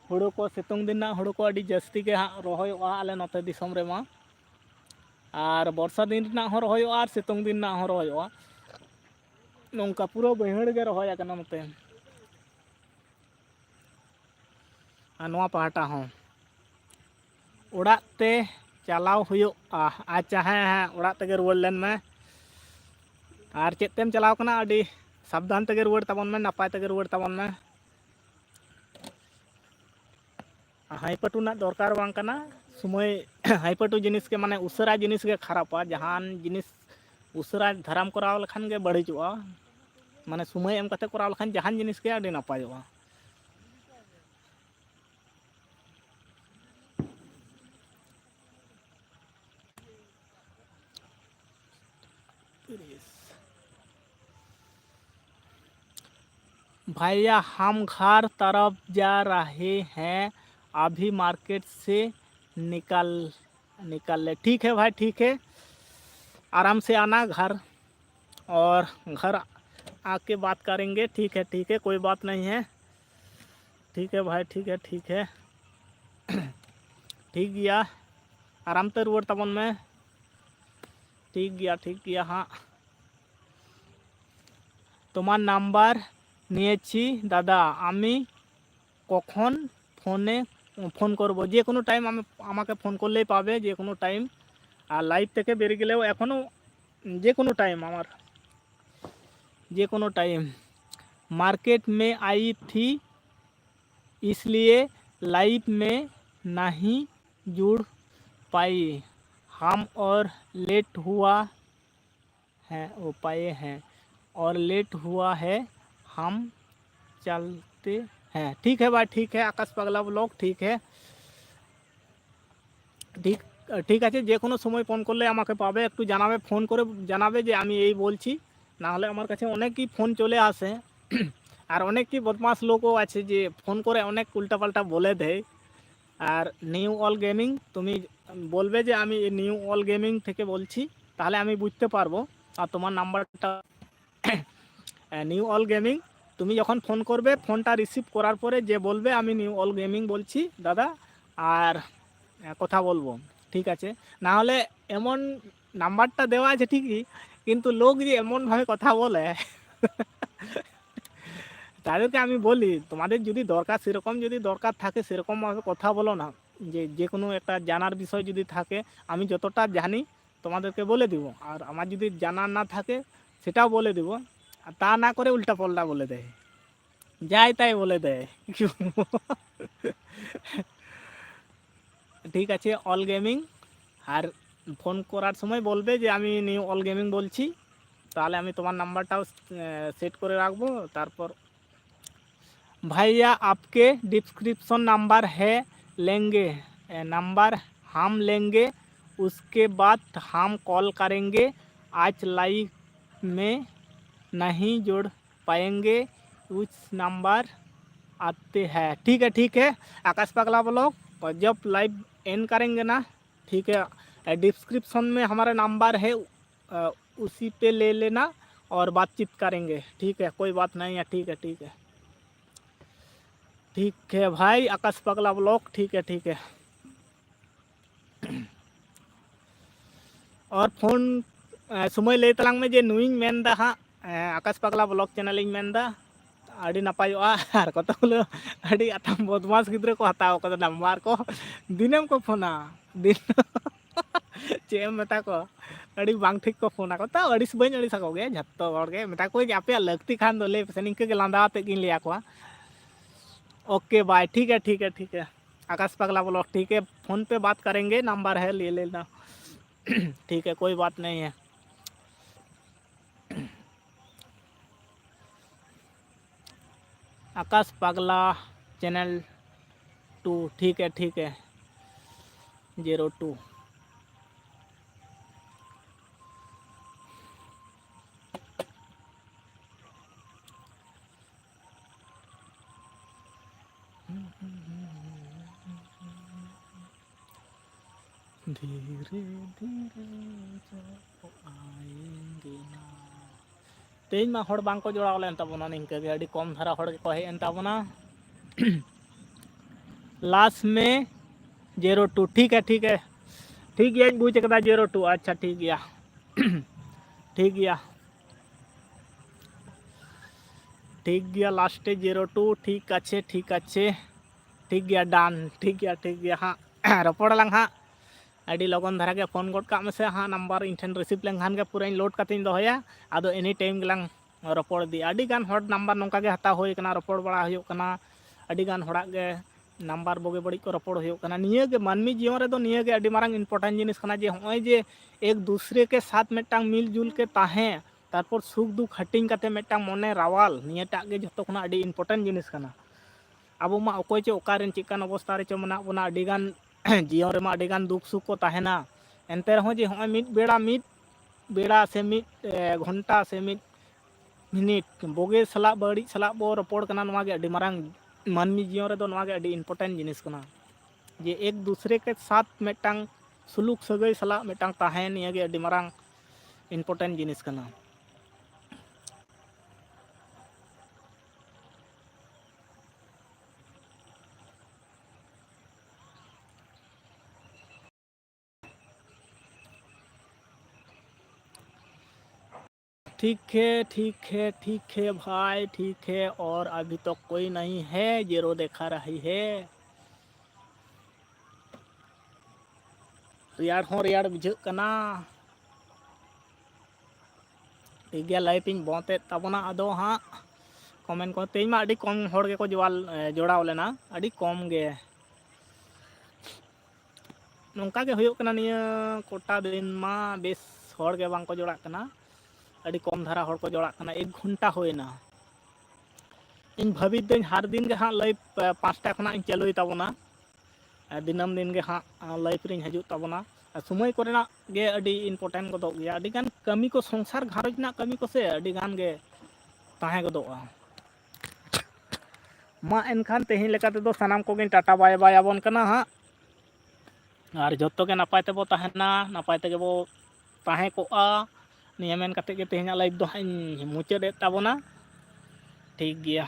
ᱦᱩᱲᱩ ᱠᱚ ᱥᱤᱛᱩᱝ ᱫᱤᱱ ᱨᱮᱱᱟᱜ ᱦᱩᱲᱩ ᱠᱚ ᱟᱹᱰᱤ ᱡᱟᱹᱥᱛᱤ ᱜᱮ ᱦᱟᱸᱜ ᱨᱚᱦᱚᱭᱚᱜᱼᱟ ᱟᱞᱮ ᱱᱚᱛᱮ ᱫᱤᱥᱚᱢ ᱨᱮᱢᱟ᱾ ᱟᱨ ᱵᱚᱨᱥᱟ ᱫᱤᱱ ᱨᱮᱱᱟᱜ ᱦᱚᱸ ᱨᱚᱦᱚᱭᱚᱜᱼᱟ ᱟᱨ ᱥᱤᱛᱩᱝ ᱫᱤᱱ ᱨᱮᱱᱟᱜ ᱦᱚᱸ ᱨᱚᱦᱚᱭᱚᱜᱼᱟ᱾ ᱱᱚᱝᱠᱟ ᱯᱩᱨᱟᱹ ᱵᱟᱹᱭᱦᱟᱹᱲ ᱜᱮ ᱨᱚᱦᱚᱭ ᱟᱠᱟᱱᱟ ᱱᱚᱛᱮ᱾ ᱟᱨ ᱱᱚᱣᱟ ᱯᱟᱦᱴᱟ ᱦᱚᱸ ᱚᱲᱟᱜ ᱛᱮ ᱪᱟᱞᱟᱣ ᱦᱩᱭᱩᱜᱼᱟ᱾ ᱟᱪᱪᱷᱟ, ᱦᱮᱸ, ᱦᱮᱸ, ᱚᱲᱟᱜ ᱛᱮᱜᱮ ᱨᱩᱣᱟᱹᱲ ᱞᱮᱱ ᱢᱮ᱾ ᱟᱨ ᱪᱮᱫ ᱛᱮᱢ ᱪᱟᱞᱟᱣ ᱠᱟᱱᱟ, ᱟᱹᱰᱤ ᱥᱟᱵᱫᱷᱟᱱ ᱛᱮᱜᱮ ᱨᱩᱣᱟᱹᱲ ᱛᱟᱵᱚᱱ ᱢᱮ, ᱱᱟᱯᱟᱭ ᱛᱮᱜᱮ ᱨᱩᱣᱟᱹᱲ ᱛᱟᱵᱚᱱ ᱢᱮ᱾ ᱦᱟᱭᱯᱟᱹᱴᱩ ᱨᱮᱱᱟᱜ ᱫᱚᱨᱠᱟᱨ ᱵᱟᱝ ᱠᱟᱱᱟ᱾ ᱥᱚᱢᱚᱭ ᱦᱟᱭᱯᱟᱹᱴᱩ ᱡᱤᱱᱤᱥ ᱜᱮ, ᱢᱟᱱᱮ ᱩᱥᱟᱹᱨᱟ ᱡᱤᱱᱤᱥ ᱜᱮ ᱠᱷᱟᱨᱟᱯᱟ᱾ ᱡᱟᱦᱟᱱ ᱡᱤᱱᱤᱥ ᱩᱥᱟᱹᱨᱟ ᱫᱷᱟᱨᱟᱢ ᱠᱚᱨᱟᱣ ᱞᱮᱠᱷᱟᱱ ᱜᱮ ᱵᱟᱹᱲᱤᱡᱚᱜᱼᱟ᱾ ᱢᱟᱱᱮ ᱥᱚᱢᱚᱭ ᱮᱢ ᱠᱟᱛᱮ ᱠᱚᱨᱟᱣ ᱞᱮᱠᱷᱟᱱ ᱡᱟᱦᱟᱱ ᱡᱤᱱᱤᱥ ᱜᱮ ᱟᱹᱰᱤ ᱱᱟᱯᱟᱭᱚᱜᱼᱟ᱾ भैया, हम घर तरफ जा रहे हैं, अभी मार्केट से निकल निकल ले। ठीक है भाई, ठीक है, आराम से आना घर, और घर आके बात करेंगे। ठीक है, ठीक है, कोई बात नहीं है। ठीक है भाई, ठीक है, ठीक है। ᱴᱷᱤᱠ ᱜᱮᱭᱟ, ᱟᱨᱟᱢ ᱛᱮ ᱨᱩᱣᱟᱹᱲ ᱛᱟᱵᱚᱱ ᱢᱮ᱾ ᱴᱷᱤᱠ ᱜᱮᱭᱟ, ᱴᱷᱤᱠ ᱜᱮᱭᱟ ᱦᱟᱸᱜ᱾ তোমার নাম্বার নিয়েছি দাদা, আমি কখন ফোনে, ফোন করব? যে কোনো টাইম আমি, আমাকে ফোন করলেই পাবে, যে কোনো টাইম। আর লাইভ থেকে বেরিয়ে গেলেও এখনও যে কোনো টাইম আমার, যে কোনো টাইম। मार्केट में आई थी, इसलिए लाइव में नहीं जुड़ पाई हम, और लेट हुआ हैं, उपाय हैं, और लेट हुआ है, हम चलते हैं। ठीक है भाई, ठीक है, आकाश पगला ब्लॉग, ठीक है। ঠিক, ঠিক আছে, যে কোনো সময় ফোন করলে আমাকে পাবে, একটু জানাবে, ফোন করে জানাবে যে আমি এই বলছি। না হলে আমার কাছে অনেকই ফোন চলে আসে, আর অনেকই বদমাশ লোকও আছে যে ফোন করে অনেক উল্টাপাল্টা বলে দেয়। আর নিউ অল গেমিং, তুমি বলবে যে আমি নিউ অল গেমিং থেকে বলছি, তাহলে আমি বুঝতে পারবো। আর তোমার নাম্বারটা নিউ অল গেমিং, তুমি যখন ফোন করবে, ফোনটা রিসিভ করার পরে যে বলবে আমি নিউ অল গেমিং বলছি দাদা, আর আহ, কথা বলবো, ঠিক আছে? না হলে এমন নাম্বারটা দেওয়া আছে ঠিকই, কিন্তু লোক যে এমনভাবে কথা বলে তাদেরকে আমি বলি, তোমাদের যদি দরকার, সেরকম যদি দরকার থাকে, সেরকমভাবে কথা বলো না। যে যে কোনো একটা জানার বিষয় যদি থাকে, আমি যতটা জানি তোমাদেরকে বলে দিব, আর আমার যদি জানা না থাকে সেটাও বলে দিব। আর তা না করে উল্টাপাল্টা বলে দেয়, যাই তাই বলে দেয়। ঠিক আছে, অল গেমিং, আর ফোন করার সময় বলবে যে আমি নিউ অল গেমিং বলছি, তাহলে আমি তোমার নাম্বারটাও সেট করে রাখবো। তারপর भैया, आपके डिस्क्रिप्शन नंबर है, लेंगे, ए, नंबर हम लेंगे, उसके बाद हम कॉल करेंगे। आज लाइव में नहीं जोड़ पाएंगे, उस नंबर आते हैं। ठीक है, ठीक है, आकाश पगला ब्लॉग, और जब लाइव एंड करेंगे ना, ठीक है, डिस्क्रिप्शन में हमारा नंबर है, अ, उसी पे ले लेना और बातचीत करेंगे। ठीक है, कोई बात नहीं है। ठीक है, ठीक है, ठीक है भाई, आकाश पगला ब्लॉग, ठीक है, ठीक है। और ᱯᱷᱳᱱ, ᱮ, ᱥᱚᱢᱚᱭ ᱞᱟᱹᱭ ᱛᱟᱞᱟᱝ ᱢᱮ ᱡᱮ ᱱᱩᱭᱤᱧ ᱢᱮᱱᱫᱟ ᱦᱟᱸᱜ, ᱮ, ᱟᱠᱟᱥ ᱯᱟᱜᱽᱞᱟ ᱵᱞᱚᱜ ᱪᱮᱱᱮᱞᱤᱧ ᱢᱮᱱᱫᱟ᱾ ᱟᱹᱰᱤ ᱱᱟᱯᱟᱭᱚᱜᱼᱟ᱾ ᱟᱨ ᱠᱚᱛᱚ ᱜᱩᱞᱳ ᱟᱹᱰᱤ ᱟᱛᱟᱢ ᱵᱚᱫᱢᱟᱥ ᱜᱤᱫᱽᱨᱟᱹ ᱠᱚ ᱦᱟᱛᱟᱣ ᱠᱟᱫᱟ ᱱᱟᱢᱵᱟᱨ ᱠᱚ, ᱫᱤᱱᱟᱹᱢ ᱠᱚ ᱯᱷᱳᱱᱟ᱾ ᱫᱤᱱ ᱪᱮᱫ ᱮᱢ ᱢᱮᱛᱟ ᱠᱚᱣᱟ, ᱟᱹᱰᱤ ᱵᱟᱝ ᱴᱷᱤᱠ ᱠᱚ ᱯᱷᱳᱱᱟ ᱠᱚ᱾ ᱛᱟᱣ ᱟᱹᱲᱤᱥ ᱵᱟᱹᱧ ᱟᱹᱲᱤᱥ ᱟᱠᱚ ᱜᱮᱭᱟ, ᱡᱷᱚᱛᱚ ᱦᱚᱲ ᱜᱮ ᱢᱮᱛᱟ ᱠᱚᱣᱟᱧ ᱡᱮ ᱟᱯᱮᱭᱟᱜ ᱞᱟᱹᱠᱛᱤ ᱠᱷᱟᱱ ᱫᱚ ᱞᱟᱹᱭ ᱯᱮᱥᱮ, ᱱᱤᱝᱠᱟᱹ ᱜᱮ ᱞᱟᱸᱫᱟ ᱟᱛᱮᱫ ᱜᱤᱧ ᱞᱟᱹᱭ ᱟᱠᱚᱣᱟ᱾ ओके बाय, ठीक है, ठीक है, ठीक है। आकाश पगला ब्लॉग, ठीक है, फ़ोन पे बात करेंगे, नंबर है, ले लेना। ठीक है, कोई बात नहीं है। आकाश पगला चैनल टू, ठीक है, ठीक है, ज़ीरो टू। धीरे धीरे जब आएंगे ना। ᱛᱮᱦᱮᱧ ᱢᱟ ᱦᱚᱲ ᱵᱟᱝ ᱠᱚ ᱡᱚᱲᱟᱣ ᱞᱮᱱ ᱛᱟᱵᱚᱱᱟ, ᱱᱤᱝᱠᱟᱹ ᱜᱮ ᱟᱹᱰᱤ ᱠᱚᱢ ᱫᱷᱟᱨᱟ ᱦᱚᱲ ᱜᱮᱠᱚ ᱦᱮᱡ ᱮᱱ ᱛᱟᱵᱚᱱᱟ᱾ ᱞᱟᱥᱴ ᱢᱮ ᱡᱤᱨᱳ ᱴᱩ, ᱴᱷᱤᱠ ᱦᱮ, ᱴᱷᱤᱠ ᱦᱮ, ᱴᱷᱤᱠ ᱜᱮᱭᱟᱧ ᱵᱩᱡᱽ ᱠᱟᱫᱟ, ᱡᱤᱨᱳ ᱴᱩ, ᱟᱪᱪᱷᱟ, ᱴᱷᱤᱠ ᱜᱮᱭᱟ, ᱴᱷᱤᱠ ᱜᱮᱭᱟ, ᱴᱷᱤᱠ ᱜᱮᱭᱟ, ᱞᱟᱥᱴ ᱨᱮ ᱡᱤᱨᱳ ᱴᱩ, ᱴᱷᱤᱠ ᱟᱪᱷᱮ, ᱴᱷᱤᱠ ᱟᱪᱷᱮ, ᱴᱷᱤᱠ ᱜᱮᱭᱟ, ᱰᱟᱱ, ᱴᱷᱤᱠ ᱜᱮᱭᱟ, ᱴᱷᱤᱠ ᱜᱮᱭᱟ, ᱦᱟᱸᱜ ᱨᱚᱯᱚᱲ ᱟᱞᱟᱝ ᱦᱟᱸᱜ᱾ ᱟᱹᱰᱤ ᱞᱚᱜᱚᱱ ᱫᱷᱟᱨᱟ ᱜᱮ ᱯᱷᱳᱱ ᱜᱚᱫ ᱠᱟᱜ ᱢᱮᱥᱮ ᱦᱟᱸᱜ, ᱱᱟᱢᱵᱟᱨ ᱤᱧ ᱴᱷᱮᱱ ᱨᱤᱥᱤᱵᱷ ᱞᱮᱱᱠᱷᱟᱱ ᱜᱮ ᱯᱩᱨᱟᱹᱧ ᱞᱳᱰ ᱠᱟᱛᱮᱧ ᱫᱚᱦᱚᱭᱟ᱾ ᱟᱫᱚ ᱮᱱᱤ ᱴᱟᱭᱤᱢ ᱜᱮᱞᱟᱝ ᱨᱚᱯᱚᱲ ᱤᱫᱤᱜᱼᱟ᱾ ᱟᱹᱰᱤ ᱜᱟᱱ ᱦᱚᱲ ᱱᱟᱢᱵᱟᱨ ᱱᱚᱝᱠᱟ ᱜᱮ ᱦᱟᱛᱟᱣ ᱦᱩᱭ ᱠᱟᱱᱟ, ᱨᱚᱯᱚᱲ ᱵᱟᱲᱟ ᱦᱩᱭᱩᱜ ᱠᱟᱱᱟ, ᱟᱹᱰᱤ ᱜᱟᱱ ᱦᱚᱲᱟᱜ ᱜᱮ ᱱᱟᱢᱵᱟᱨ ᱵᱩᱜᱤ ᱵᱟᱹᱲᱤᱡ ᱠᱚ ᱨᱚᱯᱚᱲ ᱦᱩᱭᱩᱜ ᱠᱟᱱᱟ᱾ ᱱᱤᱭᱟᱹ ᱜᱮ ᱢᱟᱹᱱᱢᱤ ᱡᱤᱭᱚᱱ ᱨᱮᱫᱚ ᱱᱤᱭᱟᱹ ᱜᱮ ᱟᱹᱰᱤ ᱢᱟᱨᱟᱝ ᱤᱢᱯᱚᱨᱴᱮᱱᱴ ᱡᱤᱱᱤᱥ ᱠᱟᱱᱟ, ᱡᱮ ᱦᱚᱸᱜᱼᱚᱭ ᱡᱮ ᱮᱠ ᱫᱩᱥᱨᱮ ᱠᱮ ᱥᱟᱛᱷ ᱢᱤᱫᱴᱟᱝ ᱢᱤᱞ ᱡᱩᱞ ᱠᱮ ᱛᱟᱦᱮᱸ, ᱛᱟᱨᱯᱚᱨ ᱥᱩᱠ ᱫᱩᱠ ᱦᱟᱹᱴᱤᱧ ᱠᱟᱛᱮ ᱢᱤᱫᱴᱟᱝ ᱢᱚᱱᱮ ᱨᱟᱣᱟᱞ, ᱱᱤᱭᱟᱹᱴᱟᱜ ᱜᱮ ᱡᱷᱚᱛᱚ ᱠᱷᱚᱱᱟᱜ ᱟᱹᱰᱤ ᱤᱢᱯᱚᱨᱴᱮᱱᱴ ᱡᱤᱱᱤᱥ ᱠᱟᱱᱟ᱾ ᱟᱵᱚ ᱢᱟ ᱚᱠᱚᱭ ᱪᱚ ᱚᱠᱟᱨᱮᱱ ᱪᱮᱫᱠᱟᱱ ᱚᱵᱚᱥᱛᱟ ᱨᱮᱪᱚ ᱢᱮᱱᱟᱜ ᱵᱚᱱᱟ, ᱟᱹᱰᱤ ᱜᱟᱱ ᱡᱤᱭᱚᱱ ᱨᱮᱢᱟ ᱟᱹᱰᱤ ᱜᱟᱱ ᱫᱩᱠ ᱥᱩᱠ ᱠᱚ ᱛᱟᱦᱮᱱᱟ᱾ ᱮᱱᱛᱮ ᱨᱮᱦᱚᱸ ᱡᱮ ᱦᱚᱸᱜᱼᱚᱭ ᱢᱤᱫ ᱵᱮᱲᱟ, ᱢᱤᱫ ᱵᱮᱲᱟ ᱥᱮ ᱢᱤᱫ, ᱮ, ᱜᱷᱚᱱᱴᱟ ᱥᱮ ᱢᱤᱫ ᱢᱤᱱᱤᱴ ᱵᱩᱜᱤ ᱥᱟᱞᱟᱜ ᱵᱟᱹᱲᱤᱡ ᱥᱟᱞᱟᱜ ᱵᱚ ᱨᱚᱯᱚᱲ ᱠᱟᱱᱟ, ᱱᱚᱣᱟ ᱜᱮ ᱟᱹᱰᱤ ᱢᱟᱨᱟᱝ ᱢᱟᱹᱱᱢᱤ ᱡᱤᱭᱚᱱ ᱨᱮᱫᱚ ᱱᱚᱣᱟ ᱜᱮ ᱟᱹᱰᱤ ᱤᱢᱯᱚᱨᱴᱮᱱᱴ ᱡᱤᱱᱤᱥ ᱠᱟᱱᱟ, ᱡᱮ ᱮᱠ ᱫᱩᱥᱨᱮ ᱠᱮ ᱥᱟᱛᱷ ᱢᱤᱫᱴᱟᱝ ᱥᱩᱞᱩᱠ ᱥᱟᱹᱜᱟᱹᱭ ᱥᱟᱞᱟᱜ ᱢᱤᱫᱴᱟᱝ ᱛᱟᱦᱮᱸ, ᱱᱤᱭᱟᱹ ᱜᱮ ᱟᱹᱰᱤ ᱢᱟᱨᱟᱝ ᱤᱢᱯᱚᱨᱴᱮᱱᱴ ᱡᱤᱱᱤᱥ ᱠᱟᱱᱟ᱾ ठीक है, ठीक है, ठीक है भाई, ठीक है। और अभी तो कोई नहीं है, ज़ीरो दिखा रही है। ᱨᱮᱭᱟᱲ ᱦᱚᱸ ᱨᱮᱭᱟᱲ ᱵᱩᱡᱷᱟᱹᱜ ᱠᱟᱱᱟ᱾ ᱴᱷᱤᱠ ᱜᱮᱭᱟ, ᱞᱟᱭᱤᱵᱷ ᱤᱧ ᱵᱚᱱᱫ ᱮᱫ ᱛᱟᱵᱚᱱᱟ᱾ ᱟᱫᱚ ᱦᱟᱸᱜ ᱠᱚᱢᱮᱱᱴ ᱠᱚ, ᱛᱮᱦᱮᱧ ᱢᱟ ᱟᱹᱰᱤ ᱠᱚᱢ ᱦᱚᱲ ᱜᱮᱠᱚ ᱡᱚᱣᱟᱞ-, ᱮ, ᱡᱚᱲᱟᱣ ᱞᱮᱱᱟ, ᱟᱹᱰᱤ ᱠᱚᱢ ᱜᱮ᱾ ᱱᱚᱝᱠᱟ ᱜᱮ ᱦᱩᱭᱩᱜ ᱠᱟᱱᱟ ᱱᱤᱭᱟᱹ ᱠᱚᱴᱟ ᱫᱤᱱ ᱢᱟ, ᱵᱮᱥ ᱦᱚᱲ ᱜᱮ ᱵᱟᱝ ᱠᱚ ᱡᱚᱲᱟᱜ ᱠᱟᱱᱟ, ᱟᱹᱰᱤ ᱠᱚᱢ ᱫᱷᱟᱨᱟ ᱦᱚᱲ ᱠᱚ ᱡᱚᱲᱟᱜ ᱠᱟᱱᱟ᱾ ᱮᱠ ᱜᱷᱚᱱᱴᱟ ᱦᱩᱭᱱᱟ᱾ ᱤᱧ ᱵᱷᱟᱹᱵᱤᱛ ᱫᱟᱹᱧ ᱦᱟᱨ ᱫᱤᱱ ᱜᱮ ᱦᱟᱸᱜ ᱞᱟᱭᱤᱵᱷ ᱯᱟᱸᱪᱴᱟ ᱠᱷᱚᱱᱟᱜ ᱤᱧ ᱪᱟᱹᱞᱩᱭ ᱛᱟᱵᱚᱱᱟ᱾ ᱫᱤᱱᱟᱹᱢ ᱫᱤᱱ ᱜᱮ ᱦᱟᱸᱜ ᱞᱟᱭᱤᱵᱷ ᱨᱤᱧ ᱦᱤᱡᱩᱜ ᱛᱟᱵᱚᱱᱟ᱾ ᱥᱚᱢᱚᱭ ᱠᱚᱨᱮᱱᱟᱜ ᱜᱮ ᱟᱹᱰᱤ ᱤᱢᱯᱚᱨᱴᱮᱱᱴ ᱜᱚᱫᱚᱜ ᱜᱮᱭᱟ᱾ ᱟᱹᱰᱤᱜᱟᱱ ᱠᱟᱹᱢᱤ ᱠᱚ, ᱥᱚᱝᱥᱟᱨ ᱜᱷᱟᱨᱚᱸᱡᱽ ᱨᱮᱱᱟᱜ ᱠᱟᱹᱢᱤ ᱠᱚᱥᱮ ᱟᱹᱰᱤᱜᱟᱱ ᱜᱮ ᱛᱟᱦᱮᱸ ᱜᱚᱫᱚᱜᱼᱟ᱾ ᱢᱟ ᱮᱱᱠᱷᱟᱱ ᱛᱮᱦᱮᱧ ᱞᱮᱠᱟ ᱛᱮᱫᱚ ᱥᱟᱱᱟᱢ ᱠᱚᱜᱮᱧ ᱴᱟᱴᱟ ᱵᱟᱭ ᱵᱟᱭ ᱟᱵᱚᱱ ᱠᱟᱱᱟ ᱦᱟᱸᱜ᱾ ᱟᱨ ᱡᱚᱛᱚ ᱜᱮ ᱱᱟᱯᱟᱭ ᱛᱮᱵᱚ ᱛᱟᱦᱮᱱᱟ, ᱱᱟᱯᱟᱭ ᱛᱮᱜᱮ ᱵᱚ ᱛᱟᱦᱮᱸ ᱠᱚᱜᱼᱟ᱾ ᱱᱤᱭᱟᱹ ᱢᱮᱱ ᱠᱟᱛᱮ ᱜᱮ ᱛᱮᱦᱮᱧᱟᱜ ᱞᱟᱭᱤᱵᱷ ᱫᱚ ᱦᱟᱸᱜ ᱤᱧ ᱢᱩᱪᱟᱹᱫ ᱮᱫ ᱛᱟᱵᱚᱱᱟ᱾ ᱴᱷᱤᱠ ᱜᱮᱭᱟ᱾